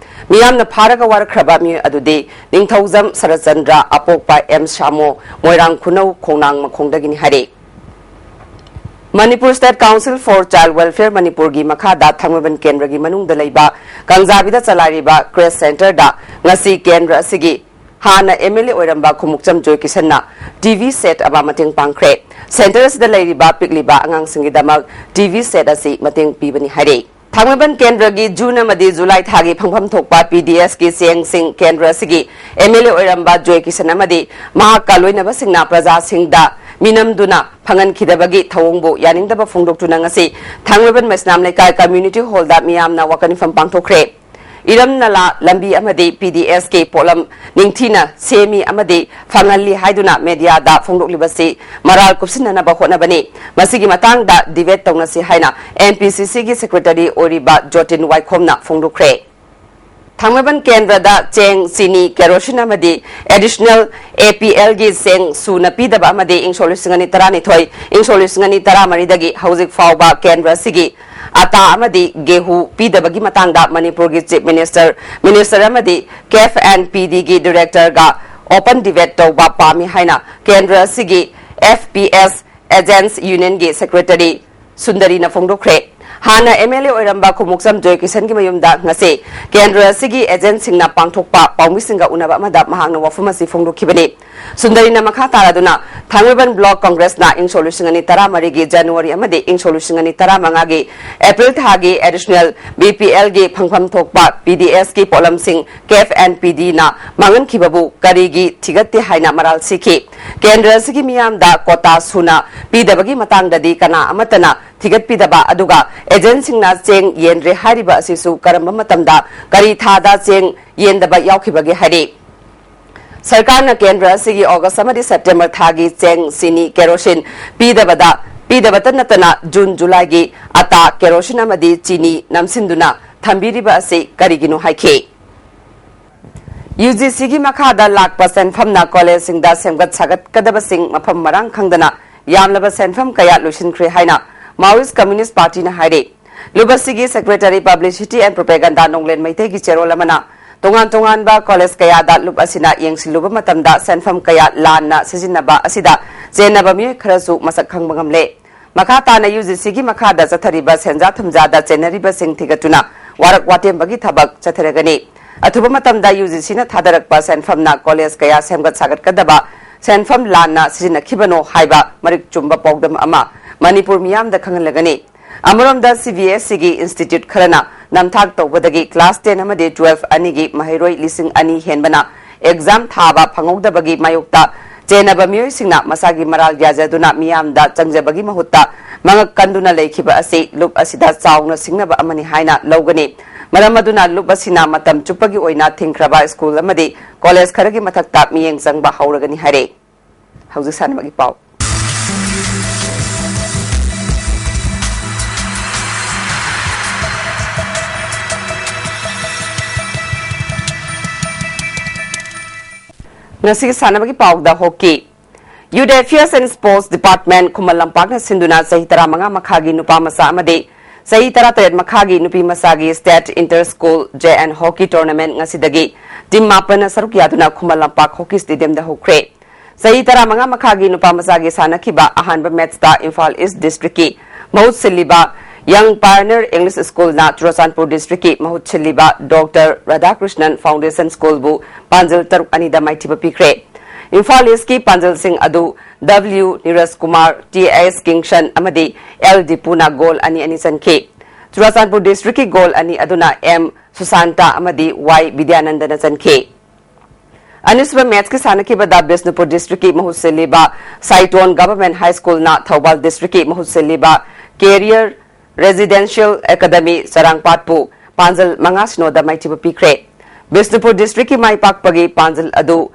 ꯃꯤꯌꯥꯝꯅ ꯐꯥꯔꯒ ꯋꯥꯔꯛꯈ꯭ꯔꯕ ꯃꯤꯑꯣꯏ ꯑꯗꯨꯗꯤ ꯅꯤꯡꯊꯧꯖꯝ ꯁꯔꯠꯆꯟꯗ꯭ꯔ, ꯑꯄꯣꯛꯄ ꯑꯦꯝ ꯁꯥꯃꯣ, ꯃꯣꯏꯔꯥꯡ ꯈꯨꯅꯧ ꯈꯣꯡꯅꯥꯡ ꯃꯈꯣꯡꯗꯒꯤꯅꯤ ꯍꯥꯏꯔꯦ꯫ Manipur State Council for Child Welfare ꯃꯅꯤꯄꯨꯔꯒꯤ ꯃꯈꯥꯗ ꯊꯥꯡꯃꯩꯕꯟ ꯀꯦꯟꯗ꯭ꯔꯒꯤ ꯃꯅꯨꯡꯗ ꯂꯩꯕ ꯀꯪꯖꯥꯕꯤꯗ ꯆꯂꯥꯏꯔꯤꯕ ꯀ꯭ꯔꯦꯁ ꯁꯦꯟꯇꯔꯗ ꯉꯁꯤ ꯀꯦꯟꯗ꯭ꯔ ꯑꯁꯤꯒꯤ ꯍꯥꯟꯅ ꯑꯦꯝ ꯑꯦꯜ ꯑꯦ ꯑꯣꯏꯔꯝꯕ ꯈꯨꯃꯨꯛꯆꯝ ꯖꯣꯏꯀꯤꯁꯟꯅ ꯇꯤ ꯚꯤ ꯁꯦꯠ ꯑꯃ ꯃꯇꯦꯡ ꯄꯥꯡꯈ꯭ꯔꯦ꯫ ꯁꯦꯟꯇꯔ ꯑꯁꯤꯗ ꯂꯩꯔꯤꯕ ꯄꯤꯛꯂꯤꯕ ꯑꯉꯥꯡꯁꯤꯡꯒꯤꯗꯃꯛ ꯇꯤ ꯚꯤ ꯁꯦꯠ ꯑꯁꯤ ꯃꯇꯦꯡ ꯄꯤꯕꯅꯤ ꯍꯥꯏꯔꯦ꯫ ꯊꯥꯡꯃꯩꯕꯟ ꯀꯦꯟꯗ꯭ꯔꯒꯤ ꯖꯨꯟ ꯑꯃꯗꯤ ꯖꯨꯂꯥꯏ ꯊꯥꯒꯤ ꯐꯪꯐꯝ ꯊꯣꯛꯄ ꯄꯤ ꯗꯤ ꯑꯦꯁꯀꯤ ꯆꯦꯡꯁꯤꯡ ꯀꯦꯟꯗ꯭ꯔ ꯑꯁꯤꯒꯤ ꯑꯦꯝ ꯑꯦꯜ ꯑꯦ ꯑꯣꯏꯔꯝꯕ ꯖꯣꯏ ꯀꯤꯁꯟ ꯑꯃꯗꯤ ꯃꯍꯥꯛꯀ ꯂꯣꯏꯅꯕꯁꯤꯡꯅ ꯄ꯭ꯔꯖꯥꯁꯤꯡꯗ ꯃꯤꯅꯝꯗꯨꯅ ꯐꯪꯍꯟꯈꯤꯗꯕꯒꯤ ꯊꯧꯑꯣꯡꯕꯨ ꯌꯥꯅꯤꯡꯗꯕ ꯐꯣꯡꯗꯣꯛꯇꯨꯅ ꯉꯁꯤ ꯊꯥꯡꯃꯩꯕꯟ ꯃꯩꯁꯅꯥꯝ ꯂꯩꯀꯥꯏ ꯀꯝꯃ꯭ꯌꯨꯅꯤꯇꯤ ꯍꯣꯜꯗ ꯃꯤꯌꯥꯝꯅ ꯋꯥꯀꯠ ꯃꯤꯐꯝ ꯄꯥꯡꯊꯣꯛꯈ꯭ꯔꯦ꯫ ꯏꯔꯝ ꯅꯂꯥ ꯂꯝꯕꯤ ꯑꯃꯗꯤ ꯄꯤ ꯗꯤ ꯑꯦꯁꯀꯤ ꯄꯣꯠꯂꯝ ꯅꯤꯡꯊꯤꯅ ꯁꯦꯝꯃꯤ ꯑꯃꯗꯤ ꯐꯪꯍꯜꯂꯤ ꯍꯥꯏꯗꯨꯅ ꯃꯦꯗꯤꯌꯥꯗ ꯐꯣꯡꯗꯣꯛꯂꯤꯕꯁꯤ ꯃꯔꯥꯜ ꯀꯨꯞꯁꯤꯟꯅꯅꯕ ꯍꯣꯠꯅꯕꯅꯤ꯫ ꯃꯁꯤꯒꯤ ꯃꯇꯥꯡꯗ ꯗꯤꯕꯦꯠ ꯇꯧꯅꯁꯤ ꯍꯥꯏꯅ ꯑꯦꯝ ꯄꯤ ꯁꯤ ꯁꯤꯒꯤ ꯁꯦꯀ꯭ꯔꯦꯇꯔꯤ ꯑꯣꯏꯔꯤꯕ ꯖꯣꯇꯤꯟ ꯋꯥꯏꯈꯣꯝꯅ ꯐꯣꯡꯗꯣꯛꯈ꯭ꯔꯦ꯫ ꯊꯥꯡꯃꯩꯕꯟ ꯀꯦꯟꯗ꯭ꯔꯗ ꯆꯦꯡ, ꯆꯤꯅꯤ, ꯀꯦꯔꯣꯁꯤꯟ ꯑꯃꯗꯤ ꯑꯦꯗꯤꯁꯅꯦꯜ ꯑꯦ ꯄꯤ ꯑꯦꯜꯒꯤ ꯆꯦꯡ ꯁꯨꯅ ꯄꯤꯗꯕ ꯑꯃꯗꯤ ꯏꯪ ꯁꯣꯛ ꯂꯤꯁꯤꯡ ꯑꯅꯤ ꯇꯔꯥꯅꯤꯊꯣꯏ, ꯏꯪ ꯁꯣꯛ ꯂꯤꯁꯤꯡ ꯑꯅꯤ ꯇꯔꯥꯃꯔꯤꯗꯒꯤ ꯍꯧꯖꯤꯛ ꯐꯥꯎꯕ ꯀꯦꯟꯗ꯭ꯔ ꯑꯁꯤꯒꯤ ꯑꯇꯥ ꯑꯃꯗꯤ ꯒꯦꯍꯨ ꯄꯤꯗꯕꯒꯤ ꯃꯇꯥꯡꯗ ꯃꯅꯤꯄꯨꯔꯒꯤ ꯆꯤꯐ ꯃꯤꯅꯤꯁꯇꯔ, ꯃꯤꯅꯤꯁꯇꯔ ꯑꯃꯗꯤ ꯀꯦꯐ ꯑꯦꯟ ꯄꯤ ꯗꯤꯒꯤ ꯗꯤꯔꯦꯛꯇꯔꯒ ꯑꯣꯄꯟ ꯗꯤꯕꯦꯠ ꯇꯧꯕ ꯄꯥꯝꯃꯤ ꯍꯥꯏꯅ ꯀꯦꯟꯗ꯭ꯔ ꯑꯁꯤꯒꯤ ꯑꯦꯐ ꯄꯤ ꯑꯦꯁ ꯑꯦꯖꯦꯟꯠꯁ ꯌꯨꯅꯤꯌꯟꯒꯤ ꯁꯦꯀ꯭ꯔꯦꯇꯔꯤ ꯁꯨꯟꯗꯔꯤꯅ ꯐꯣꯡꯗꯣꯛꯈ꯭ꯔꯦ꯫ ꯍꯥꯟꯅ ꯑꯦꯝ ꯑꯦꯜ ꯑꯦ ꯑꯣꯏꯔꯝꯕ ꯈꯨꯃꯨꯛꯆꯝ ꯖꯣꯏꯀꯤꯁꯟꯒꯤ ꯃꯌꯨꯝꯗ ꯉꯁꯤ ꯀꯦꯟꯗ꯭ꯔ ꯑꯁꯤꯒꯤ ꯑꯦꯖꯦꯟꯠꯁꯤꯡꯅ ꯄꯥꯡꯊꯣꯛꯄ ꯄꯥꯎꯃꯤꯁꯤꯡꯒ ꯎꯅꯕ ꯑꯃꯗ ꯃꯍꯥꯛꯅ ꯋꯥꯐꯝ ꯑꯁꯤ ꯐꯣꯡꯗꯣꯛꯈꯤꯕꯅꯤ꯫ ꯁꯨꯟꯗꯔꯤꯅ ꯃꯈꯥ ꯇꯥꯔꯗꯨꯅ ꯊꯥꯡꯃꯩꯕꯟ ꯕ꯭ꯂꯣꯛ ꯀꯪꯒ꯭ꯔꯦꯁꯅ ꯏꯪ ꯁꯣꯛ ꯂꯤꯁꯤꯡ ꯑꯅꯤ ꯇꯔꯥꯃꯔꯤꯒꯤ ꯖꯅꯋꯥꯔꯤ ꯑꯃꯗꯤ ꯏꯪ ꯁꯣꯛ ꯂꯤꯁꯤꯡ ꯑꯅꯤ ꯇꯔꯥꯃꯉꯥꯒꯤ ꯑꯦꯄ꯭ꯔꯤꯜ ꯊꯥꯒꯤ ꯑꯦꯗꯤꯁꯅꯦꯜ ꯕꯤ ꯄꯤ ꯑꯦꯜꯒꯤ ꯐꯪꯐꯝ ꯊꯣꯛꯄ ꯄꯤ ꯗꯤ ꯑꯦꯁꯀꯤ ꯄꯣꯠꯂꯝꯁꯤꯡ ꯀꯦꯐ ꯑꯦꯟ ꯄꯤ ꯗꯤꯅ ꯃꯥꯡꯍꯟꯈꯤꯕꯕꯨ ꯀꯔꯤꯒꯤ ꯊꯤꯒꯠꯇꯦ ꯍꯥꯏꯅ ꯃꯔꯥꯜ ꯁꯤꯈꯤ꯫ ꯀꯦꯟꯗ꯭ꯔ ꯑꯁꯤꯒꯤ ꯃꯤꯌꯥꯝꯗ ꯀꯣꯇꯥ ꯁꯨꯅ ꯄꯤꯗꯕꯒꯤ ꯃꯇꯥꯡꯗꯗꯤ ꯀꯅꯥ ꯑꯃꯠꯇꯅ ꯊꯤꯒꯠꯄꯤꯗꯕ, ꯑꯗꯨꯒ ꯑꯦꯖꯦꯟꯁꯤꯡꯅ ꯆꯦꯡ ꯌꯦꯟꯗ꯭ꯔꯦ ꯍꯥꯏꯔꯤꯕ ꯑꯁꯤꯁꯨ ꯀꯔꯝꯕ ꯃꯇꯝꯗ, ꯀꯔꯤ ꯊꯥꯗ ꯆꯦꯡ ꯌꯦꯟꯗꯕ ꯌꯥꯎꯈꯤꯕꯒꯦ ꯍꯥꯏꯔꯤ꯫ ꯁꯔꯀꯥꯔꯅ ꯀꯦꯟꯗ꯭ꯔ ꯑꯁꯤꯒꯤ ꯑꯣꯒꯁ ꯑꯃꯗꯤ ꯁꯦꯞꯇꯦꯝꯕꯔ ꯊꯥꯒꯤ ꯆꯦꯡ, ꯆꯤꯅꯤ, ꯀꯦꯔꯣꯁꯤꯟ ꯄꯤꯗꯕꯗ, ꯄꯤꯗꯕꯇ ꯅꯠꯇꯅ ꯖꯨꯟ, ꯖꯨꯂꯥꯏꯒꯤ ꯑꯇꯥ, ꯀꯦꯔꯣꯁꯤꯟ ꯑꯃꯗꯤ ꯆꯤꯅꯤ ꯅꯝꯁꯤꯟꯗꯨꯅ ꯊꯝꯕꯤꯔꯤꯕ ꯑꯁꯤ ꯀꯔꯤꯒꯤꯅꯣ ꯍꯥꯏꯈꯤ꯫ ꯌꯨ ꯖꯤ ꯁꯤꯒꯤ ꯃꯈꯥꯗ ꯂꯥꯛꯄ ꯁꯦꯟꯐꯝꯅ ꯀꯣꯂꯦꯖꯁꯤꯡꯗ ꯁꯦꯝꯒꯠ ꯁꯥꯒꯠꯀꯗꯕꯁꯤꯡ ꯃꯐꯝ ꯃꯔꯥꯡ ꯈꯪꯗꯅ ꯌꯥꯝꯂꯕ ꯁꯦꯟꯐꯝ ꯀꯌꯥ ꯂꯣꯏꯁꯤꯟꯈ꯭ꯔꯦ ꯍꯥꯏꯅ Maoist Communist Partyꯅ ꯍꯥꯏꯔꯤ꯫ ꯂꯨꯞ ꯑꯁꯤꯒꯤ secretary publicity and propaganda ꯅꯣꯡꯂꯦꯟ ꯃꯩꯇꯩꯒꯤ ꯆꯦꯔꯣꯜ ꯑꯃꯅ ꯇꯣꯉꯥꯟ ꯇꯣꯉꯥꯟꯕ ꯀꯣꯂꯦꯖ ꯀꯌꯥꯗ ꯂꯨꯞ ꯑꯁꯤꯅ ꯌꯦꯡꯁꯤꯜꯂꯨꯕ ꯃꯇꯝꯗ ꯁꯦꯟꯐꯝ ꯀꯌꯥ ꯂꯥꯟꯅ ꯁꯤꯖꯤꯟꯅꯕ ꯑꯁꯤꯗ ꯆꯦꯟꯅꯕ ꯃꯤꯑꯣꯏ ꯈꯔꯁꯨ ꯃꯁꯛ ꯈꯪꯕ ꯉꯝꯂꯦ꯫ ꯃꯈꯥ ꯇꯥꯅ ꯌꯨ ꯖꯤ ꯁꯤꯒꯤ ꯃꯈꯥꯗ ꯆꯠꯊꯔꯤꯕ ꯁꯦꯟꯖꯥ ꯊꯨꯝꯖꯥꯗ ꯆꯦꯟꯅꯔꯤꯕꯁꯤꯡ ꯊꯤꯒꯠꯇꯨꯅ ꯋꯥꯔꯛ ꯋꯥꯇꯦꯝꯕꯒꯤ ꯊꯕꯛ ꯆꯠꯊꯔꯒꯅꯤ꯫ ꯑꯊꯨꯕ ꯃꯇꯝꯗ ꯌꯨ ꯖꯤ ꯁꯤꯅ ꯊꯥꯗꯔꯛꯄ ꯁꯦꯟꯐꯝꯅ ꯀꯣꯂꯦꯖ ꯀꯌꯥ ꯁꯦꯝꯒꯠ ꯁꯥꯒꯠꯀꯗꯕ ꯁꯦꯟꯐꯝ ꯂꯥꯟꯅ ꯁꯤꯖꯤꯟꯅꯈꯤꯕꯅꯣ ꯍꯥꯏꯕ ꯃꯔꯤꯛ ꯆꯨꯝꯕ ꯄꯥꯎꯗꯝ ꯑꯃ ꯃꯅꯤꯄꯨꯔ ꯃꯤꯌꯥꯝꯗ ꯈꯪꯍꯜꯂꯒꯅꯤ꯫ ꯑꯃꯔꯣꯝꯗ, ꯁꯤ ꯕꯤ ꯑꯦꯁ ꯏꯒꯤ ꯏꯟꯁꯇꯤꯇ꯭ꯌꯨꯠ ꯈꯔꯅ ꯅꯝꯊꯥꯛ ꯇꯧꯕꯗꯒꯤ ꯀ꯭ꯂꯥꯁ ꯇꯦꯟ ꯑꯃꯗꯤ ꯇꯨꯋꯦꯜꯐ ꯑꯅꯤꯒꯤ ꯃꯍꯩꯔꯣꯏ ꯂꯤꯁꯤꯡ ꯑꯅꯤ ꯍꯦꯟꯕꯅ ꯑꯦꯛꯖꯥꯝ ꯊꯥꯕ ꯐꯪꯍꯧꯗꯕꯒꯤ ꯃꯥꯌꯣꯛꯇ ꯆꯦꯟꯅꯕ ꯃꯤꯑꯣꯏꯁꯤꯡꯅ ꯃꯁꯥꯒꯤ ꯃꯔꯥꯜ ꯌꯥꯖꯗꯨꯅ ꯃꯤꯌꯥꯝꯗ ꯆꯪꯖꯕꯒꯤ ꯃꯍꯨꯠꯇ ꯃꯉꯛ ꯀꯟꯗꯨꯅ ꯂꯩꯈꯤꯕ ꯑꯁꯤ ꯂꯨꯞ ꯑꯁꯤꯗ ꯆꯥꯎꯅ ꯁꯤꯡꯅꯕ ꯑꯃꯅꯤ ꯍꯥꯏꯅ ꯂꯧꯒꯅꯤ꯫ ꯃꯔꯝ ꯑꯗꯨꯅ ꯂꯨꯞ ꯑꯁꯤꯅ ꯃꯇꯝ ꯆꯨꯞꯄꯒꯤ ꯑꯣꯏꯅ ꯊꯤꯡꯈ꯭ꯔꯕ ꯁ꯭ꯀꯨꯜ ꯑꯃꯗꯤ ꯀꯣꯂꯦꯖ ꯈꯔꯒꯤ ꯃꯊꯛꯇ ꯃꯤꯠꯌꯦꯡ ꯆꯪꯕ ꯍꯧꯔꯒꯅꯤ ꯍꯥꯏꯔꯦ꯫ ꯍꯧꯖꯤꯛ ꯁꯥꯟꯅꯕꯒꯤ ꯄꯥꯎ꯫ ꯉꯁꯤꯒꯤ ꯁꯥꯟꯅꯕꯒꯤ ꯄꯥꯎꯗ hockey. Youth Affairs and Sports Department ꯈꯨꯃꯟ ꯂꯝꯄꯥꯛꯅ ꯁꯤꯟꯗꯨꯅ ꯆꯍꯤ ꯇꯔꯥꯃꯉꯥ ꯃꯈꯥꯒꯤ ꯅꯨꯄꯥ ꯃꯆꯥ ꯑꯃꯗꯤ ꯆꯍꯤ ꯇꯔꯥꯇꯔꯦꯠ ꯃꯈꯥꯒꯤ ꯅꯨꯄꯤ ꯃꯆꯥꯒꯤ State Inter School J N Hockey Tournament ꯉꯁꯤꯗꯒꯤ ꯇꯤꯝ ꯃꯥꯄꯟꯅ ꯁꯔꯨꯛ ꯌꯥꯗꯨꯅ ꯈꯨꯃꯟ ꯂꯝꯄꯥꯛ ꯍꯣꯀꯤ ꯁ꯭ꯇꯦꯗꯤꯌꯝꯗ ꯍꯧꯈ꯭ꯔꯦ꯫ ꯆꯍꯤ ꯇꯔꯥꯃꯉꯥ ꯃꯈꯥꯒꯤ ꯅꯨꯄꯥ ꯃꯆꯥꯒꯤ ꯁꯥꯟꯅꯈꯤꯕ ꯑꯍꯥꯟꯕ ꯃꯦꯠꯁꯇ ꯏꯝꯐꯥꯜ ꯏꯁ ꯗꯤꯁꯇ꯭ꯔꯤꯛꯀꯤ ꯃꯍꯨꯠ ꯁꯤꯜꯂꯤꯕ Young Pioneer English Schoolꯅ ꯆꯨꯔꯆꯥꯟꯄꯨꯔ ꯗꯤꯁꯇ꯭ꯔꯤꯛꯀꯤ ꯃꯍꯨꯠ ꯁꯤꯜꯂꯤꯕ ꯗꯣꯛꯇꯔ ꯔꯥꯙꯥꯀ꯭ꯔꯤꯁꯅꯟ ꯐꯥꯎꯟꯗꯦꯁꯟ ꯁ꯭ꯀꯨꯜꯕꯨ ꯄꯥꯟꯖꯜ ꯇꯔꯨꯛ ꯑꯅꯤꯗ ꯃꯥꯏꯊꯤꯕ ꯄꯤꯈ꯭ꯔꯦ꯫ ꯏꯝꯐꯥꯜ ꯏꯁꯀꯤ ꯄꯥꯟꯖꯜꯁꯤꯡ ꯑꯗꯨ W Niraj Kumar, T S Kingson ꯑꯃꯗꯤ L ꯗꯤꯄꯨꯅ ꯒꯣꯜ ꯑꯅꯤ ꯑꯅꯤ ꯆꯟꯈꯤ꯫ ꯆꯨꯔꯆꯥꯟꯄꯨꯔ ꯗꯤꯁꯇ꯭ꯔꯤꯛꯀꯤ ꯒꯣꯜ ꯑꯅꯤ ꯑꯗꯨꯅ M ꯁꯨꯁꯥꯟꯇ ꯑꯃꯗꯤ Y ꯕꯤꯗ꯭ꯌꯥꯅꯟꯗꯅ ꯆꯟꯈꯤ꯫ ꯑꯅꯤꯁꯨꯕ ꯃꯦꯠꯁꯀꯤ ꯁꯥꯟꯅꯈꯤꯕꯗ ꯕꯤꯁꯅꯨꯄꯨꯔ ꯗꯤꯁꯇ꯭ꯔꯤꯛꯀꯤ ꯃꯍꯨꯠ ꯁꯤꯜꯂꯤꯕ ꯁꯥꯏꯇꯣꯟ ꯒꯚꯔꯟꯃꯦꯟꯠ ꯍꯥꯏ ꯁ꯭ꯀꯨꯜꯅ ꯊꯧꯕꯥꯜ ꯗꯤꯁꯇ꯭ꯔꯤꯛꯀꯤ ꯃꯍꯨꯠ ꯁꯤꯜꯂꯤꯕ ꯀꯦꯔꯤꯌꯔ ꯔꯦꯁꯤꯗꯦꯟꯁꯤꯌꯦꯜ ꯑꯦꯀꯥꯗꯃꯤ ꯆꯔꯥꯡꯄꯥꯠꯄꯨ ꯄꯥꯟꯖꯜ ꯃꯉꯥ ꯁꯤꯅꯣꯗ ꯃꯥꯏꯊꯤꯕ ꯄꯤꯈ꯭ꯔꯦ꯫ ꯕꯤꯁꯅꯨꯄꯨꯔ ꯗꯤꯁꯇ꯭ꯔꯤꯛꯀꯤ ꯃꯥꯏ ꯄꯥꯛꯄꯒꯤ ꯄꯥꯟꯖꯜ ꯑꯗꯨ,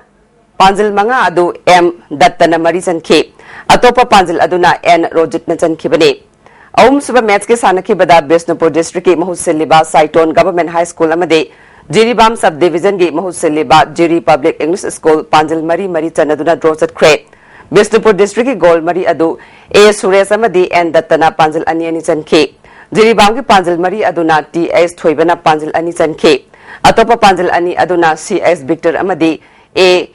ꯄꯥꯟꯖꯜ ꯃꯉꯥ ꯑꯗꯨ ꯑꯦꯝ ꯗꯠꯇꯅ ꯃꯔꯤ ꯆꯟꯈꯤ꯫ ꯑꯇꯣꯞꯄ ꯄꯥꯟꯖꯜ ꯑꯗꯨꯅ ꯑꯦꯟ ꯔꯣꯖꯤꯠꯅ ꯆꯟꯈꯤꯕꯅꯤ꯫ ꯑꯍꯨꯝꯁꯨꯕ ꯃꯦꯠꯁꯀꯤ ꯁꯥꯟꯅꯈꯤꯕꯗ ꯕꯤꯁꯅꯨꯄꯨꯔ ꯗꯤꯁꯇ꯭ꯔꯤꯛꯀꯤ ꯃꯍꯨꯠ ꯁꯤꯜꯂꯤꯕ ꯁꯥꯏꯇꯣꯟ ꯒꯚꯔꯟꯃꯦꯟꯠ ꯍꯥꯏ ꯁ꯭ꯀꯨꯜ ꯑꯃꯗꯤ ꯖꯤꯔꯤꯕꯥꯝ ꯁꯕ ꯗꯤꯚꯤꯖꯟꯒꯤ ꯃꯍꯨꯠ ꯁꯤꯜꯂꯤꯕ ꯖꯤꯔꯤ ꯄꯕ꯭ꯂꯤꯛ ꯏꯪꯂꯤꯁ ꯁ꯭ꯀꯨꯜ ꯄꯥꯟꯖꯜ ꯃꯔꯤ ꯃꯔꯤ ꯆꯟꯅꯗꯨꯅ ꯗ꯭ꯔꯣ ꯆꯠꯈ꯭ꯔꯦ꯫ ꯕꯤꯁꯅꯨꯄꯨꯔ ꯗꯤꯁꯇ꯭ꯔꯤꯛꯀꯤ ꯒꯣꯜ ꯃꯔꯤ ꯑꯗꯨ ꯑꯦ ꯁꯨꯔꯦꯁ ꯑꯃꯗꯤ ꯑꯦꯟ ꯗꯠꯇꯅ ꯄꯥꯟꯖꯜ ꯑꯅꯤ ꯑꯅꯤ ꯆꯟꯈꯤ꯫ ꯖꯤꯔꯤꯕꯥꯝꯒꯤ ꯄꯥꯟꯖꯜ ꯃꯔꯤ ꯑꯗꯨꯅ ꯇꯤ ꯑꯩꯆ ꯊꯣꯏꯕꯅ ꯄꯥꯟꯖꯜ ꯑꯅꯤ ꯆꯟꯈꯤ꯫ ꯑꯇꯣꯞꯄ ꯄꯥꯟꯖꯜ ꯑꯅꯤ ꯑꯗꯨꯅ ꯁꯤ ꯑꯩꯆ ꯕꯤꯛꯇꯔ ꯑꯃꯗꯤ ꯑꯦ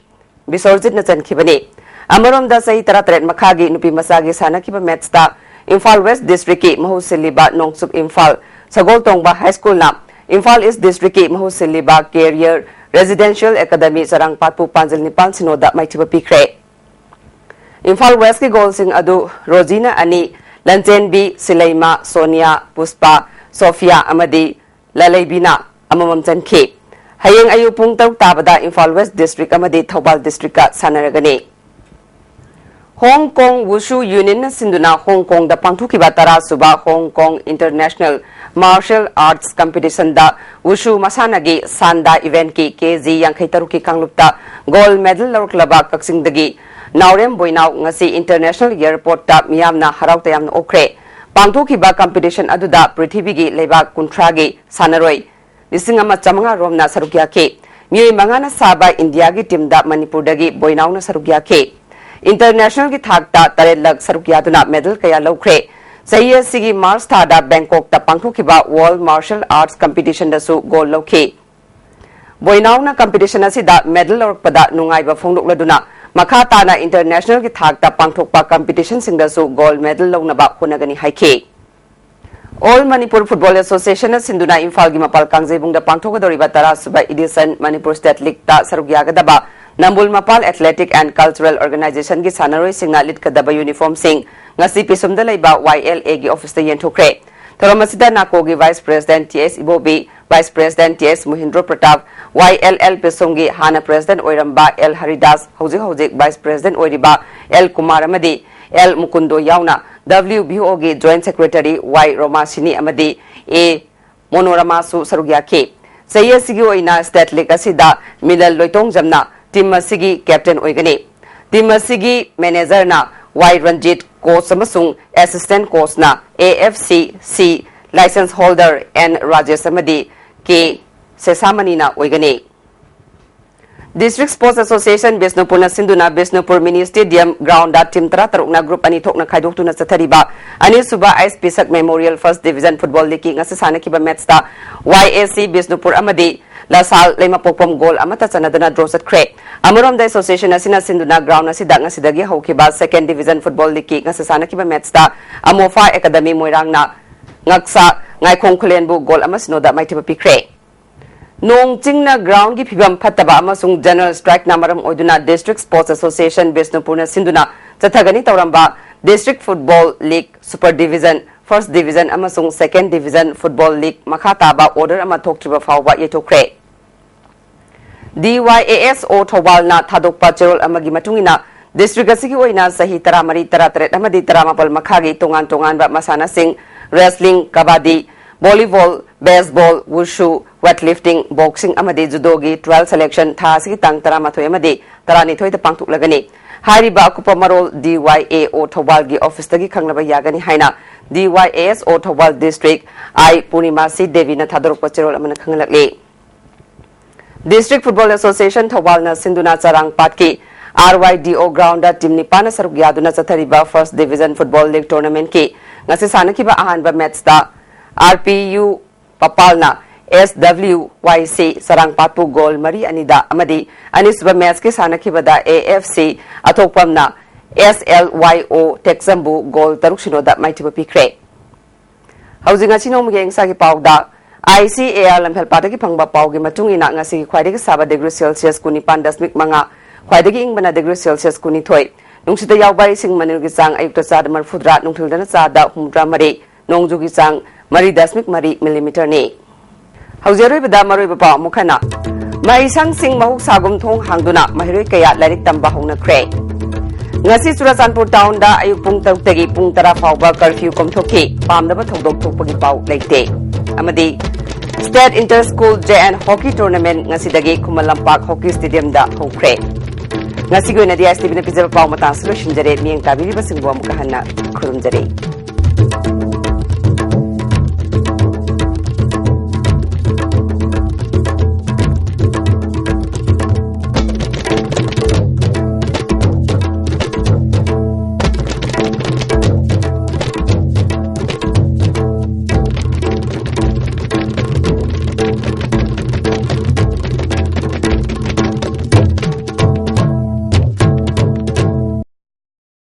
ꯕꯤꯁꯣꯔꯖꯤꯠꯅ ꯆꯟꯈꯤꯕꯅꯤ꯫ ꯑꯃꯔꯣꯝꯗ ꯆꯍꯤ ꯇꯔꯥꯇꯔꯦꯠ ꯃꯈꯥꯒꯤ ꯅꯨꯄꯤ ꯃꯆꯥꯒꯤ ꯁꯥꯟꯅꯈꯤꯕ ꯃꯦꯠꯁꯇ ꯏꯝꯐꯥꯜ ꯋꯦꯁ ꯗꯤꯁꯇ꯭ꯔꯤꯛꯀꯤ ꯃꯍꯨꯠ ꯁꯤꯜꯂꯤꯕ ꯅꯣꯡꯆꯨꯞ ꯏꯝꯐꯥꯜ ꯁꯒꯣꯜꯇꯣꯡꯕ ꯍꯥꯏ ꯁ꯭ꯀꯨꯜꯅ ꯏꯝꯐꯥꯜ ꯏꯁ ꯗꯤꯁꯇ꯭ꯔꯤꯛꯀꯤ ꯃꯍꯨꯠ ꯁꯤꯜꯂꯤꯕ ꯀꯦꯔꯤꯌꯔ ꯔꯦꯁꯤꯗꯦꯟꯁꯤꯌꯦꯜ ꯑꯦꯀꯥꯗꯃꯤ ꯆꯔꯥꯡꯄꯥꯠꯄꯨ ꯄꯥꯟꯖꯜ ꯅꯤꯄꯥꯜ ꯁꯤꯅꯣꯗ ꯃꯥꯏꯊꯤꯕ ꯄꯤꯈ꯭ꯔꯦ꯫ ꯏꯝꯐꯥꯜ ꯋꯦꯁꯀꯤ ꯒꯣꯜꯁꯤꯡ ꯑꯗꯨ ꯔꯣꯖꯤꯅ ꯑꯅꯤ, ꯂꯟꯆꯦꯟꯕꯤ, ꯁꯤꯂꯩꯃ, ꯁꯣꯅꯤꯌꯥ, ꯄꯨꯁꯄꯥ, ꯁꯣꯐꯤꯌꯥ ꯑꯃꯗꯤ ꯂꯂꯩꯕꯤꯅ ꯑꯃꯃꯝ ꯆꯟꯈꯤ꯫ ꯍꯌꯦꯡ ꯑꯌꯨꯛ ꯄꯨꯡ ꯇꯔꯨꯛ ꯇꯥꯕꯗ ꯏꯝꯐꯥꯜ ꯋꯦꯁ ꯗꯤꯁꯇ꯭ꯔꯤꯛ ꯑꯃꯗꯤ ꯊꯧꯕꯥꯜ ꯗꯤꯁꯇ꯭ꯔꯤꯛꯀ ꯁꯥꯟꯅꯔꯒꯅꯤ꯫ ꯍꯣꯡ ꯀꯣꯡ ꯋꯨꯁꯨ ꯌꯨꯅꯤꯌꯟꯅ ꯁꯤꯟꯗꯨꯅ ꯍꯣꯡ ꯀꯣꯡꯗ ꯄꯥꯡꯊꯣꯛꯈꯤꯕ ꯇꯔꯥꯁꯨꯕ ꯍꯣꯡ ꯀꯣꯡ ꯏꯟꯇꯔꯅꯦꯁꯅꯦꯜ ꯃꯥꯔꯁꯤꯌꯦꯜ ꯑꯥꯔꯠꯁ ꯀꯝꯄꯤꯇꯤꯁꯟꯗ ꯋꯨꯁꯨ ꯃꯁꯥꯟꯅꯒꯤ ꯁꯥꯟꯗꯥ ꯏꯚꯦꯟꯠꯀꯤ ꯀꯦ ꯖꯤ ꯌꯥꯡꯈꯩ ꯇꯔꯨꯛꯀꯤ ꯀꯥꯡꯂꯨꯞꯇ ꯒꯣꯜꯗ ꯃꯦꯗꯜ ꯂꯧꯔꯛꯂꯕ ꯀꯛꯆꯤꯡꯗꯒꯤ ꯅꯥꯎꯔꯦꯝ ꯕꯣꯏꯅꯥꯎ ꯉꯁꯤ ꯏꯟꯇꯔꯅꯦꯁꯅꯦꯜ ꯑꯦꯌꯔꯄꯣꯔꯠꯇ ꯃꯤꯌꯥꯝꯅ ꯍꯔꯥꯎ ꯇꯌꯥꯝꯅ ꯑꯣꯛꯈ꯭ꯔꯦ꯫ ꯄꯥꯡꯊꯣꯛꯈꯤꯕ ꯀꯝꯄꯤꯇꯤꯁꯟ ꯑꯗꯨꯗ ꯄ꯭ꯔꯤꯊꯤꯕꯤꯒꯤ ꯂꯩꯕꯥꯛ ꯀꯨꯟꯊ꯭ꯔꯥꯒꯤ ꯁꯥꯟꯅꯔꯣꯏ ꯂꯤꯁꯤꯡ ꯑꯃ ꯆꯥꯃꯉꯥ ꯔꯣꯝꯅ ꯁꯔꯨꯛ ꯌꯥꯈꯤ꯫ ꯃꯤꯑꯣꯏ ꯃꯉꯥꯅ ꯁꯥꯕ ꯏꯟꯗꯤꯌꯥꯒꯤ ꯇꯤꯝꯗ ꯃꯅꯤꯄꯨꯔꯗꯒꯤ ꯕꯣꯏꯅꯥꯎꯅ ꯁꯔꯨꯛ ꯌꯥꯈꯤ꯫ ꯏꯟꯇꯔꯅꯦꯁꯅꯦꯜꯒꯤ ꯊꯥꯛꯇ ꯇꯔꯦꯠ ꯂꯛ ꯁꯔꯨꯛ ꯌꯥꯗꯨꯅ ꯃꯦꯗꯜ ꯀꯌꯥ ꯂꯧꯈ꯭ꯔꯦ꯫ ꯆꯍꯤ ꯑꯁꯤꯒꯤ ꯃꯥꯔꯆ ꯊꯥꯗ ꯕꯦꯡꯀꯣꯛꯇ ꯄꯥꯡꯊꯣꯛꯈꯤꯕ ꯋꯥꯔꯜꯗ ꯃꯥꯔꯁꯤꯌꯦꯜ ꯑꯥꯔꯠꯁ ꯀꯝꯄꯤꯇꯤꯁꯟꯗꯁꯨ ꯒꯣꯜꯗ ꯂꯧꯈꯤ꯫ ꯕꯣꯏꯅꯥꯎꯅ ꯀꯝꯄꯤꯇꯤꯁꯟ ꯑꯁꯤꯗ ꯃꯦꯗꯜ ꯂꯧꯔꯛꯄꯗ ꯅꯨꯡꯉꯥꯏꯕ ꯐꯣꯡꯗꯣꯛꯂꯗꯨꯅ ꯃꯈꯥ ꯇꯥꯅ ꯏꯟꯇꯔꯅꯦꯁꯅꯦꯜꯒꯤ ꯊꯥꯛꯇ ꯄꯥꯡꯊꯣꯛꯄ ꯀꯝꯄꯤꯇꯤꯁꯟꯁꯤꯡꯗꯁꯨ ꯒꯣꯜꯗ ꯃꯦꯗꯜ ꯂꯧꯅꯕ ꯍꯣꯠꯅꯒꯅꯤ ꯍꯥꯏꯈꯤ꯫ ꯑꯣꯜ ꯃꯅꯤꯄꯨꯔ ꯐꯨꯠꯕꯣꯜ ꯑꯦꯁꯣꯁꯤꯌꯦꯁꯟꯅ ꯁꯤꯟꯗꯨꯅ ꯏꯝꯐꯥꯜꯒꯤ ꯃꯄꯥꯜ ꯀꯥꯡꯖꯩꯕꯨꯡꯗ ꯄꯥꯡꯊꯣꯛꯀꯗꯧꯔꯤꯕ ꯇꯔꯥꯁꯨꯕ ꯏꯗꯤꯁꯟ ꯃꯅꯤꯄꯨꯔ ꯁ꯭ꯇꯦꯠ ꯂꯤꯒꯇ ꯁꯔꯨꯛ ꯌꯥꯒꯗꯕ ꯅꯝꯕꯨꯜ ꯃꯄꯥꯜ ꯑꯦꯊꯂꯦꯇꯤꯛ ꯑꯦꯟ ꯀꯜꯆꯔꯦꯜ ꯑꯣꯔꯒꯅꯥꯏꯖꯦꯁꯟꯒꯤ ꯁꯥꯟꯅꯔꯣꯏꯁꯤꯡꯅ ꯂꯤꯠꯀꯗꯕ ꯌꯨꯅꯤꯐꯣꯔꯝꯁꯤꯡ ꯉꯁꯤ ꯄꯤꯁꯨꯝꯗ ꯂꯩꯕ ꯋꯥꯏ ꯑꯦꯜ ꯑꯦꯒꯤ ꯑꯣꯐꯤꯁꯇ ꯌꯦꯟꯊꯣꯛꯈ꯭ꯔꯦ꯫ ꯊꯧꯔꯝ ꯑꯁꯤꯗ ꯅꯥꯀꯣꯒꯤ Vice President T S ꯏꯕꯣꯕꯤ, Vice President T S ꯃꯨꯍꯤꯟꯗ꯭ꯔꯣ Pratap, Y L L ꯄꯤꯁꯨꯝꯒꯤ ꯍꯥꯟꯅ President ꯑꯣꯏꯔꯝꯕ L ꯍꯔꯤꯗꯥꯁ, ꯍꯧꯖꯤꯛ ꯍꯧꯖꯤꯛ Vice President ꯑꯣꯏꯔꯤꯕ L ꯀꯨꯃꯥꯔ ꯑꯃꯗꯤ L ꯃꯨꯀꯨꯟꯗꯣ ꯌꯥꯎꯅ W B O ꯒꯤ Joint Secretary Y ꯔꯣꯃꯥꯁꯤꯅꯤ ꯑꯃꯗꯤ A ꯃꯣꯅꯣꯔꯃꯥꯁꯨ ꯁꯔꯨꯛ ꯌꯥꯈꯤ꯫ ꯆꯍꯤ ꯑꯁꯤꯒꯤ ꯑꯣꯏꯅ State League ꯑꯁꯤꯗ ꯃꯤꯂꯟ ꯂꯣꯏꯇꯣꯡꯖꯝꯅ team ꯑꯁꯤꯒꯤ captain ꯑꯣꯏꯒꯅꯤ꯫ Team ꯑꯁꯤꯒꯤ manager ꯅ Y ꯔꯟꯖꯤꯠ, coach ꯑꯃꯁꯨꯡ assistant coach ꯅ A F C C license holder N Rajesh ꯑꯃꯗꯤ K ꯁꯦꯁꯥꯃꯅꯤꯅ ꯑꯣꯏꯒꯅꯤ꯫ District Sports Association ꯕꯤꯁꯅꯨꯄꯨꯔꯅ ꯁꯤꯟꯗꯨꯅ ꯕꯤꯁꯅꯨꯄꯨꯔ Mini Stadium ground ꯗ team ꯇꯔꯥꯇꯔꯨꯛꯅ group ꯑꯅꯤ ꯊꯣꯛꯅ ꯈꯥꯏꯗꯣꯛꯇꯨꯅ ꯆꯠꯊꯔꯤꯕ ꯑꯅꯤꯁꯨꯕ ꯑꯩꯆ ꯄꯤ ꯁꯛ Memorial First Division Football League ꯀꯤ ꯉꯁꯤ ꯁꯥꯟꯅꯈꯤꯕ match ꯇ Y A C ꯕꯤꯁꯅꯨꯄꯨꯔ ꯑꯃꯗꯤ ꯂꯁꯥꯜ ꯂꯩꯃꯄꯣꯛꯄꯝ goal ꯑꯃꯠꯇ ꯆꯟꯅꯗꯅ draw ꯆꯠꯈ꯭ꯔꯦ꯫ ꯑꯃꯔꯣꯝꯗ association ꯑꯁꯤꯅ ꯁꯤꯟꯗꯨꯅ ground ꯑꯁꯤꯗ ꯉꯁꯤꯗꯒꯤ ꯍꯧꯈꯤꯕ Second Division Football League ꯀꯤ ꯉꯁꯤ ꯁꯥꯟꯅꯈꯤꯕ match ꯇ ꯑꯃꯣꯐꯥ Academy ꯃꯣꯏꯔꯥꯡꯅ ꯉꯛꯁꯥ ꯉꯥꯏꯈꯣꯡ ꯈꯨꯂꯦꯟꯕꯨ goal ꯑꯃ ꯁꯤꯅꯣꯗ ꯃꯥꯏꯊꯤꯕ ꯄꯤꯈ꯭ꯔꯦ꯫ ꯅꯣꯡ ꯆꯤꯡꯅ ground ꯒꯤ ꯐꯤꯕꯝ ꯐꯠꯇꯕ ꯑꯃꯁꯨꯡ general strike ꯅ ꯃꯔꯝ ꯑꯣꯏꯗꯨꯅ District Sports Association ꯕꯤꯁꯅꯨꯄꯨꯔꯅ ꯁꯤꯟꯗꯨꯅ ꯆꯠꯊꯒꯅꯤ ꯇꯧꯔꯝꯕ District Football League, Super Division, First Division ꯑꯃꯁꯨꯡ Second Division Football League ꯃꯈꯥ ꯇꯥꯕ order ꯑꯃ ꯊꯣꯛꯇ꯭ꯔꯤꯕ ꯐꯥꯎꯕ ꯌꯩꯊꯣꯛꯈ꯭ꯔꯦ꯫ D Y A S O ꯊꯧꯕꯥꯜꯅ ꯊꯥꯗꯣꯛꯄ ꯆꯦꯔꯣꯜ ꯑꯃꯒꯤ ꯃꯇꯨꯡ ꯏꯟꯅ district ꯑꯁꯤꯒꯤ ꯑꯣꯏꯅ ꯆꯍꯤ ꯇꯔꯥꯃꯔꯤ, ꯇꯔꯥꯇꯔꯦꯠ ꯑꯃꯗꯤ ꯇꯔꯥꯃꯥꯄꯜ ꯃꯈꯥꯒꯤ ꯇꯣꯉꯥꯟ ꯇꯣꯉꯥꯟꯕ ꯃꯁꯥꯟꯅꯁꯤꯡ, wrestling, ꯀꯕꯥꯗꯤ, volleyball, baseball, wushu, weightlifting, boxing ꯑꯃꯗꯤ judo ꯒꯤ trial selection ꯊꯥ ꯑꯁꯤꯒꯤ ꯇꯥꯡ ꯇꯔꯥꯃꯥꯊꯣꯏ ꯑꯃꯗꯤ ꯇꯔꯥꯅꯤꯊꯣꯏꯗ ꯄꯥꯡꯊꯣꯛꯂꯒꯅꯤ꯫ ꯍꯥꯏꯔꯤꯕ ꯑꯀꯨꯞꯄ ꯃꯔꯣꯜ D Y A O ꯊꯧꯕꯥꯜꯒꯤ office ꯇꯒꯤ ꯈꯪꯅꯕ ꯌꯥꯒꯅꯤ ꯍꯥꯏꯅ D Y A S O Thoubal district I ꯄꯨꯔꯅꯤꯃꯥꯁꯤ ꯗꯦꯕꯤꯅ ꯊꯥꯗꯣꯔꯛꯄ ꯆꯦꯔꯣꯜ ꯑꯃꯅ ꯈꯪꯍꯜꯂꯛꯂꯤ꯫ District Football Association ꯊꯧꯕꯥꯜꯅ ꯁꯤꯟꯗꯨꯅ ꯆꯔꯥꯡꯄꯥꯠꯀꯤ R Y D O ground ꯗ team ꯅꯤꯄꯥꯟꯅ ꯁꯔꯨꯛ ꯌꯥꯗꯨꯅ ꯆꯠꯊꯔꯤꯕ First Division Football League tournament ꯀꯤ ꯉꯁꯤ ꯁꯥꯟꯅꯈꯤꯕ ꯑꯍꯥꯟꯕ match ꯇ R P U ꯄꯄꯥꯜꯅ S W Y C ꯆꯔꯥꯡꯄꯥꯠꯄꯨ goal ꯃꯔꯤ ꯑꯅꯤꯗ ꯑꯃꯗꯤ ꯑꯅꯤꯁꯨꯕ match ꯀꯤ ꯁꯥꯟꯅꯈꯤꯕꯗ A F C ꯑꯊꯣꯛꯄꯝꯅ S L Y O ꯇꯦꯛꯆꯝꯕꯨ goal ꯇꯔꯨꯛ ꯁꯤꯅꯣꯗ ꯃꯥꯏꯊꯤꯕ ꯄꯤꯈ꯭ꯔꯦ꯫ ꯍꯧꯖꯤꯛ ꯉꯁꯤ ꯅꯣꯡꯃꯒꯤ ꯑꯌꯤꯡ ꯑꯁꯥꯒꯤ ꯄꯥꯎꯗ I C A R ꯂꯝꯐꯦꯜꯄꯥꯠꯇꯒꯤ ꯐꯪꯕ ꯄꯥꯎꯒꯤ ꯃꯇꯨꯡ ꯏꯟꯅ ꯉꯁꯤꯒꯤ ꯈ꯭ꯋꯥꯏꯗꯒꯤ ꯁꯥꯕ degree Celsius ꯀꯨꯟꯅꯤꯄꯥꯟ ꯗꯁꯃꯤꯛ ꯃꯉꯥ, ꯈ꯭ꯋꯥꯏꯗꯒꯤ ꯏꯪꯕꯅ degree Celsius ꯀꯨꯟꯅꯤꯊꯣꯏ꯫ ꯅꯨꯡꯁꯤꯠꯇ ꯌꯥꯎꯕ ꯏꯁꯤꯡ ꯃꯅꯤꯜꯒꯤ ꯆꯥꯡ ꯑꯌꯨꯛꯇ ꯆꯥꯗ ꯃꯔꯤꯐꯨꯇꯔꯥ, ꯅꯨꯡꯊꯤꯜꯗꯅ ꯆꯥꯗ ꯍꯨꯝꯐꯨꯇꯔꯥ ꯃꯔꯤ, ꯅꯣꯡꯖꯨꯒꯤ ꯆꯥꯡ ꯃꯔꯤ ꯗꯁꯃꯤꯛ ꯃꯔꯤ ꯃꯤꯂꯤꯃꯤꯇꯔꯅꯤ꯫ ꯍꯧꯖꯤꯛ ꯑꯔꯣꯏꯕꯗ ꯃꯔꯨꯑꯣꯏꯕ ꯄꯥꯎ ꯑꯃꯨꯛ ꯍꯟꯅ꯫ ꯃꯍꯩꯁꯪꯁꯤꯡ ꯃꯍꯧꯁꯥꯒꯨꯝ ꯊꯣꯡ ꯍꯥꯡꯗꯨꯅ ꯃꯍꯩꯔꯣꯏ ꯀꯌꯥ ꯂꯥꯏꯔꯤꯛ ꯇꯝꯕ ꯍꯧꯅꯈ꯭ꯔꯦ꯫ ꯉꯁꯤ ꯆꯨꯔꯥꯆꯥꯟꯄꯨꯔ ꯇꯥꯎꯟꯗ ꯑꯌꯨꯛ ꯄꯨꯡ ꯇꯔꯨꯛꯇꯒꯤ ꯄꯨꯡ ꯇꯔꯥ ꯐꯥꯎꯕ ꯀꯔꯐ꯭ꯌꯨ ꯀꯣꯝꯊꯣꯛꯈꯤ꯫ ꯄꯥꯝꯗꯕ ꯊꯧꯗꯣꯛ ꯊꯣꯛꯄꯒꯤ ꯄꯥꯎ ꯂꯩꯇꯦ꯫ ꯑꯃꯗꯤ State Inter School J and Hockey Tournament ꯉꯁꯤꯗꯒꯤ ꯈꯨꯃꯟ ꯂꯝꯄꯥꯛ ꯍꯣꯀꯤ ꯁ꯭ꯇꯦꯗꯤꯌꯝꯗ ꯍꯧꯈ꯭ꯔꯦ꯫ ꯉꯁꯤꯒꯤ ꯑꯣꯏꯅꯗꯤ ꯑꯥꯏ ꯑꯦꯁ ꯇꯤ ꯚꯤꯅ ꯄꯤꯖꯕ ꯄꯥꯎ ꯃꯇꯥꯡꯁꯤ ꯂꯣꯏꯁꯤꯟꯖꯔꯦ꯫ ꯃꯤꯠꯌꯦꯡ ꯇꯥꯕꯤꯔꯤꯕꯁꯤꯡꯕꯨ ꯑꯃꯨꯛꯀ ꯍꯟꯅ ꯈꯨꯔꯨꯝꯖꯔꯤ꯫